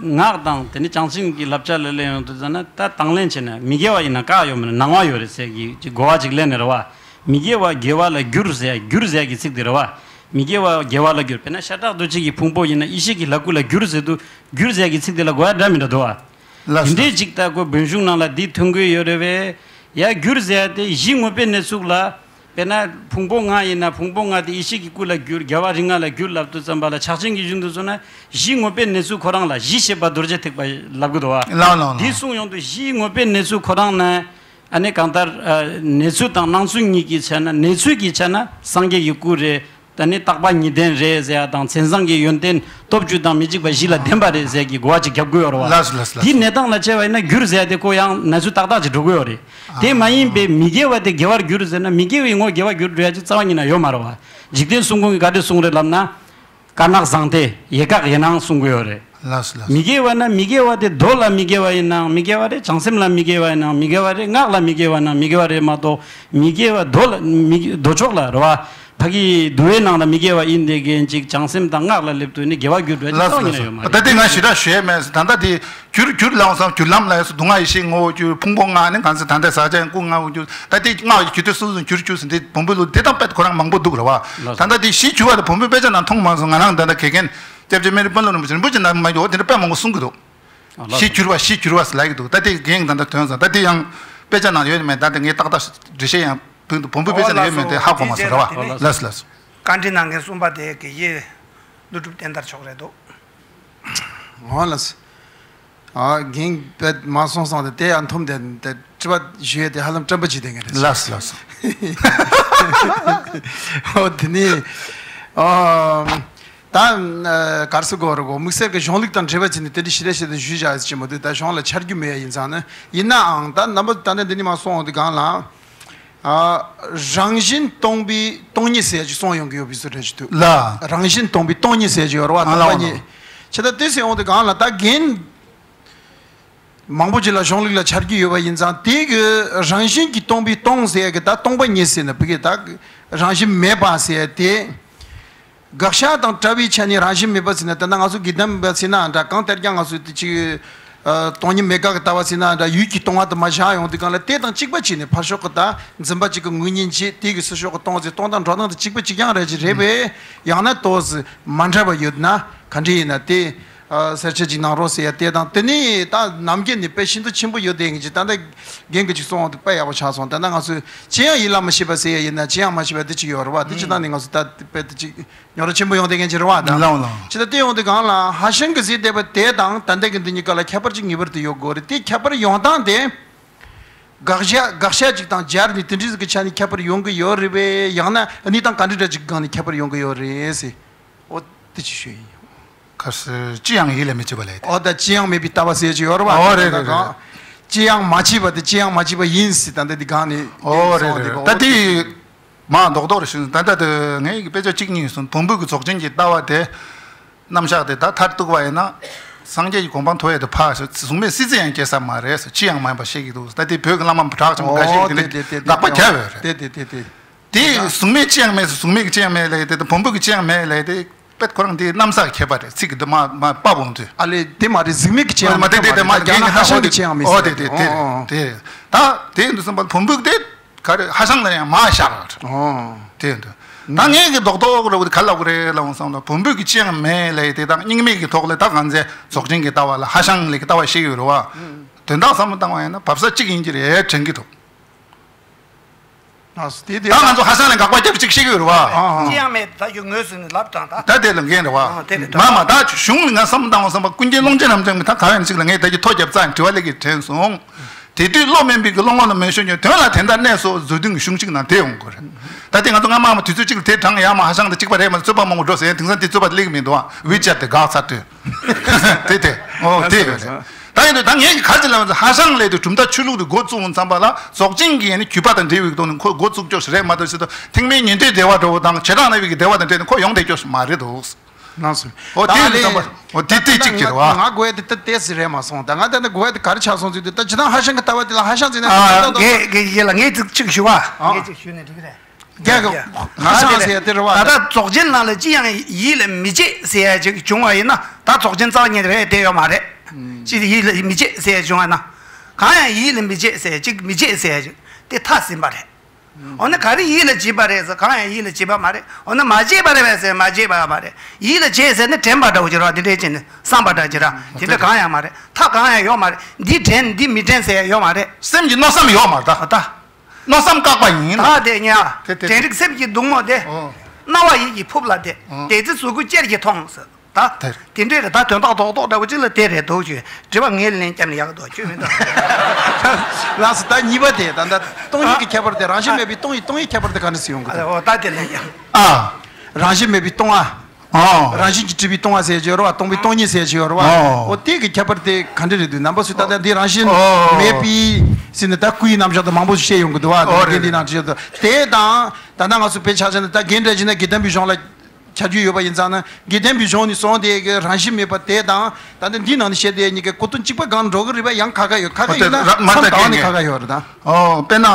ངག་དང་དེ་ནི་བྱང་སེམས་ཀྱི་བསླབ་བྱ་ལ་གླེང་ཡོང་དུས་ཙམ་ན། ད་དང་ལེན་བྱས་ན་མི་དགེ་བ་ཡིན་ན་བཀག་ཡོད་མ་རེད། ནང་བ་ཡོད་རེད་ཟེར་གྱི་གོ་བ་ཅིག་ལེན་ནས་རེད་བ། མི་དགེ་བ་དགེ་བ་ལ་བསྒྱུར་ཟེར། བསྒྱུར་ཟེར་གྱི་ཚིག་དེ་རེད་བ། མི་དགེ་བ་དགེ་བ་ལ་བསྒྱུར། དཔེར་ན་ཤ་ཁྲག་གདོས་བཅས་ཀྱི་ཕུང་པོ་ཡིན་ན་ཡེ་ཤེས་ཀྱི་ལྷ་སྐུ་ལ་བསྒྱུར་ཟེར་དུས། བསྒྱུར་ཟེར་གྱི་ཚིག་དེ་ལ་གོ་ཡག་འདྲ་མི་འདྲ་འདུག་བ། ལགས་སོ། དེ་འདྲའི་ཅིག་ད་ཁོ་བོན་གཞུང་ནང་ལ་འདི་ཐོན་གྱི་ཡོད་རེད་བས། ཡ། བསྒྱུར་ཟེར་ཡ་དེ་གཞི་དངོས་པོའི་གནས་ཚུལ་ལ། དཔེར་ན་ཕུང་པོ་ལྔ་ཡིན་ན་ཕུང་པོ་ལྔ་དེ་ཡེ་ཤེས་ཀྱི་སྐུ་ལ་བསྒྱུར། རྒྱལ་བ་རིགས་ལྔ་ལ་བསྒྱུར་ལབ་དུས་ཙམ་པ་ལ། ཕྱག་ཆེན་གྱི་གཞུང་དུ་སོང་ན་གཞི་དངོས་པོའི་གནས་ཚུལ་ཁོ་རང་ལ་གཞི་ཞེས་པ་རྡོ་རྗེ་ཐེག་པ་ལབ་གི་འདུག་བ། ལགས་ལགས་ལགས། འདི་གསུངས་ཡོང་དུས་གཞི་དངོས་པོའི་གནས་ཚུལ་ཁོ་རང་ན། ཨ་ནི་གང་ལྟར་ཨ་གནས་ཚུལ་དང་སྣང་ཚུལ་གཉིས་ཀྱི་ཆ་ན། གནས་ཚུལ་གྱི་ཆ་ན་སངས་རྒྱས་ཀྱི་སྐུ་རེད། ད་ནི་རྟག་པ་ཉིད་ལྡན་རེད་ཟེར་ཡ་དང་། མཚན་བཟང་གི་ཡོན་ཏན་སྟོབས་བཅུ་དང་མི་འཇིགས་པ་བཞི་ལ་ལྡན་པ་རེད་ཟེར་གྱི་གོ་བ་ཅིག་རྒྱབ་དགོས་ཡོད་རེད་བ། ལགས་སོ་ལགས་སོ་ལགས་སོ། དེའི་གནས་སྟངས་ལ་དཔྱད་པ་ཡིན་ན་བསྒྱུར་ཟེར་ཡ་དེ་ཁོ་ཡང་གནས་ཚུལ་ཏག་ཏག་ཅིག་འགྲོ་གི་ཡོད་རེད། དེ་མ་ཡིན་པའི་མི་དགེ་བ་དེ་དགེ་བར་བསྒྱུར་ཟེར་ན། མི་དགེ་བའི་ངོ་དགེ་བར་བསྒྱུར་འགྲོ་ཡ་ཅིག་རྩ་བ་ཉིད་ནས་ཡོད་མ་རེད་བ། འཇིག་རྟེན་གསུམ་མགོན་གྱིས་ག་འདྲས་གསུངས་རེད་ལབ་ན། དཀར་ནག་ཟང་ཐལ་ཡེ་བཀག་ཡེ་གནང་གསུང་གི་ཡོད་རེད། ལགས་སོ་ལགས་སོ། མི་དགེ་བ་ན་མི་དགེ་བ་དེ་མདོ་ལ་མི་དགེ་བ་ཡིན་ནའང་མི་དགེ་བ་རེད། བྱང་སེམས་ལ་མི་དགེ་བ་ཡིན་ནའང་མི་དགེ་བ་རེད། སྔགས་ལ་མི་དགེ་བ་ཡིན་ནའང་མི་དགེ་བ་རེད་མ་གཏོགས། མི་དགེ་བ་མདོ་ལ་མི་མདོ་ཕྱོགས་ལ་རེད་བ། ཕ་གི་འདུལ་བའི་ནང་ལ་མི་དགེ་བ་ཡིན་དེ་གན་ཅིག་བྱང་སེམས་དང་སྔགས་ལ་སླེབས་དུས་ནི་དགེ་བ་བསྒྱུར་འགྲོ་ཡ་ཅིག་ལགས་སོ་རྩ་བ་ལགས་ཉིད་ནས་ཡོད་མ་སོ། ད་རེད། དེ་ང་ཞེ་དྲག་ཞུ་ཡས་མེད། ད་ལྟ་དེ་བསྒྱུར་བསྒྱུར་ལབ་སོང་། བསྒྱུར་ལམ་ལ་ཡོད་སོ། སྡུག་བསྔལ་ཡེ་ཤེས་ངོ་བོ་བསྒྱུར། ཕུང་པོ་ལྔ་ནི་གང་ཟེར། ད་ལྟ་ཟག་བཅས་སྐུ་ལྔ་བོ་བསྒྱུར། ད་དེ་སྔགས་ཀྱི་རྒྱུད་སྡེ་སོ་སོ་བསྒྱུར་བསྒྱུར་ཟེར། འདི་བོན་པོའི་ལུགས་འདི་དང་དཔེ་ཁོ་རང་མང་པོ་འདུག་རེད་བ། ལགས་སོ། ད་ལྟ་དེ་གཞི་གྱུར་བ་དང་བོན་པོའི་དཔེ་ཆ་ནང་མཐོང་མ་སོང་། ང་རང་ད་ལྟ་དགེ་རྒན་སྐྱབས་རྗེ་སྨན་རི་དཔོན་སློབ་རིན་པོ་ཆེ་ནས་མ་གྱུར་འོ་དེ་འདྲ་དཔེ་མང་པོ་གསུང་གི་འདུག། ཨ་ལགས། གཞི་གྱུར་བ་གཞི་གྱུར་བ་ཟེར་ལབ་ཀྱི་འདུག། ད་དེ་རྒན་ད་ལྟ་ཐོན་སོང་། ད་དེ་ཡང་དཔེ་ཆ་ནང་ཡོད་མེད་ད་དེ་ངས་ཏག་ཏག་འགྲེལ་བཤད་ཡང་ཕུལ་འདུག། བོན་པོའི་དཔེ་ཆ་ནང་ཡོད་མེད་དེ་ཧ་གོ་མ་སོང་། རེད་བ། ལགས་སོ་ལགས་སོ། བཀའ་འདྲི་གནང་མཁན་གསུམ་པ་དེ་དགེ་བཤེས་ཀླུ་སྒྲུབ་བསྟན་དར་མཆོག་རེད་འདུག། འོ་ལགས་སོ། ཨ་རྒན་དཔེ་མ་སོང་སོང་དེ་དེ་ཡང་འཐུམ་དེ་དེ་དྲི་བ་ཞུ་ཡས་དེ་ཧ་ལམ་སྐྲན་པ་ཅིག་དེ་ངས་རེད། ལགས་སོ་ལགས་སོ། འོ་དེ་ནི་ཨ། ད་གར་སི་གོ་རུ་གོ་དམིགས་བསལ་གྱི་གཞུང་ལུགས་དང་འབྲེལ་བ་བྱས་ནས་དེ་འདྲ་ཞིག་རེད་ཞེས་དུ་ཞུས་བཞག་ཡོད་ཅེས་མ་འདུག། ད་གཞུང་ལ་ཆ་རྒྱུས་མེད་ཡ་ཡིན་ཙང་ནི། ཡིན་ནའང་ད་རྣམ་པ་ད་ནི་འདི་ནི་མ་སོང་འོང་དུས་གང་ལ། ཨ། རང་བཞིན་སྟོང་པའི་སྟོང་ཉིད་ཟེར་ཡ་ཅིག་གསུངས་ཡོང་གི་ཡོད་པའི་བཟོ་འདྲ་ཞིག་འདུག། ལ། རང་བཞིན་སྟོང་པའི་སྟོང་ཉིད་ཟེར་ཡ་ཅིག་ཡོད་རེད་བ། ཨ་ལ་སྟོང་པ་ཉིད། ཨ་ལ། བྱས་ད་དེ་ཟེར་འོང་དུས་གང་ལ་ད་རྒན། མང་པོ་ཅིག་ལ་གཞུང་ལུགས་ལ་ཆ་རྒྱུས་ཡོད་པ་ཡིན་ཙང་། དེ་གི་རང་བཞིན་གྱིས་སྟོང་པའི་སྟོང་ཟེར་ཡ་གི་ད་སྟོང་པ་ཉིད་ཟེར་ན་བུ་གི་ད་རང་བཞིན་མེད་པ་ཟེར་ཡ་དེ། དགག་བྱ་དང་བྲལ་བའི་ཆ་ནས་རང་བཞིན་མེད་པ་ཟེར་ན། ད་ལྟ་ང་ཚོ་དགེ་ལྡན་པ་ཟེར་ན་འདྲ། གང་ལྟར་ཀྱང་ང་ཚོ་དེ་ཅིག་སྟོང་ཉིད་མེད་དགག་གི་ལྟ་བ་ཟེར་ན་འདྲ། ཡུལ་གྱི་སྟོང་པ་དུ་མ་བཞག་ཡོང་དུས་གང་ལ་དེ་དང་གཅིག་པ་བྱས་ནས་ཕར་ཕྱོགས་ཀྱི་ད་འཛིན་པ་གཅིག་གི་ངོས་གཉིས་འབྱེད། དེ་གི་ཚུར་ཕྱོགས་ཀྱི་སྟོང་ཟེར། སྟོང་དང་འགྲོ་སྟངས་དེ་གཅིག་པ་གཅིག་རྐྱང་རེད་ཅིག་རེད་པས། ཡང་ན་ཏོག་ཙམ་མ་འདྲ་བ་ཡོད་ན་ག་འདྲ་ཡིན་ན་དེ། ཨ། གསལ་བཤད་ཅིག་གནང་རོགས་ཟེར་ཡ་དེ་དང་། དེ་ནས་ད་ནམ་རྒྱུན་ནས་དཔེ་ཤིན་ཏུ་ཆེན་པོ་ཡོད་དེ་ངེད་ཀྱི་ད་ལྟ་རྒན་གྱིས་ཅིག་གསུངས་འོང་དུས་དཔེ་ཡག་པོ་ཆགས་སོང་། ད་ལྟ་ང་ཚོས་ཅི་ཡང་ཡིད་ལ་མི་བྱེད་པ་ཟེར་ཡ་ཡིན་ན་ཅི་ཡང་མ་བྱེད་པ་དེ་ཅིག་ཡོད་རེད་བ། དེ་ཅི་ལྟ་ནས་ང་ཚོ་ད་དཔེ་དེ་ཅིག་ཉོ་ར་ཆེན་པོ་ཡོང་དེ་ངེད་ཀྱི་རེད་བ། ད་ལའོ་ལའོ། ཅི་ད་དེ་ཡོང་དུས་གང་ལ་ཧྭ་ཤང་གི་ཟེར་བསྡད་པ་དེ་དང་ད་ལྟ་གི་འདི་གཉིས་ཀ་ལ་ཁྱད་པར་ཅིག་ངེས་པར་དུ་ཡོད་དགོས་རེད། དེ་ཁྱད་པར་ཡོང་སྟངས་དེ། དགག་བྱ་དགག་བྱ་ཅིག་དང་སྦྱར་ནས་དེ་འདྲ་ཟིག་གི་ཆ་ནས་ཁྱད་པར་ཡོང་གི་ཡོད་རེད་པས། ཡང་ན་གནས་སྟངས་ག་འདྲ་འདྲ་ཅིག་སྒང་ནས་ཁྱད་པར་ཡོང་གི་ཡོད་རེད་ཟེར། འོ་དེ་ཅིག་ཞུ་ཡིན། ག་ཟེར། ཅི་ཡང་ཡིད་ལ་མི་བྱེད་པ་ལས་ཏེ། འོ་ད་ཅི་ཡང་མེད་པའི་ལྟ་བ་ཟེར་གྱི་ཡོད་རེད་བ། འོ་རེད་རེད་རེད། ཅི་ཡང་མ་བྱས་པ་དེ་ཅི་ཡང་མ་བྱས་པ་ཡིན་ཟེར། ད་ལྟ་འདི་སྒང་ནས། འོ་རེད་རེད་རེད། ད་དེ་མ་རྡོག་རྡོག་རེ་ཞུ། ད་ལྟ་དེ་ངའི་གི་དཔེ་ཆ་གཅིག་གཉིས་སོང་། བོན་པོ་གི་རྫོགས་ཆེན་གྱི་ལྟ་བ་དེ། རྣམ་གཞག་དེ་ད་མཐར་གཏུགས་པ་ཡིན་ན། སངས་རྒྱས་ཀྱི་གོ་འཕང་ཐོབ་ཡས་དེ་ཕར་གཟུགས་མེད་སྲིད་རྩེ་ཡང་སྐྱེ་ས་མ་རེད་ཟེར། ཅི་ཡང་མ་ཡིན་པ་བཤད་ཀྱི་འདུག། ད་དེ་བོད་ཀྱི་བླ་མ་གྲགས་ཆེན་པོ་འགའ་ཤས་ཀྱིས་དེ་འདྲ་དགག་པ་རྒྱབ་ཡོད་རེད། དེ་དེ་དེ་དེ། དེ་གཟུགས་མེད་ཅི་ཡང་མེད་ཟེར། གཟུགས་མེད་ཀྱི་ཅི་ཡང་མེད་ལབ་ཡས་དེ་དང་བོན་པོ་གི་ཅི་ཡང་མེད་ལབ་ཡས་དེ། པད་ཁོ་རང་དེ་གནམ་ས་ཁྱད་པར་རེད། ཚིག་གི་འདི་མ་མ་པ་བོང་དུས། ཨ་ལེ་དེ་མ་རེད། གཟིགས་མེད་ཀྱི་ཆེ་ཡང་མ་དེ་དེ་དེ་མ་རྒྱ་ནག་ཧ་ཤང་གི་ཆེ་ཡང་མི་ཨོ་དེ་དེ་དེ་རེད། དེ་ད་དེ་འདི་སོང་པ་བོན་པོ་དེ་ག་རེ་ཧ་ཤང་ལ་ཡང་མ་བཞག་རེད། དེ་འདི་ད་ངས་གི་རྡོག་རྡོག་རེ་བོ་དེ་ག་ལ་གོ་རེད་ལ་འོང་སོང་ལ་བོན་པོ་གི་ཆེ་ཡང་མེད་ལ་དེ་དང་རྙིང་མའི་གི་ཐོག་ལ་ད་གང་ཚེ་རྫོགས་ཆེན་གི་ལྟ་བ་ལ་ཧ་ཤང་ལ་གི་ལྟ་བ་ཤེས་ཡོད་རེད་བ། དོན་དག་བསམ་བློ་བཏང་བ་ཡིན་ན་བབས་ས་གཅིག་ཡིན་གྱི་རེད་དྲན་གྱི་འདུག་ཨ་སུ་དེ་དེ། ད་ང་ཚོ་ཧ་ཤང་ལ་དགག་པ་རྒྱབ་ཅིག་ཤེས་ཀྱི་ཡོད་རེད་བ། ཨ་ཨ། ཅི་ཡང་མེད། ད་ཡོད་ངོས་ཟིན་ནས་ལབ་དྲང་ད། ད་དེ་ལ་འགན་རེད་བ། ཨ་དེ་རེད་ད། མ་མ་ད་གཞུང་ལ་ང་བསམ་བློ་བཏང་བ་བསམ་པ་ཀུན་མཁྱེན་ཀློང་ཆེན་རབ་འབྱམས་ཀྱི་ད་ག་ཡང་ཅིག་ལ་ངས་ད་ཀྱི་ཐོ་རྒྱབ་རྩ་དྲི་བ་ལས་ཀྱི་དྲན་སོང་། དེ་དུས་བློ་དམན་པའི་གི་བློ་ངོ་ལ་མེ་ཤོར་ཉོན་དོན་ལ་དེ་འདྲ་གནས་སོ་བཟོ་དུས་ཀྱི་གཞུང་གཅིག་ནང་དེ་ཡོང་དགོས་རེད། ད་དེ་ང་ཚོ་སྔ་མ་མ་དུས་ཚོད་གཅིག་ལ་དེ་དྲང་ཡ་མ་ཧ་ཤང་དང་གཅིག་པ་རེད་མ་རྩོད་པ་མང་པོ་འགྲོ་ཟེར་ཡང་དེང་སང་དེ་རྩོད་པ་སླེབས་མི་འདུག་ཨ། ཝི་ཆེ་ཊི་དེ་དགག་ཚར་དུས། དེ་དེ་ཨོ་དེ་ཡོད་རེད། ད་ཡིན་དུས་ད་ངས་ག་ཅི་ལབ་ན་ཧ་ཤང་ལས་དུ་གྲུབ་མཐའ་ཆོས་ལུགས་དེ་འགོ་བཙུགས་ཙམ་པ་ལ་རྫོགས་ཆེན་གྱི་ཡན་ནི་རྒྱུད་པ་དང་འབྲེལ་བའི་ཐོག་ནས་ཁོ་འགོ་བཙུགས་ཆོག་ཞིག་རེད་མ་གཏོགས་ཟེར་དུས་ཐེག་དམན་ཉན་ཐོས་སྡེ་བ་འདྲ་བོ་དང་བྱེ་བྲག་སྨྲ་བའི་གི་སྡེ་བ་དང་འབྲེལ་ནས་ཁོ་ཡོང་བསྡད་ཆོག་ཞིག་མ་རེད་འདུག་ལགས་སོ། ཨོ་དེ་ད་ཡིན་ལས་དུས་ཙམ་པ་ཨོ་དེ་དེ་གཅིག་ད་ཅིག་རེད་བ། ང་དགོས་ཡ་དེ་ད་ཏེ་སི་རེད་མ་སོང་། ད་ང་ད་ནི་དགོས་ཡ་དེ་ག་རེ་ཆགས་སོང་ཟེར་དུས་ད་ཇི་ལྟར་ཧ་ཤང་གི་ལྟ་བ་དེ་ལ་ཧ་ཤང་ཟེར་ན་ཨ་ད་ངས་ངས་ངས་ལ་ངས་ཅིག་ཅིག་ཞུ་བ། ངས་ཅིག་ཞུས་ནས་འགྲིག་གི་རེད། རྒྱ་གི་ང་ཧ་ཤང་ཟེར་ཡ་དེ་རེད་བ། ད་ལྟ་རྫོགས་ཆེན་ནང་ལ་ཅི་ཡང་ཡིད་ལ་མི་བྱེད་ཟེར་ཡ་ཅིག་བྱུང་བ་ཡིན་ན་ད་རྫོགས་ཆེན་རྩ་བ་ཉིད་རེད་དེ་ཡོད་མ་རེད། ཅི་ཡིད་ལ་མི་བྱེད་ཟེར་ཡ་བྱུང་བ་ན། གང་ཡང་ཡིད་ལ་མི་བྱེད་ཟེར་ཡ་ཅིག་མི་བྱེད་ཟེར་ཡ་ཅིག་དེ་མཐའ་ཟིན་པ་རེད། འོ་ན་ག་རེ་ཡིད་ལ་བྱེད་པ་རེད་ཟེར་གང་ཡང་ཡིད་ལ་བྱེད་པ་མ་རེད། འོ་ན་མ་བྱེད་པ་རེད་པས་ཟེར་མ་བྱེད་པ་མ་རེད། ཡིད་ལ་བྱེད་ཟེར་ན་དྲན་པ་འདྲ་བོ་ཅིག་རེད་བ། འདི་འདྲའི་ཅིག་ནི་བསམ་པ་འདྲ་ཅིག་རེད། དེ་འདྲ་གང་ཡང་མ་རེད། མཐའ་གང་ཡང་ཡོད་མ་རེད། འདི་དྲན་འདི་མི་དྲན་ཟེར་ཡ་ཡོད་མ་རེད། སེམས་ཀྱི་མནོ་བསམ་ཡོད་མ་རེད་ད། ད་མནོ་བསམ་བཀག་པ་ཡིན་ད། ད་དེ་ཉ་དེ་དེ་དྲན་རིག་སེམས་ཀྱི་གདུང་མོ་དེ། ཨོ། སྣང་བ་ཡིད་ཀྱི་ཕུབ་ལ་དེ། ཨོ། དེ་ཚེ་གཟུགས་སྐུ་ཅེར་གྱིས་མཐོང་ཟེར། ད་དེ་དེ་འདྲས་རེད། ད་དོན་དག་རྡོག་རྡོག་འདྲ་བོ་ཅིག་ལ་དེ་རེད་འདུག་ཞུ། དྲི་བ་ངས་ལན་བརྒྱབ་ན་ཡག་འདུག་ཁྱོད་མི་འདུག་ལགས་སོ། ད་གཉིས་པ་དེ་ད་ལྟ་སྟོང་ཉིད་ཀྱི་ཁྱད་པར་དེ་རང་བཞིན་མེད་པའི་སྟོང་ཉིད། སྟོང་ཉིད་ཁྱད་པར་དེ་ག་འདྲ་སེ་ཡོང་གི་འདུག་ཨོ་ད་དེ་ལན་ཡང་། ཨ། རང་བཞིན་མེད་པའི་སྟོང་ཨ། ཨོ། རང་བཞིན་གྱིས་གྲུབ་པའི་སྟོང་པ་ཟེར་གྱི་ཡོད་རེད་བ། སྟོང་པའི་སྟོང་ཉིད་ཟེར་གྱི་ཡོད་རེད་བ། ཨོ། ཨོ་དེ་གི་ཁྱད་པར་དེ་ག་འདྲ་རེད་འདུག་རྣམ་པ་ཚོས་ད་ལྟ་འདི་རང་བཞིན་ཨོ་མེད་པའི་ཟེར་ནས་ད་སྐུའི་རྣམ་གཞག་དང་མང་པོ་ཞིག་བཤད་ཡོང་གི་འདུག་བ། ཨོ་དེ་རེད་འདི་ནང་བྲིས་ཡོད་འདུག་དེ་དང་ད་ལྟ་ང་ཚོ་དཔེ་ཆ་བཞག་ན་ད་རྒན་འདྲ་བྱས་ན་དགེ་ལྡན་པའི་གཞུང་ལ། ཆ་རྒྱུས་ཡོད་པ་ཡིན་ཙང་ན་དགེ་ལྡན་པའི་གཞུང་ནས་སོང་དེ་གི་རང་བཞིན་མེད་པ་དེ་དང་ད་ལྟ་འདི་ནང་ནས་བཤད་དེ་གཉིས་ཀའི་གོ་དོན་གཅིག་པ་གང་འགྲོ་གི་རེད་པ། ཡང་ཁ་ཁ་ཡོད། ཁ་ཁ་ཡིན་ན་མཚམས་གང་ནས་ཁ་ཁ་ཡོད་རེད་ད། ཨོ་དཔེར་ན་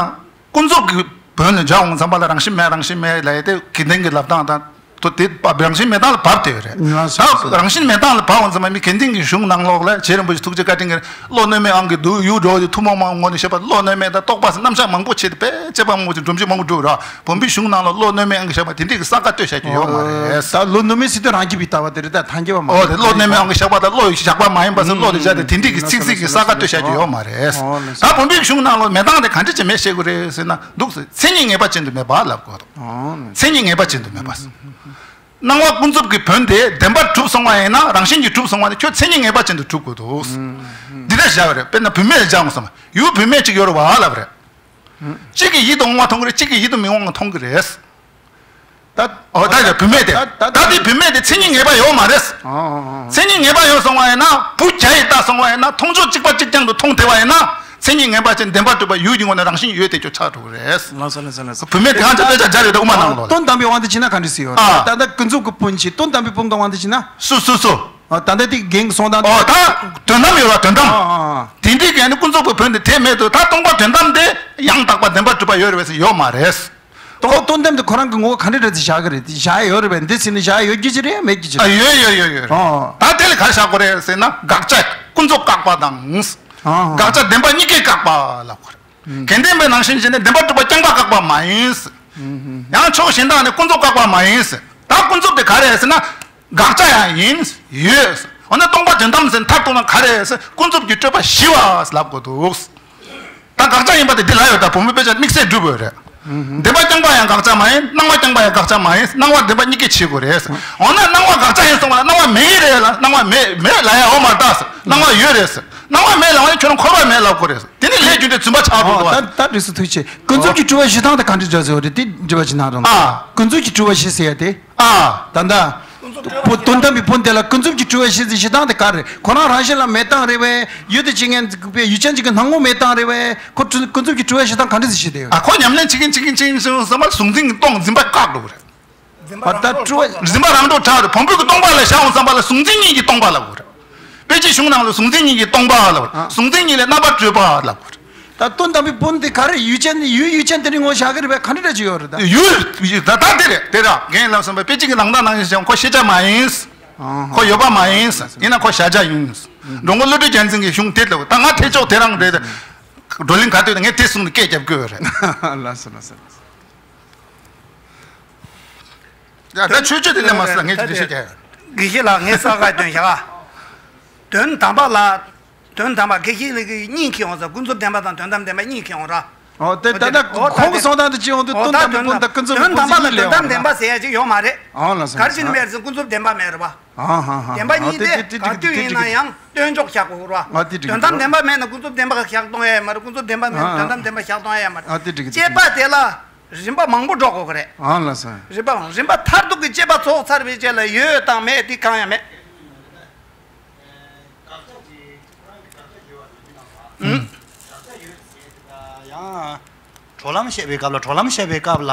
ཀུན་རྫོབ་ཀྱི་བོན་ལ་སྦྱར་འོང་ཙམ་པ་ལ་རང་བཞིན་མེད་རང་བཞིན་མེད་ལབ་ཡས་དེ་དགེ་ལྡན་གྱི་ལབ་སྟངས་དང་དོ་དེ་རང་བཞིན་མེད་སྟངས་ལ་བབས་བསྡད་ཡོད་རེད། ད་རང་བཞིན་མེད་སྟངས་ལ་བབས་འོང་ཙམ་པ་མི་དགེ་ལྡན་གྱི་གཞུང་ནང་ལོགས་ལ་རྗེ་རིན་པོ་ཆེ་ཐུགས་རྗེ་བཀའ་དྲིན་གྱིས། བློ་གནོད་མེད་དབང་གིས་སྡུག་ཡུས་འགྲོ་བ་དེ་ཐུན་མོང་མ་ངོ་ནས་བཤད་པ། བློ་གནོད་མེད་དང་རྟོག་པ་ཟེར་རྣམ་གཞག་མང་པོ་བྱས་ཏེ་དཔེ་དཔྱད་པ་མང་པོ་བྱས་སྒྲོམ་གཞི་མང་པོ་བསྒྲུབས་ར། བོན་པོའི་གཞུང་ནང་ལ་བློ་གནོད་མེད་དབང་གིས་བཞག་པ་དེ་འདྲས་ཀྱི་གསལ་ཁ་གཏོད་བྱ་རྒྱུ་ཡོད་མ་རེད། ད་བློ་གནོད་མེད་ཟེར་དུས་རང་རྒྱུད་པའི་ལྟ་བ་དེ་རེད། ད་ཐལ་འགྱུར་བ་མ་ཨོ་རེད། བློ་གནོད་མེད་དབང་གིས་བཞག་པ་དང་བློ་བཞག་པ་མ་ཡིན་པ་ཟེར་བློ་ལ་བཞག་སྟེ་དེ་འདྲས་ཀྱི་ཚིག་ཚིག་གི་གསལ་ཁ་གཏོད་བྱ་རྒྱུ་ཡོད་མ་རེད། ད་བོན་པོའི་གཞུང་ནང་ལ་མེད་སྟངས་དེ་ག་འདྲས་ཀྱི་མེད་བཤད་དགོས་རེད་ཟེར་ན་འདུག་ཟེར། མཚན་ཉིད་ངེས་པ་ཅན་དུ་མེད་པ་ལབ་དགོས་འདུག་མཚན་ཉིད་ངེས་པ་ཅན་དུ་མེད་པ། སྣང་བ་ཀུན་རྫོབ་ཀྱི་བོན་དེ་བདེན་པར་གྲུབ་སོང་བ་ཡིན་ན། རང་བཞིན་གྱིས་གྲུབ་སོང་བ་ནི་ཁྱོད་མཚན་ཉིད་ངེས་པ་ཅན་དུ་གྲུབ་དགོས་འདུག་འདི་འདྲ་བཞག་པ་རེད། དཔེར་ན་བུད་མེད་ལ་སྦྱར་འོང་ཙམ་པ་ཡུལ་བུད་མེད་ཅིག་ཡོད་རེད་བ་ལབ་རེད། གཅིག་གིས་ཡིད་དུ་འོང་བ་མཐོང་གི་རེད། གཅིག་གིས་ཡིད་དུ་མི་འོང་བ་མཐོང་གི་རེད། ད་ཨོ་ད་ཡ་བུད་མེད་དེ་ད་ད་ད་དེ་བུད་མེད་དེ་མཚན་ཉིད་ངེས་པ་ཡོད་མ་རེད། ཨོ་ཨོ་ཨོ། མཚན་ཉིད་ངེས་པ་ཡོད་སོང་བ་ཡིན་ན་བུ་བརྒྱ་ཡིས་བལྟས་སོང་བ་ཡིན་ན་མཐོང་ཕྱོགས་གཅིག་པ་གཅིག་རྐྱང་དུ་མཐོང་བསྡད་པ་ཡིན་ན། མཚན་ཉིད་ངེས་པ་ཅན་བདེན་པར་གྲུབ་པ་ཡུལ་གྱི་ངོ་ནས་རང་བཞིན་ཡོད་དེ་ཁྱོད་ཆགས་འགྲོ་གི་རེད། ལགས་སོ་ལགས་སོ་ལགས་སོ། བུད་མེད་དེ་གང་ཅི་དཔེ་ཆ་སྦྱར་ཡོད་དེ་དབུ་མ་ནང་ལོགས་ལ། དོན་དམ་པའི་དབང་དུ་བྱས་ན་ག་འདྲ་ཞིག་ཡོད་རེད། ཨ། ད་ལྟ་ཀུན་རྫོབ་ཀྱི་བོན་གྱི་དོན་དམ་པའི་དབང་དུ་བྱས་ན། སུ་སུ་སུ། ཨ། ད་ལྟ་དེ་རྒན་གྱི་གསུང་སྟངས་དེ། ཨོ་ད་དོན་དམ་ཡོད་ར་དོན་དམ། ཨ་ཨ་ཨ། དེ་འདྲའི་གན་ནི་ཀུན་རྫོབ་ཀྱི་བོན་དེ་དེ་མེད་དུ་ད་སྟོང་པ་དོན་དམ་དེ་ཡང་དག་པ་བདེན་པར་གྲུབ་པ་ཡོད་རེད་པས་ཟེར་ཡོད་མ་རེད། ཁོ་དོན་དམ་དེ་ཁོ་རང་གི་ངོ་བོ་ག་འདྲ་འདྲ་ཅིག་བཞག་གི་རེད། དེ་བཞག་ཡོད་རེད་པས། འདི་ཟེར་ནས་བཞག་ཡོད་རྒྱུ་ཅི་རེད་མེད་རྒྱུ་ཅི་ཨ་རེད། ཡོད་ཡོད་ཡོད་ཡོད། ཨོ། ད་དེ་ལ་ག་རེ་བཞག་དགོས་རེད་ཟེར་ན་དགག་བྱ་ཀུན་རྫོབ་བཀག་པ་དང་། ཨོ། དགག་བྱ་བདེན་པ་གཉིས་ཀས་བཀག་པ་ལབ་དགོས་རེད། དགེ་ལྡན་པའི་ནང་བཞིན་བྱས་ནས་བདེན་པར་གྲུབ་པ་རྐྱང་པ་བཀག་པ་མ་ཡིན། ཡང་ཕྱོགས་གཞན་དག་ནས་ཀུན་རྫོབ་བཀག་པ་མ་ཡིན། ད་ཀུན་རྫོབ་དེ་ག་རེ་ཟེར་ན། དགག་བྱ་ཡང་ཡིན། ཡོད། འོ་ན་སྟོང་པ་དོན་དམ་ཟེར་མཐར་གཏུགས་ན་ག་རེ་ཟེར། ཀུན་རྫོབ་ཀྱི་སྤྲོས་པ་ཞི་བ་ལབ་དགོས་འདུག་ད་དགག་བྱ་ཡིན་པ་དེ་འདི་ལ་ཡོད། ད་བུ་མོའི་དཔེ་ཆ་དམིགས་བསལ་སྒྲུབ་དགོས་རེད། བདེན་པ་རྐྱང་པ་ཡང་དགག་བྱ་མ་ཡིན། སྣང་བ་རྐྱང་པ་ཡང་དགག་བྱ་མ་ཡིན། སྣང་བ་བདེན་པ་གཉིས་ཀས་བྱེད་དགོས་རེད། འོ་ན་སྣང་བ་དགག་བྱ་ཡིན་སོང་བ་ལ་སྣང་བ་མེད་ཀྱི་རེད་ལ་སྣང་བ་མེད་མེད་ལབ་ཡ་ཡོད་མ་རེད་ད། སྣང་བ་ཡོད་རེད། སྣང་བ་མེད་ལབ་པ་ནི་ཁྱོད་རང་འཁོར་བ་མེད་ལབ་དགོས་རེད། དེ་ནི་ལས་རྒྱུ་འབྲས་རྫུན་པ་ཆགས་འགྲོ་འདུག་ཨ། ད་ད་འགྲིག་སོང་། ཐུགས་རྗེ་ཆེ། ཀུན་རྫོབ་ཀྱི་སྤྲོས་པ་ཞི་སྟངས་དེ་ག་འདྲ་འདྲ་ཟེར་བ་རེད། དེ་འགྲེལ་པ་ཅིག་གནང་རོགས་གནང་། ཨ། ཀུན་རྫོབ་ཀྱི་སྤྲོས་པ་ཞི་ཟེར་ཡ་དེ། ཨ། ད་ལྟ། བོ་དོན་དམ་པའི་བོན་དེ་ལ་ཀུན་རྫོབ་ཀྱི་སྤྲོས་པ་ཞི་ཟེར་ཞི་སྟངས་དེ་ག་རེད། ཁོ་རང་རང་བཞིན་ལ་མེད་སྟངས་རེད་པས། ཡུལ་དེ་ཅི་ངན་པའི་ཡུལ་ཅན་ཅིག་གི་སྣང་ངོ་མེད་སྟངས་རེད་པས། ཁོ་ཀུན་རྫོབ་ཀྱི་སྤྲོས་པ་ཞི་སྟངས་ག་འདྲ་ཟེར་ཞི་དེ་ཡོད། ཨ་ཁོ་ཉམས་ལེན་བྱེད་ཀྱིན་བྱེད་ཀྱིན་བྱེད་ཀྱིན་བྱེད་ཀྱིན་བསམ་པ་གཟུང་འཛིན་གྱི་སྟོང་འཛིན་པ་བཀག་འགྲོ་གི་རེད། འཛིན་པ་རང་གྲོལ་ཐག་རེད། འཛིན་པ་རང་གྲོལ་ཐག་རེད། བོན་པོའི་གི་སྟོང་པ་ལ་བཞག་འོང་བསམ་པ་ལ་གཟུང་འཛིན་གཉིས་ཀྱི་སྟོང་པ་ལབ་དགོས་རེད། དཔེ་ཆའི་གཞུང་ནང་ལ་གཟུང་འཛིན་གཉིས་ཀྱི་སྟོང་པ་ལབ་དགོས་རེད། གཟུང་འཛིན་གཉིས་ལས་རྣམ་པར་གྲོལ་བ་ལབ་དགོས་རེད། ད་དོན་དམ་པའི་དཔོན་དེ་ག་རེ་ཡུལ་ཅན་ཡུལ་ཡུལ་ཅན་དེ་རིང་ངོ་བཞག་གི་རེད་པས། ག་འདྲ་འདྲ་ཅིག་ཡོད་རེད་ད། ཡུལ་ད་ད་དེ་རེད་དེ་ར། རྒན་ལགས་སོང་པས་པེ་ཅིང་གི་ནང་ད་ནང་བཞིན་ཁོ་ཤེས་བྱ་མ་ཡིན། ཨ་ཧ། ཁོ་ཡོད་པ་མ་ཡིན། ཡིན་ན་ཁོ་བཞག་བྱ་ཡིན། འགྲོ་མགོན་བློ་གྲོས་རྒྱལ་མཚན་གྱི་གཞུང་དེ་ལ་ད་ང་ཐེ་ཆོག་དེ་རང་རེད། བགྲོ་གླེང་ག་དུས་ངས་དེ་གསུངས་ནས་སྐད་རྒྱབ་དགོས་རེད། ལགས་སོ་ལགས་སོ། ཡ་ད་ཆོས་སྤྱོད་དེ་ལས་མ་སོང་ངས་ཅི་ཞིག་བྱས། དགེ་བཤེས་ལགས་ངས་ས་ཁ་སྟོན་བཞག་དོན་དམ་པ་ལ། དོན་དམ་པ་དགེ་བཤེས་ལགས་ཀྱིས་གཉིས་ཁྱེར་ཡོང་ས། ཀུན་རྫོབ་བདེན་པ་དང་དོན་དམ་བདེན་པ་གཉིས་ཁྱེར་ཡོང་ར། ཨོ་དེ་ད་ལྟ་ཁོང་གི་གསུང་སྟངས་དེ་ཅི་ཡོང་དུས་དོན་དམ་པའི་དཔོན་དང་ཀུན་རྫོབ་ཀྱི་དཔོན་ཟེར་གཉིས་ལས་ཡོང་ར། ཨོ་ལགས་སོ། ག་རེ་བྱས་ནས་མེད་ཟེར་ཀུན་རྫོབ་བདེན་པ་མེད་རེད་པ། ཨ་ཧ་ཧ། བདེན་པ་གཉིས་དེ་ག་དུས་ཡིན་ན་ཡང་སྟོན་ཕྱོགས་བཞག་དགོས་རེད་བ། དོན་དམ་བདེན་པ་མེད་ན་ཀུན་རྫོབ་བདེན་པ་བཞག་གཏོང་ཡ་ཡོད་མ་རེད། ཀུན་རྫོབ་བདེན་པ་མེད་ན་དོན་དམ་བདེན་པ་བཞག་གཏོང་ཡ་ཡོད་མ་རེད། དཔྱད་པ་དེ་ལ་རིམ་པ་མང་པོ་འགྲོ་དགོས་ཀྱི་རེད། ཨ་ལགས་སོ། རིམ་པ་མང་རིམ་པ་མཐར་ཐུག་གི་དཔྱད་པ་ཚོགས་ཚར་བའི་རྗེས་ལ་ཡོད་དང་མེད་དེ་གང་ཡང་མེད། ཨུམ། ཡང་གྲོལ་ལམ་བཤད་པའི་སྐབས་ལ་གྲོལ་ལམ་བཤད་པའི་སྐབས་ལ་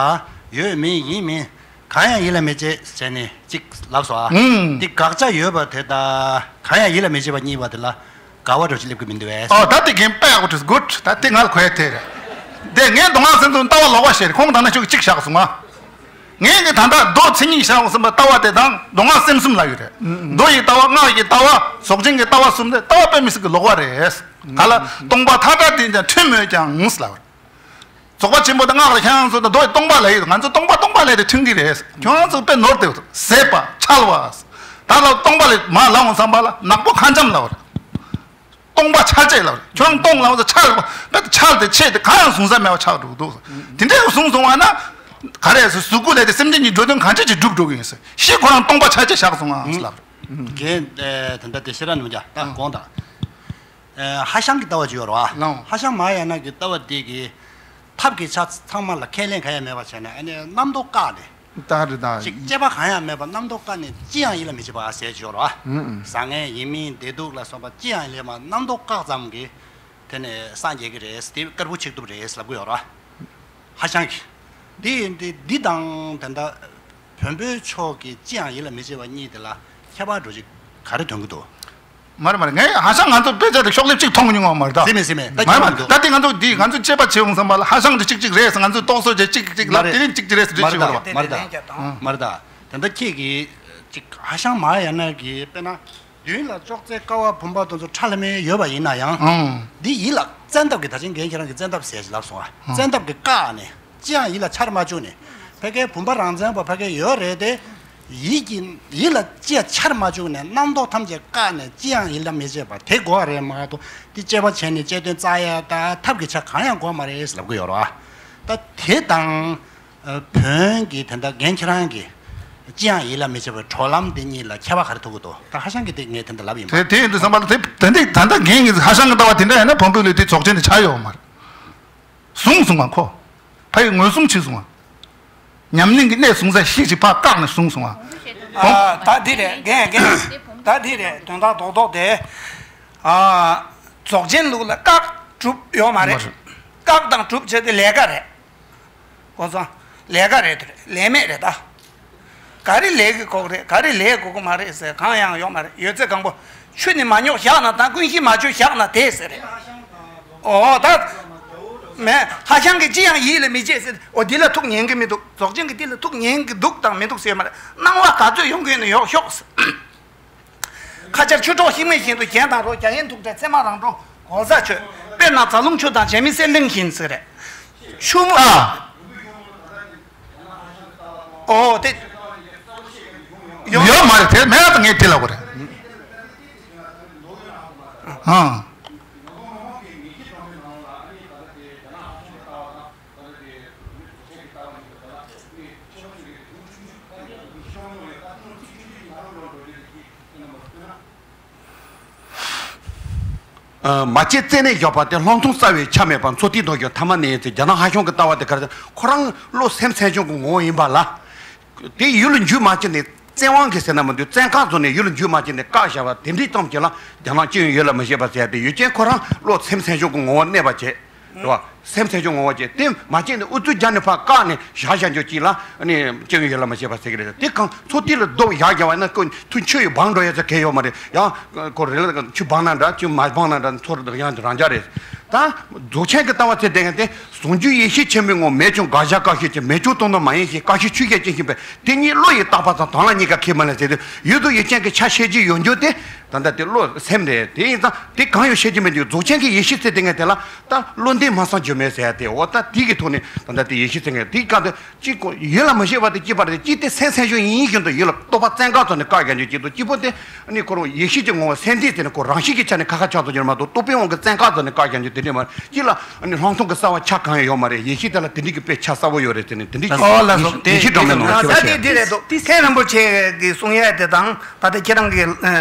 ཡོད་མིན་ཡིན་མིན་གང་ཡང་ཡིད་ལ་མི་བྱེད་ཟེར་ནས་གཅིག་ལབ་སོང་ཨ། ཨུམ། འདི་དགག་བྱ་ཡོད་པ་དེ་དང་གང་ཡང་ཡིད་ལ་མི་བྱེད་པ་གཉིས་པ་དེ་ལ་དགའ་བ་འདྲ་ཅིག་སླེབས་ཀྱི་མི་འདུག་བས། ཨོ་ད་དེ་རྒན་དཔེ་ཡག་པོ་བྲིས། གུཌ། ད་དེ་ང་ལ་གོ་ཡ་དེ་རེད། དེ་ངས་མདོ་སྔགས་སེམས་གསུམ་ལྟ་བ་ལོག་པ་བཤད་རེད། ཁོང་དང་ན་ཆོས་གཅིག་བཞག་སོང་ཨ། ངས་ཀྱི་ད་ལྟ་མདོ་མཚན་ཉིད་བྱ་བ་གསུམ་པ་ལྟ་བ་དེ་དང་མདོ་སྔགས་སེམས་གསུམ་ལབ་ཡོད་རེད། མདོ་ཡི་ལྟ་བ། སྔགས་ཀྱི་ལྟ་བ། རྫོགས་ཆེན་གྱི་ལྟ་བ་གསུམ་དེ་ལྟ་བ་དཔེ་མི་སྲིད་ཀྱི་ལོག་པ་རེད། ག་ལ་སྟོང་པ་མཐའ་བྲལ་དེ་ཀྱང་མཐུན་མོད་ཀྱང་ལབ། རྫོགས་པ་ཆེན་པོ་དང་སྔགས་ལ་ཁྱེད་རང་ཚོ་དང་མདོ་ཡི་སྟོང་པ་ལབ་ཡོད། ང་ཚོ་སྟོང་པ་སྟོང་པ་ལབ་དེ་མཐུན་གྱི་རེད། ཁྱོད་རང་ཚོ་དཔེ་ནོར་དེ་ཟད་པ་འཆལ་བ། ད་ལ་སྟོང་པ་ལས་མར་ལབ་འོང་བསམ་པ་ལ་ནག་པོ་ཁ་འཇམ་ལབ་རེད། སྟོང་པ་འཆལ་བྱེད་ལབ་རེད། ཁྱོད་རང་སྟོང་ལབ་ཚེ་འཆལ་བ་འཆལ་དེ་ཆེ་དེ་གང་ཡང་གསུང་ས་མེད་པ་ཆགས་འགྲོ་གི་འདུག་དེ་འདྲའི་གསུང་སོང་བ་ན་ག་རེ་ཟེར། གཟུགས་སྐུ་ལས་དེ་སེམས་ཅན་གྱི་འགྲོ་དོན་གང་ཅི་ཅིག་སྒྲུབ་འགྲོ་གི་ཡིན་ཟེར། ཤི་ཁོ་རང་སྟོང་པ་འཆལ་བྱེད་བཞག་སོང་ཨང་ལབ་རེད། རྒན་དེ་འདྲ་དེ་ཤེས་ར་ནུ་ཀྱ་ད་དགོངས་དག་ཧ་ཤང་གི་ལྟ་བ་ཅིག་ཡོད་རེད་བ། ལགས། ཧ་ཤང་མ་ཧཱ་ཡ་ན་གི་ལྟ་བ་འདི་གི་ཐབས་ཀྱི་ཆ་ཚང་མ་ལ་ཁས་ལེན་གང་ཡང་མེད་པ་བྱས་ནས་ཨ་ནི་རྣམ་རྟོག་བཀག་ནས། ད་རེད་ད། ཅིག་དཔྱད་པ་གང་ཡང་མེད་པར་རྣམ་རྟོག་བཀག་ནས་ཅི་ཡང་ཡིད་ལ་མི་བྱེད་པ་ཟེར་གྱི་ཡོད་རེད་བ། ཨུ་ཨུ། བཟང་ངན་ཡིན་མིན་བདེ་སྡུག་ལ་སོགས་པ་ཅི་ཡང་ལས་མ་རྣམ་རྟོག་བཀག་ཙམ་གྱིས་དེ་ནས་སངས་རྒྱས་ཀྱི་རེད། དེ་དཀར་པོ་ཆིག་ཐུབ་རེད་ལབ་ཀྱི་ཡོད་རེད་བ། ཧ་ཤང་གི། འདི་འདི་འདི་དང་དེ་འདྲ་བོན་པོའི་ཕྱོགས་ཀྱི་ཅི་ཡང་ཡིད་ལ་མི་བྱེད་པ་གཉིས་དེ་ལ་ཁྱད་པར་འདྲ་ཅིག་ག་རེ་སྟོན་གྱི་འདུག་མ་རེད་མ་རེད། ངས་ཧ་ཤང་ང་ཚོ་དཔེ་ཆ་དེ་ཤོག་ལེབ་གཅིག་མཐོང་མྱོང་བ་མ་རེད་ད། ཟེར་མེད་ཟེར་མེད་ད། མ་རེད་མ་རེད། ད་དེ་ང་ཚོ་འདི་ང་ཚོ་དཔྱད་པ་བྱེད་འོང་བསམ་པ་ལ་ཧ་ཤང་དེ་གཅིག་གཅིག་རེད་ཟེར། ང་ཚོས་རྟོག་བཟོ་བྱས་གཅིག་གཅིག་ལབ། མ་རེད། དེ་རིང་གཅིག་གཅིག་རེད་ཟེར་འདྲི་བྱེད་དགོས་རེད་བ། མ་རེད་ད། མ་རེད་ད། དེ་འདྲ་ཁྱེད་ཀྱིས་ཅིག་ཧ་ཤང་མ་ཧཱ་ཡ་ན་གི་དཔེར་ན་མདུན་ལ་ཅོག་ཙེ་ཀ་བ་བུམ་པ་དེ་ཚོ་ཁྲ་ལམ་མེ་ཡོད་པ་ཡིན་ན་ཡང་། ཨང་། འདི་ཡིད་ལ་བཙན་ཐབས་ཀྱི་ད་ཅིང་རྒན་ཁྱེད་རང་གི་བཙན་ཐབས་ཟེར་ཞིག་ལབ་སོང་ཨ། ཨང་། བཙན་ཐབས་ཀྱི་བཀག་ནས། ཅི་ཡང་ཡིད་ལ་འཆར་མ་བཅུག་ནས། ཕ་གིའི་བུམ་པ་རང་མཚན་པ་ཕ་གིར་ཡོད་རེད་དེ། ཡིད་ཀྱི་ཡིད་ལ་ཅི་ཡང་འཆར་མ་བཅུག་ནས་རྣམ་རྟོག་ཐམས་ཅད་བཀག་ནས་ཅི་ཡང་ཡིད་ལ་མི་བྱེད་པ་དེ་དགོས་པ་རེད་མ་གཏོགས་འདི་དཔྱད་པ་བྱས་ནས་དཔྱད་དོན་བཙལ་ཡ་དང་ཐབས་ཀྱི་ཆ་གང་ཡང་དགོས་མ་རེད་ལབ་ཀྱི་ཡོད་རེད་བ། ད་དེ་དང་། བོན་གྱི་དེ་འདྲ་རྒན་ཁྱེད་རང་གིས་ཅི་ཡང་ཡིད་ལ་མི་བྱེད་པའི་གྲོལ་ལམ་དེ་གཉིས་ལ་ཁྱད་པར་ག་རེ་ཐུག་གི་འདུག་ད་ཧ་ཤང་གིས་དེ་ངས་དེ་འདྲ་ལབ་ཡིན་པ། དེ་དེ་ཡིན་དུས་ཙམ་པ་ལ་དེ་དེ་འདྲ་ད་ལྟ་རྒན་གྱིས་ཧ་ཤང་གི་ལྟ་བ་དེ་འདྲ་ཡིན་ན་བོན་པོའི་ལུགས་དེ་རྫོགས་ཆེན་དུ་ཆགས་ཡོད་མ་རེད། བཟུང་སོང་བ་ཁོ། ཕ་ཡི་ངོས་བཟུང་བྱས་སོང་བ། ཉམས་ལེན་གྱི་གནས་བཟུང་ས་ཤེས་ཀྱི་ཕར་བཀག་ནས་བཟུང་སོང་བ། ཨ། ད་འདི་རེད་རྒན་རྒན། ད་འདི་རེད་དོན་དག་རྡོག་རྡོག་དེ། ཨ། རྫོགས་ཆེན་ལུགས་ལ་བཀག་སྒྲུབ་ཡོད་མ་རེད། མ་རེད། བཀག་དང་སྒྲུབ་བྱས་ཏེ་ལས་ཀ་རེད། གོ་སོང་། ལས་ཀ་རེད་དེ་རེད། ལས་མེད་རེད་ད། ག་རེ་ལས་ཀྱི་དགོས་རེད། ག་རེ་ལས་དགོས་ཀྱི་མ་རེད་ཟེར་གང་ཡང་ཡོད་མ་རེད། ཡོད་ཚད་གང་པོ། ཆུ་ནི་མ་རྙོག་བཞག་ན་དང་། ཀུན་གཞི་མ་བཅོས་བཞག་ན་དེ་ཟེར་རེད། ཨོ་ད། མེད། ཧ་ཤང་གིས་ཅི་ཡང་ཡིད་ལ་མི་བྱེད་ཟེར། ཨོ་འདི་ལ་ཐུགས་ཉན་གྱི་མི་འདུག་རྫོགས་ཆེན་གྱིས་འདི་ལ་ཐུགས་ཉན་གྱི་འདུག་དང་མི་འདུག་ཟེར་མ་རེད། སྣང་བ་ག་ཚོད་ཡོང་གི་ཡོད་ན་ཡོང་ཤོག་ཁ་ཆར་ཆུ་གྲོགས་ཤིང་མེད་བཞིན་དུ་གཞན་དང་རོ། རྒྱ་ཡན་ཐུག་འདྲ་ཚེར་མ་རང་གྲོང་གོ་ས་ཆོད། དཔེར་ན་རྫ་ལུང་ཆུ་དང་བྱ་མི་གསེར་གླིང་བཞིན་ཟེར་རེད། ཆུ་མོ། ཨ། ཨོ་དེ། ཡོད་མ་རེད། དེ་མེད་ད་ངས་དེ་ལབ་དགོས་རེད། ཨ། མ་སྐྱེས་རྩད་ནས་བཞག་པ་སྟེ། ལྷག་མཐོང་རྩ་བའི་ཆ་མེད་པ། མཚོ་རྟིང་དུ་གྱུར་ཐ་མ་ནས་ཡིན་ཚེ། རྒྱ་ནག་ཧ་ཤང་གི་ལྟ་བ་དེ་ག་རེ། ཁོ་རང་བློ་སེམས་སེམས་བྱུང་གི་ངོ་བོ་ཡིན་པ་ལ། དེ་ཡུལ་ལ་འཇུག་མ་བྱས་ནས་བཙན་དབང་གིས་ཟེར་ན་མི་འདུག་བཙན་བཀག་བཟོ་ནས་ཡུལ་ལ་འཇུག་མ་བྱས་ནས་བཀག་བཞག་པ་དེ་འདྲའི་ཙམ་གྱིས་ལ་རྒྱ་ནག་སྤྱི་ཡོངས་ཡིད་ལ་མི་བྱེད་པ་ཟེར་ཡ་དེ། ཡུལ་ཅན་ཁོ་རང་བློ་སེམས་སེམས་བྱུང་གི་ངོ་བོ་གནས་པ་བྱས། རེད་བ། སེམས་སེམས་བྱུང་ངོ་བོ་བྱས། དེ་མ་བྱས་ནས་ཨུ་ཚུགས་རྒྱག་ནས་ཕར་བཀག་ནས་བཞག་བཞག་རྒྱུ་གཅིག་ལ་ནི་སྤྱི་ཡོངས་ཡིད་ལ་མི་བྱེད་པ་ཟེར་གི་རེད། དེ་གང་མཚོ་རྟིང་ལ་རྡོ་བཞག་བཞག་པ་ན་ཁོ་ཐུག་ཆུ་ཡིས་སྦངས་འགྲོ་ཡ་ཚོ་གལ་ཡོད་མ་རེད། ཡང་ཁོ་རེ་ལ་ཆུ་སྦངས་ན་འདྲ། ཆུ་མ་སྦངས་ན་འདྲ། མཚོ་རྡོ་ཡང་རང་འཇགས་རེད། ད་རྫོགས་ཆེན་གྱི་ལྟ་བ་ཚེ་བསྟན་མཁན་དེ་ཟུང་འཇུག་ཡེ་ཤེས་ཆེན་པོའི་ངོ་མེད་ཀྱང་དགག་བྱ་བཀག་ཤེས་ཀྱི་མེད་ཀྱང་སྟོང་ནི་མ་ཡིན་ཞེས་བཀག་ཤེས་ཆོས་ཅན་ཅན་ཞིག་པས་དེ་ཉིད་བློ་ཡིས་བཏགས་པ་དང་དོན་ལ་གཉིས་ཀ་ཁས་མི་ལེན་ཟེར་དུས་ཡུལ་དུ་ཡུལ་ཅན་གྱི་ཆ་ཤེས་ཀྱི་ཡོད་རྒྱུ་དེ་ད་ལྟ་དེ་བློ་སེམས་རེད། དེ་ཡིན་ཙང་དེ་གང་ཡང་ཤེས་ཀྱི་མེད་རྒྱུ་རྫོགས་ཆེན་གྱི་ཡེ་ཤེས་ཚེ་བསྟན་མཁན་དེ་ལ་ད་བློ་འདས་མ་སངས་རྒྱུ་མེད་ཟེར་ཡ་དེ་འོ་ད་དེ་གི་ཐོག་ནས་ད་ལྟ་དེ་ཡེ་ཤེས་ཚེ་བསྟན་མཁན་དེའི་སྐབས་དུ། གཅིག་གོ་ཡུལ་ལ་མི་ཤེས་པ་དེ་གཅིག་པ་རེད། གཅིག་དེ་སེམས་སེམས་བྱུང་ཡིན་བཞིན་དུ་ཡུལ་ལ་རྟོག་པ་བཙན་བཀག་བཟོ་ནས་བཀག་རྒྱག་རྒྱུ་གཅིག་དང་། གཅིག་པོ་དེ་ནི་ཁོ་རང་ཡེ་ཤེས་ཀྱི་ངོ་བོ་སེམས་འདས་དེ་ནི་ཁོ་རང་བཞིན་གྱི་ཆ་ནས་ཁ་ཁ་ཆག་ཏུ་གྱུར་མ་གཏོགས་རྟོག་པའི་དབང་གིས་བཙན་བཀག་བཟོ་ནས་བཀག་རྒྱག་རྒྱུ་དེ་འདྲ་མ་རེད། གཅིག་ལ་ནི་ལྷག་མཐོང་གི་གསལ་བ་ཆ་གང་ཡང་ཡོད་མ་རེད། ཡེ་ཤེས་དེ་ལ་དེ་འདྲ་གི་དཔེ་ཆ་གསལ་བོ་ཡོད་རེད་ཟེར་ནས་དེ་འདྲ་ཞིག་ཨོ་ལགས་སོ། དེ་ཡེ་ཤེས་སྒྲོན་མེ་ནང་ལ་ད་ཤེས་པ་ད་བཤད། དེ་དེ་རེད་འདུག་མཁན་རིན་པོ་ཆེ་གིས་གསུང་ཡས་དེ་དང་ད་ལྟ་ཁྱེད་རང་གིས་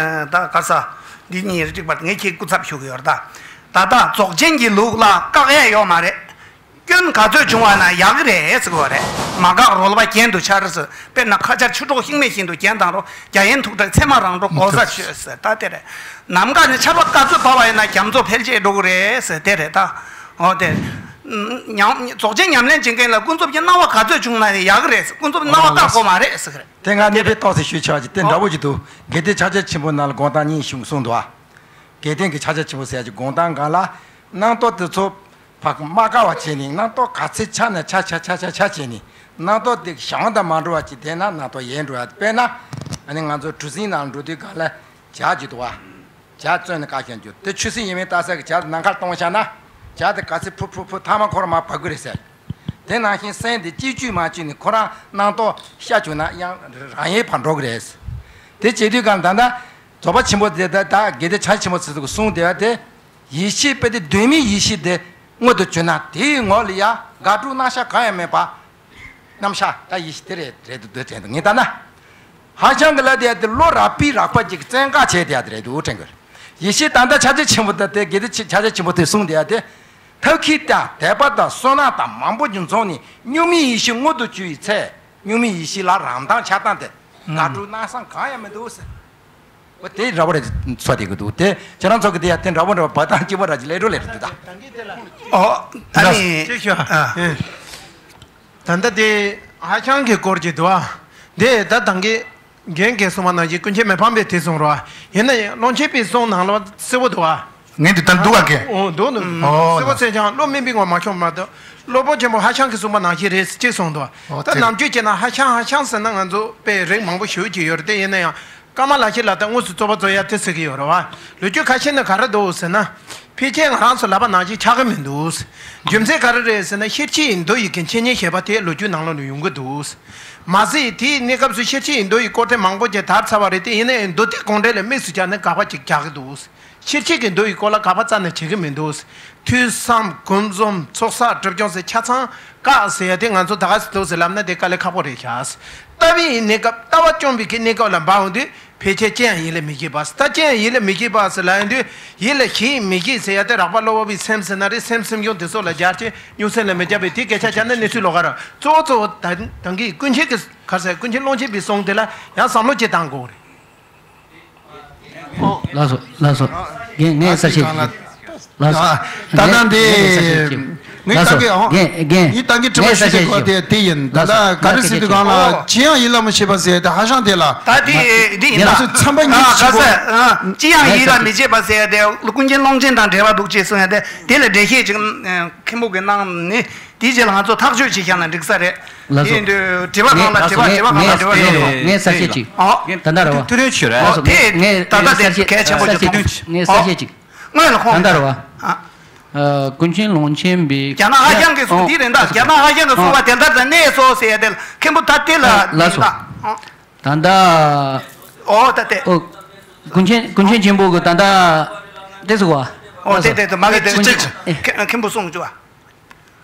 ད་ག་ས་འདི་གཉིས་རེ་གཅིག་པ་ངས་ཁྱེད་སྐུ་ཚབ་ཞུ་གི་ཡོད་རེད། ད་ད་ལྟ་རྫོགས་ཆེན་གྱི་ལུགས་ལ་བཀག་ཡས་ཡོད་མ་རེད། སྐྱོན་ག་ཚོད་བྱུང་བ་ན་ཡག་གི་རེད་ཟེར་གི་རེད། མ་འགགས་རོལ་པ་གྱེན་དུ་འཆར་ཟེར། དཔེར་ན་ཁ་ཆར་ཆུ་གྲོགས་ཤིང་མེ་བཞིན་དུ་གྱེན་དང་རོ། རྒྱ་ཡན་ཐུག་འཕྲད་ཚེར་མ་རང་གྲོལ་གོ་ས་ཆོད་ཟེར་ད་དེ་རེད། ནམ་མཁའ་ནས་ཆར་པ་ག་ཚོད་བབས་པ་ཡིན་ན་རྒྱ་མཚོ་འཕེལ་རྒྱས་འགྲོ་གི་རེད་ཟེར་དེ་རེད་ད། འོ་དེ། ཉམས་རྫོགས་ཆེན་ཉམས་ལེན་བྱེད་མཁན་ལ་ཀུན་རྫོབ་ཀྱི་སྣང་བ་ག་ཚོད་བྱུང་ན་ཡག་གི་རེད། ཀུན་རྫོབ་སྣང་བ་བཀག་དགོས་མ་རེད་ཟེར་གི་རེད། དེ་ང་གནས་པའི་རྟགས་སུ་ཞུས་ཆོག་ཅིག་དེ་འདྲ་བོ་ཅིག་འདུག་དགེ་ལྡན་ཕྱག་རྒྱ་ཆེན་པོ་ནང་ལ་དགོངས་དག་གཉིས་ཞུ་གསུངས་འདུག་ཨ། དགེ་ལྡན་གྱི་ཕྱག་རྒྱ་ཆེན་པོ་ཟེར་ཡ་ཅིག་དགོངས་དག་སྒང་ལ། རྣམ་རྟོག་དེ་ཚོ་ཕར་མ་དགའ་བ་བྱས་ནས་རྣམ་རྟོག་ག་ཚད་ཆགས་ན་ཆགས་ཆགས་ཆགས་ཆགས་ཆགས་བྱས་ནས་རྣམ་རྟོག་དེ་བྱང་དུ་མ་འགྲོ་བ་ཅིག་བསྡད་ན་རྣམ་རྟོག་ཡལ་འགྲོ་ཡ། དཔེར་ན་ཨ་ནི་ང་ཚོ་གྲུ་གཟིངས་ནང་འགྲོ་དུས་སྒང་ལ་ཇ་ཅིག་འདུག་བ། ཇ་བཙོས་ནས་བཀག་བཞག་རྒྱུ་དེ་ཆུ་སྲིན་ཡིན་མིན་ལྟ་ས་གི་ཇ་ནམ་མཁར་གཏོང་བཞག་ན་ཇ་དེ་ག་ཚད་ཕུ་ཕུ་ཕུ་ཐ་མ་ཁོ་རང་མར་བབས་ཀྱི་རེད་ཟེར། དེ་ནང་བཞིན་སེམས་དེ་གཅིག་བཅོས་མ་བཅོས་ནས་ཁོ་རང་རྣམ་རྟོག་ཤར་བཅུག་ན་ཡང་རང་ཡལ་བར་འགྲོ་གི་རེད། དེ་བྱེད་དུས་སྒང་ད་ལྟ་རྫོགས་པ་ཆེན་པོ་དེ་ད་ད་དགེ་ལྡན་ཕྱག་ཆེན་པོ་ཚོས་གསུངས་བསྡད་པ་དེ། ཡེ་ཤེས་དཔེ་དེ་གདོད་མའི་ཡེ་ཤེས་དེ་མངོན་དུ་གྱུར་ན་དེའི་ངོ་ལ་ཡ་དགག་སྒྲུབ་རྣམ་གཞག་གང་ཡང་མེད་པ། རྣམ་གཞག་ད་ཡེ་ཤེས་དེ་རེད་རེད་འདུག་འདོད་དྲན་འདུག་ངས་ལྟ་ན། ཧ་ཅང་གི་ལ་དེ་ཡ་དེ་བློ་རགས་པའི་རགས་པ་ཅིག་བཙན་བཀག་བྱས་དེ་ཡ་དེ་རེད་འདུག་དྲན་གི། ཡེ་ཤེས་ད་ལྟ་ཕྱག་རྒྱ་ཆེན་པོ་དེ་དེ་དགེ་ལྡན་ཕྱག་རྒྱ་ཆེན་པོ་དེ་གསུངས་དེ་ཡ་དེ། ཐབས་མཁས་དང་དད་པ་དང་བསོད་ནམས་དང་མང་པོ་ཅིག་འཛོམས་ནས་གཉུག་མའི་ཡེ་ཤེས་མངོན་དུ་གྱུར་བའི་ཚེ། གཉུག་མའི་ཡེ་ཤེས་ལ་རང་མདངས་ཆགས་སྟངས་དེ་དགག་སྒྲུབ་རྣམ་གཞག་གང་ཡང་མི་འདུག་ཟེར། འོ་དེ་འདྲ་བོ་རེད་ཚོ་དེ་གི་འདུག་དེ་ཁྱེད་རང་ཚོ་གི་དེ་ཡ་དེ་འདྲ་བོ་འདྲ་བོ་བ་དང་སྐྱིད་པོ་འདྲ་ཅིག་ལས་འགྲོ་ལས་རེད་འདུག་ད། ཨོ་ཨ་ནི་ཅིག་ཞུ་ཨ། ད་ལྟ་དེ་ཧ་ཅང་གི་སྐོར་གྱི་འདུག་ཨ། དེ་ད་དང་གི་རྒན་གྱིས་གསུངས་པ་ནང་བཞིན་ཀུན་མཁྱེན་མི་ཕམ་པས་དེ་གསུངས་རོགས། ཡིན་ན་ཡང་ཀློང་ཆེན་པའི་གསུང་ནང་ལོགས་གསལ་བོ་འདུག་ཨ། ངས་འདི་ལྟར་འདུག་བ་གས། ཨོ་འདུག་འདུག་ཨོ་གསལ་བོ་ལགས། གསལ་ཀྱང་བློ་དམན་པའི་ངོར་མ་ཤོང་མ་གཏོགས། སློབ་དཔོན་ཆེན་པོ་ཧ་ཅང་གིས་གསུངས་པ་ནང་བཞིན་རེད་ཅེས་གསུངས་འདུག་ཨོ་ད་དེ་ནམ་རྒྱུན་བྱས་ན་ཧ་ཅང་ཧ་ཅང་ཟེར་ན་ང་ཚོ་དཔེ་རིགས་མང་པོ་ཞེ་པོ་ཅིག་ཡོད་རེད་དེ། ཡིན་ན་ཡང་ཀ་མ་ལ་ཤཱི་ལ་དང་དངོས་སུ་རྩོད་པ་རྩོད་ཡ་དེ་ཟེར་གི་ཡོད་རེད་བ། ལོ་རྒྱུས་ཁ་ཤས་ནི་ག་རེ་འདུག་ཟེར་ན། ཕལ་ཆེར་ང་རང་ཚོ་ལབ་པ་ནང་བཞིན་ཆགས་ཀྱི་མི་འདུག་རྒྱུ་མཚན་ག་རེ་རེད་ཟེར་ན་ཤེར་ཕྱིན་གྱི་མདོ་ཡི་གི་འཆད་ཉན་ཞེས་པ་དེ་ལོ་རྒྱུས་ནང་ལོགས་ནས་ཡོང་གི་འདུག་མ་ཟད་དེའི་གནས་སྐབས་སུ་ཤེར་ཕྱིན་གྱི་མདོ་ཡི་སྐོར་དེ་མང་པོ་ཅིག་དར་ཚར་བ་རེད་དེ། ཡིན་ན་ཡང་མདོ་སྡེ་དགོངས་འགྲེལ་ལ་དམིགས་སུ་བཀར་ནས་དགག་པ་ཅིག་རྒྱག་གི་འདུག་ཤེར་ཕྱིན་གྱི་མདོ་ཡི་སྐོར་ལ་དགག་པ་རྩ་ནས་བྱེད་ཀྱི་མི་འདུག་ཐོས་བསམ་སྒོམ་གསུམ་ཚོགས་བསགས་སྒྲིབ་སྦྱོང་ཟེར་ཆ་ཚང་བཀག་ཟེར་ཡ་དེ་ང་ཚོ་ད་ག་ཟེ་འདུག་ཟེར་ལབ་ན་དེ་དཀའ་ལས་ཁག་པོ་རེད་ཤག་ལྟ་བའི་གནས་སྐབས་ལྟ་བ་སྐྱོང་བའི་གི་གནས་སྐབས་ལ་འབབ་འོང་དུས་ཕལ་ཆེར་ཅི་ཡང་ཡིད་ལ་མི་བྱེད་པ། ད་ཅི་ཡང་ཡིད་ལ་མི་བྱེད་པ་ཟེར་ལབ་ཡོང་དུས་ཡིད་ལ་བྱེད་མི་བྱེད་ཟེར་ཡ་དེ་རགས་པ་གློ་བུར་བའི་སེམས་ཟེར་ན་རེད། སེམས་སེམས་བྱུང་དེ་ཚོ་ལ་སྦྱར་ཅིང་སྨྱུང་སེམས་ལ་མི་སྦྱར་བས་དེ་སྐད་ཆ་བྱས་ན་གནས་ཚུལ་ལོགས་ཀ་རེད། གཙོ་བོ་གཙོ་བོ་ད་ད་གིན་ཀུན་མཁྱེན་གྱི་ག་རེ་ཟེར། ཀུན་མཁྱེན་ཀློང་ཆེན་པའི་གསུང་དེ་ལ་ཡང་བསམ་བློ་ཅིག་བཏང་དགོས་རེད། ལགས་སོ་ལགས་སོ། རྒན་ངས་གསལ་བཤད་ཅིག་ལགས་སོ། ཨ་ད་ལྟ་འདི་ངས་ད་གི་ཨོ་རྒན་རྒན་ངས་ད་གི་དྲི་བ་ཞུ་རྒྱུ་གོ་དེ་དེ་ཡིན། ད་ལྟ་ག་རེ་ཟེར་དུས་གང་ལ་ཅི་ཡང་ཡིད་ལ་མི་བྱེད་པ་ཟེར་དེ་ཧ་ཤང་དེ་ལ། ད་དེ་དེ་ཡིན་ང་ད་ཚོས་ཚན་པ་གཉིས་ཨ་ཤེས་ག་ས་གོ་ཨ་ཅི་ཡང་ཡིད་ལ་མི་བྱེད་པ་ཟེར་དེ་ཀུན་མཁྱེན་ཀློང་ཆེན་དང་འབྲེལ་བ་འདུག་ཅེས་གསུངས་ཡ་དེ་དེ་ལ་འགྲེལ་བཤད་ཅིག་མཁན་པོ་གིས་གནང་ནི། དེའི་རྗེས་ལ་ང་ཚོ་ཐག་གཅོད་བྱེད་མཁན་ལ་འགྲིག་ས་རེད། ལགས་སོ། དེ་དུས་དྲི་བ་གང་ལ་དྲི་བ་དྲི་བ་གང་ལ་དྲི་བ་ངས་གསལ་བཤད་ཅིག་ཨོ། ད་ལྟ་རེད་བ། ཐུགས་རྗེ་ཆེ་རེད། ལགས་སོ། དེ་ངས་ད་ལྟ་དེ་གལ་ཆེན་པོ་ཅིག་ཐུགས་རྗེ་ཆེ། ངས་གསལ་བཤད་ཅིག་དངོས་ལ་ཁོང་ད་ལྟ་རེད་བ། ཨ། ཀུན་མཁྱེན་ཀློང་ཆེན་པའི་རྒྱ་ནག་ཧ་ཤང་གི་གསུང་དེ་རེད་ད། རྒྱ་ནག་ཧ་ཤང་གི་གསུང་བ་དེ་ལྟར་དུ་གནས་སོ་ཟེར་ཡ་དེ་ལ་མཁན་པོ་ད་དེ་ལ་ལགས་སོ། ད་ལྟ་ཨོ་ད་དེ་ཨོ། ཀུན་མཁྱེན་ཀུན་མཁྱེན་ཆེན་པོ་གི་ད་ལྟ་དེ་ཟེར་བ། ཨོ་དེ་དེ་དེ་མ་གི་དེ་ཀུན་མཁྱེན་མཁན་པོ་གསུང་བཅུག་བ།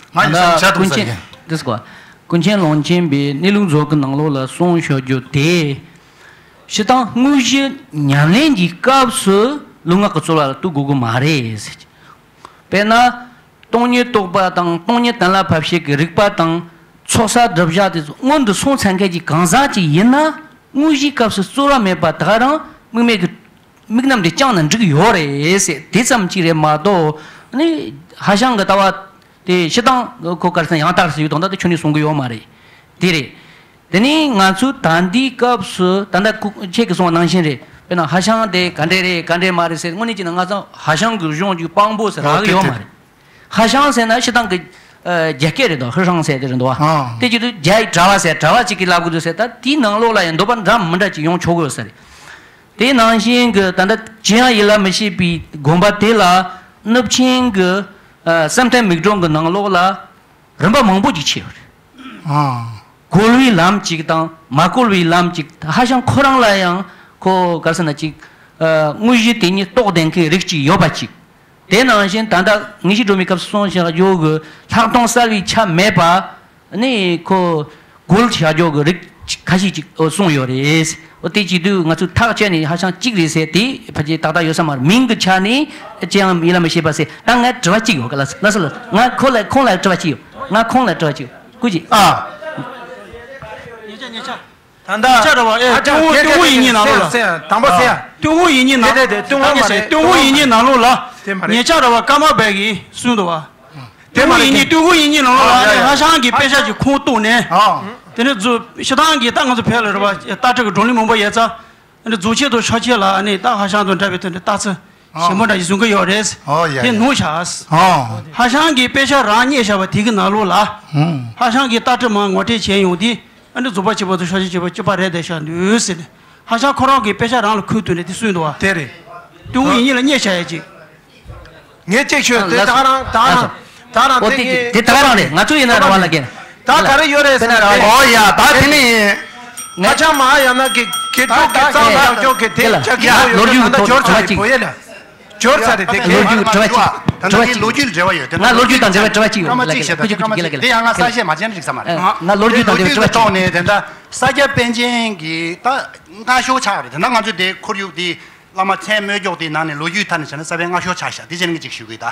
ང་ཡི་ད་བསམ་འཆར་ཀུན་དུ་མཁྱེན་ཟེར་གྱི། དེ་ཟེར་བ། ཀུན་མཁྱེན་ཀློང་ཆེན་པའི་གནས་ལུགས་མཛོད་ཀྱི་ནང་ལོགས་ལ་གསུངས་ཤོར་རྒྱུ་དེ། སྤྱིར་བཏང་དངོས་གཞི་ཉམས་ལེན་གྱི་སྐབས་སུ་ལུས་ངག་གི་རྩོལ་བ་ལ་གཏུག་དགོས་ཀྱི་མ་རེད་ཟེར་གྱི། དཔེར་ན། སྟོང་ཉིད་རྟོགས་པ་དང་སྟོང་ཉིད་གཏན་ལ་ཕབ་བྱེད་ཀྱི་རིག་པ་དང་ཚོགས་བསགས་བསྒྲུབ་བྱ་དེ་ཚོ་སྔོན་དུ་སོང་ཚར་མཁན་གྱི་གང་ཟག་ཅིག་ཡིན་ན། དངོས་གཞིའི་སྐབས་སུ་རྩོལ་བ་མེད་པར་ད་ག་རང་དམིགས་མེད་ཀྱི་དམིགས་རྣམ་དེ་བཅངས་ན་འགྲིག་ཡོད་རེད་ཟེར། དེ་ཙམ་གཅིག་རེད་མ་གཏོགས་ནི་ཧ་ཤང་གི་ལྟ་བ་དེ་སྤྱིར་བཏང་ཁོ་ག་རེ་ཟེར་ན་ཡང་དག་ཟེར་ཡོད་དང་ད་དེ་ཁྱོན་ནས་གསུང་གི་ཡོད་མ་རེད། དེ་རེད། དེ་ནས་ང་ཚོས་ད་ལྟའི་སྐབས་སུ་ད་ལྟ་ཁོ་ཁྱེད་ཀྱིས་གསུངས་པ་ནང་བཞིན་རེད། དཔེར་ན་ཧ་ཤང་དེ་ག་འདྲས་རེད་ག་འདྲས་མ་རེད་ཟེར་དངོས་གནས་བྱས་ན་ང་ཚོ་ཧ་ཤང་གི་གཞུང་གི་དཔང་པོ་ཟེར་རག་གི་ཡོད་མ་རེད། ཧ་ཤང་ཟེར་ན་སྤྱིར་བཏང་གི་ཨ་རྒྱ་སྐད་རེད་དོ། ཧི་ཧྲང་ཟེར་དེ་རེད་འདུག་བ། ཨ། དེ་བྱེད་དུས་རྒྱ་ཡི་གྲྭ་བ་ཟེར་གྲྭ་བ་གཅིག་གིས་ལབ་དགོས་འདུག་ཟེར། ད་དེའི་ནང་ལོགས་ལ་ཡང་འདོད་པ་འདྲ་མི་འདྲ་ཅིག་ཡོང་ཆོག་གི་ཡོད་ས་རེད། དེ་ནང་བཞིན་གྱི་ད་ལྟ་ཅི་ཡང་ཡིད་ལ་མི་བྱེད་པའི་དགོན་པ་དེ་ལ་ནུབ་ཆིངས་ཀྱི་ཨ་བསམ་གཏན་མིག་སྒྲོན་གྱི་ནང་ལོགས་ལ་རིམ་པ་མང་པོ་ཅིག་ཕྱེ་ཡོད་རེད། ཨ། བཀོལ་བའི་ལམ་ཅིག་དང་མ་བཀོལ་བའི་ལམ་ཅིག་ཧ་ཤང་ཁོ་རང་ལ་ཡང་ཁོ་ག་རེ་ཟེར་ན་ཅིག་ཨ་དངོས་གཞི་དེ་ཉིད་རྟོགས་ལྡན་མཁན་རིགས་ཅིག་ཡོད་པ་ཅིག་དེ་ནང་བཞིན་ད་ལྟ་ངེས་ཤེས་སྒྲོན་མེའི་སྐབས་སུ་གསུངས་བཞག་ཡོད་གི་ལྷག་མཐོང་གསལ་བའི་ཆ་མེད་པ་ནི་ཁོ་རྒོལ་བྱ་རྒྱུ་གི་རིགས་ཁ་ཤས་ཅིག་གསུངས་ཡོད་རེད། འོ་དེ་བྱེད་དུས་ང་ཚོས་ཐག་བཅད་ནས་ཧ་ཤང་གཅིག་རེད་ཟེར་དེ་ཕལ་ཆེར་ཏག་ཏག་ཡོད་ས་མ་རེད། མིང་གི་ཆ་ནས་ཅི་ཡང་ཡིད་ལ་མི་བྱེད་པ་ཟེར། ད་ངས་དྲི་བ་གཅིག་ཡོད་ག་ལ་ལ་ས་ལ་ང་ཁོ་ལ་ཁོང་ལ་དྲི་བ་གཅིག་ཡོད། ང་ཁོང་ལ་དྲི་བ་གཅིག་ཡོད་སྐུ་མཁྱེན། ཨ། ཉེ་ཆར་ཉེ་ཆར། ད་ལྟ་ཉེ་ཆར་ར་བ་ཨེ་ཨ་ཅག་ཏུན་ཧོང་ཏུན་ཧོང་ཡིག་རྙིང་ནང་ལོགས་ལ། དང་པོ་ཟེར་ཡ། ཏུན་ཧོང་ཡིག་རྙིང་ནང་དེ་དེ་དེ་ཏུན་ཧོང་མ་རེད། ཏུན་ཧོང་ཡིག་རྙིང་ནང་ལོགས་ལ། དེ་མ་རེད། ཉེ་ཆར་ར་བ་ཀརྨ་པ་གིས་གསུངས་འདུག་བ། དེ་མ་རེད། ཏུན་ཧོང་ཡིག་རྙིང་ཏུན་ཧོང་ཡིག་རྙིང་ནང་ལོགས་ལ་ཨ་ནི་ཧ་ཤང་གི་དཔེ་ཆ་ཅིག་ཁུངས་གཏུགས་ནས། ཨ། དེ་ནས་རྫོགས་ཤི་ཐང་གི་ད་ང་ཚོ་བོད་ལ་ར་བ་ལྟ་ཁྲིད་ཀྱི་བགྲོ་གླེང་མང་པོ་ཡོད་ཙང་། ཨ་ནི་རྫོགས་ཆེན་དང་ཤོ་ཆེན་ལ་ཨ་ནི་ད་ཧ་ཤང་དང་འདྲ་བའི་དོན་དུ་ལྟ་ཚུལ་ཞིབ་མོ་འདྲ་ཞིག་བཟུང་གི་ཡོད་རེད། ཨོ་ཡ་དེ་ཡ། ནོར་བཞག་ཨོ། ཧ་ཤང་གི་དཔེ་ཆ་རང་རྙེད་བཞག་པ་དེ་གི་ནང་ལོགས་ལ། ཧུམ། ཧ་ཤང་གི་ལྟ་ཁྲིད་མར་ངོ་སྤྲོད་བྱས་ཡོང་དུས། ཨ་ནི་རྫོགས་པ་ཆེན་པོ་དང་ཤོ་ཆེན་ཆེན་པོ་གཅིག་པ་རེད་བསྡད་བཞག་འདུག་ཟེར་ནས། ཧ་ཤང་ཁོ་རང་གི་དཔེ་ཆ་རང་ལ་ཁུར་བཏོན་ནས་དེ་གསུངས་འདུག་བ། དེ་རེད། ཏུན་ཧོང་ཡིག་རྙིང་ལ་རྙེད་བཞག་ཡ་ཅིག་ངས་གཅིག་ཤོད་དེ། ད་རང་ད་རང་ད་རང་ཨོ་དེ་དེ་དེ་ད་རང་རེད། ང་ཚོ་ཡིན་ན་ར་བ་ལ་གན། ད་ག་རེ་ཡོད་རེད་ཟེར་ན། ཨོ་ཡ་ད་དེ་ནི་ཧ་ཅང་མ་ཡང་ན་གི་གི་ཀྲུག་གི་གཙང་དག་ཅོག་གི་དེ་ཡ་ཆ་གི་ཡ་ཡོད་ལོ་རྒྱུས་ད་འདི་ཐོག་འབྱོར་ཚར་ཐོག་རེད། ཅིག་བོ་ཡེ་ལ་འབྱོར་ཚར་རེད། དེ་ལོ་རྒྱུས་དྲི་བ་ཅིག་ད་ལྟ་ལོ་རྒྱུས་དང་འབྲེལ་བའི་དྲི་བ་ཅིག་ཡོད། ང་ལོ་རྒྱུས་དང་འབྲེལ་བའི་དྲི་བ་ཅིག་ཡོད། ལ་ལ་གན་ཁུ་ཅིག་ཁུ་ཅིག་ལ་གན་ལ་གན། དེ་ཡང་ང་གསལ་བཤད་མ་བྱས་ན་འགྲིག་ས་མ་རེད། ང་ལོ་རྒྱུས་དང་འབྲེལ་བའི་དྲི་བ་ཅིག་ཡོད། ཐོག་ནས་དེ་འདྲ་ས་སྐྱ་པཎ་ཆེན་གྱི་ད་སྔ་ཤོས་ཆགས་རེད། དེ་འདྲ་ང་ཚོ་དེ་ཁོར་ཡུག་དེ། བླ་མ་མཚན་སྨོས་སྐྱོག་དེའི་ནང་ནས་ལོ་རྒྱུས་ཐད་ནས་བྱས་ན་ས་པཎ་སྔ་ཤོས་ཆགས་ཤག་དེ་བྱས་ན་ངས་ཅིག་ཞུ་གི་ཡིན། ད་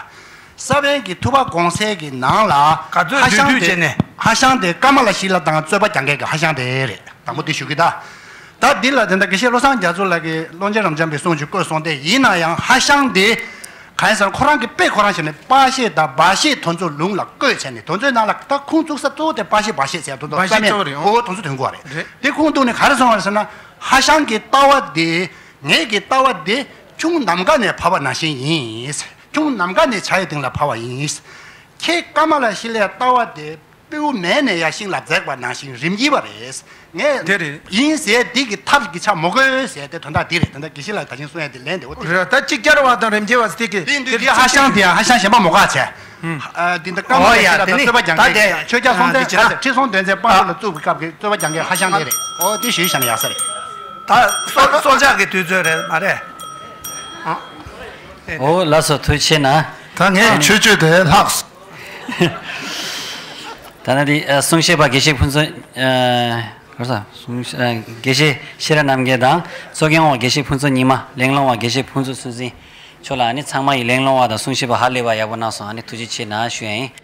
ས་པཎ་གྱི་ཐུབ་པ་དགོངས་གསལ་གྱི་ནང་ལ་ག་ཚོད་ཧ་ཤང་བསྡུས་བསྡུས་དེ་བྱས་ནས། ཧ་ཤང་དེ་ཀ་མ་ལ་ཤཱི་ལ་དང་རྩོད་པ་རྒྱག་མཁན་གྱི་ཧ་ཤང་དེ་རེད། དང་པོ་དེ་ཞུ་གི། ད་ད་འདི་ལ་དེ་འདྲ་དགེ་བཤེས་བློ་བཟང་རྒྱ་མཚོ་ལགས་ཀྱིས་ཀློང་ཆེན་རབ་འབྱམས་པའི་གསུང་ཅིག་བཀོད་སོང་སྟེ། ཡིན་ན་ཡང་ཧ་ཤང་དེ་གང་ཡིན་ཟེར་ན་ཁོ་རང་གི་དཔེ་ཁོ་རང་བྱས་ནས་པ་ཤེ་དང་བ་ཤེ་དེ་ཚོ་ལུང་ལ་བཀོད་བྱས་ནས། དེ་ཚོའི་ནང་ལ་ད་ཁུངས་བཙུགས་ས་གཙོ་བོ་དེ་པ་ཤེ་བ་ཤེ་ཟེར་དེ་ཚོ་བ་ཤེ་ས་མེད་གཙོ་བོ་རེད། འོ་དེ་ཚོ་དོན་གོ་བ་རེད། རེད། དེ་ཁུངས་གཏུགས་ནས་ག་རེ་གསུངས་པ་རེད་ཟེར་ན། ཧ་ཤང་གི་ལྟ་བ་དེ། ངེད་ཀྱི་ལྟ་བ་དེ་ཁྱུང་ནམ་མཁའ་ནས་བབས་པ་ནང་བཞིན་ཡིན། ཁྱུང་ནམ་མཁའ་ནས་བྱ་ཡི་སྟེང་ལ་བབས་པ་ཡིན། ཁྱེད་ཀ་མ་ལ་ཤཱི་ལའི་ལྟ་བ་དེ་སྤྲེའུ་མེ་ནས་ཡར་ཤིང་ལ་འཛེགས་པ་ནང་བཞིན་རིམ་གྱིས་པ་རེད། ངས་དེ་རེད། ཡིན་ཟེར་འདི་གི་ཐབས་ཀྱི་ཆ་མོ་དགོས་ཟེར་ཏེ་དོན་དག་འདི་རེད། དོན་དག་དགེ་བཤེས་ལགས་ད་ཅིང་གསུང་ཡ་དེ་ལན་དེ་འོ་དེ་རེད། ད་ཅིག་ཅར་བ་དང་རིམ་གྱིས་པ་སྟེ་གི་དེ་འདི་དེ་ཧ་ཤང་དེ་ཡང་ཧ་ཤང་གཞན་པ་མོ་ག་བྱས། ཨ་འདི་འདི་ཀ་མ་ལ་ཤཱི་ལ་དང་རྩོད་པ་རྒྱག་མཁན་ཆོས་རྒྱལ་སྲོང་བཙན་ཨ་ཁྲི་སྲོང་ལྡེ་བཙན་དཔལ་ལ་བཙུགས་པའི་སྐབས་ཀྱི་རྩོད་པ་རྒྱག་མཁན་ཧ་ཤང་དེ་རེད། ཨོ་དེ་ཞུས་བཞག་ན་ཡག་ས་རེད། ད་སྲོག་སྲོག་ཆགས་ཀྱི་དུས་ཚོད་རེད་མ་རེད། ཨོ་ལགས་སོ། ཐུགས་རྗེ་ཆེ་གནང་། ད་ངས་ཆོས་སྤྱོད་དེ་ལྷག་སོང་། ད་ནི་དེ་གསུང་བཤད་པ་དགེ་བཤེས་ཕུན་ཚོགས། ག་རེ་ཟ། གསུང་དགེ་བཤེས་ཤེས་རབ་རྣམ་རྒྱལ་དང་གཙོ་འགན་འོག་དགེ་བཤེས་ཕུན་ཚོགས་ཉི་མ། གླེང་སློང་བ་དགེ་བཤེས་ཕུན་ཚོགས་ཚུལ་འཛིན་མཆོག་ལ་ཨ་ནི་ཚང་མ་ཡི་གླེང་སློང་བ་དང་གསུང་བཤད་པ་ཧ་ལས་པ་ཡག་པོ་གནང་སོང་། ཨ་ནི་ཐུགས་རྗེ་ཆེ་གནང་ཞུ་ཡ་ཡིན།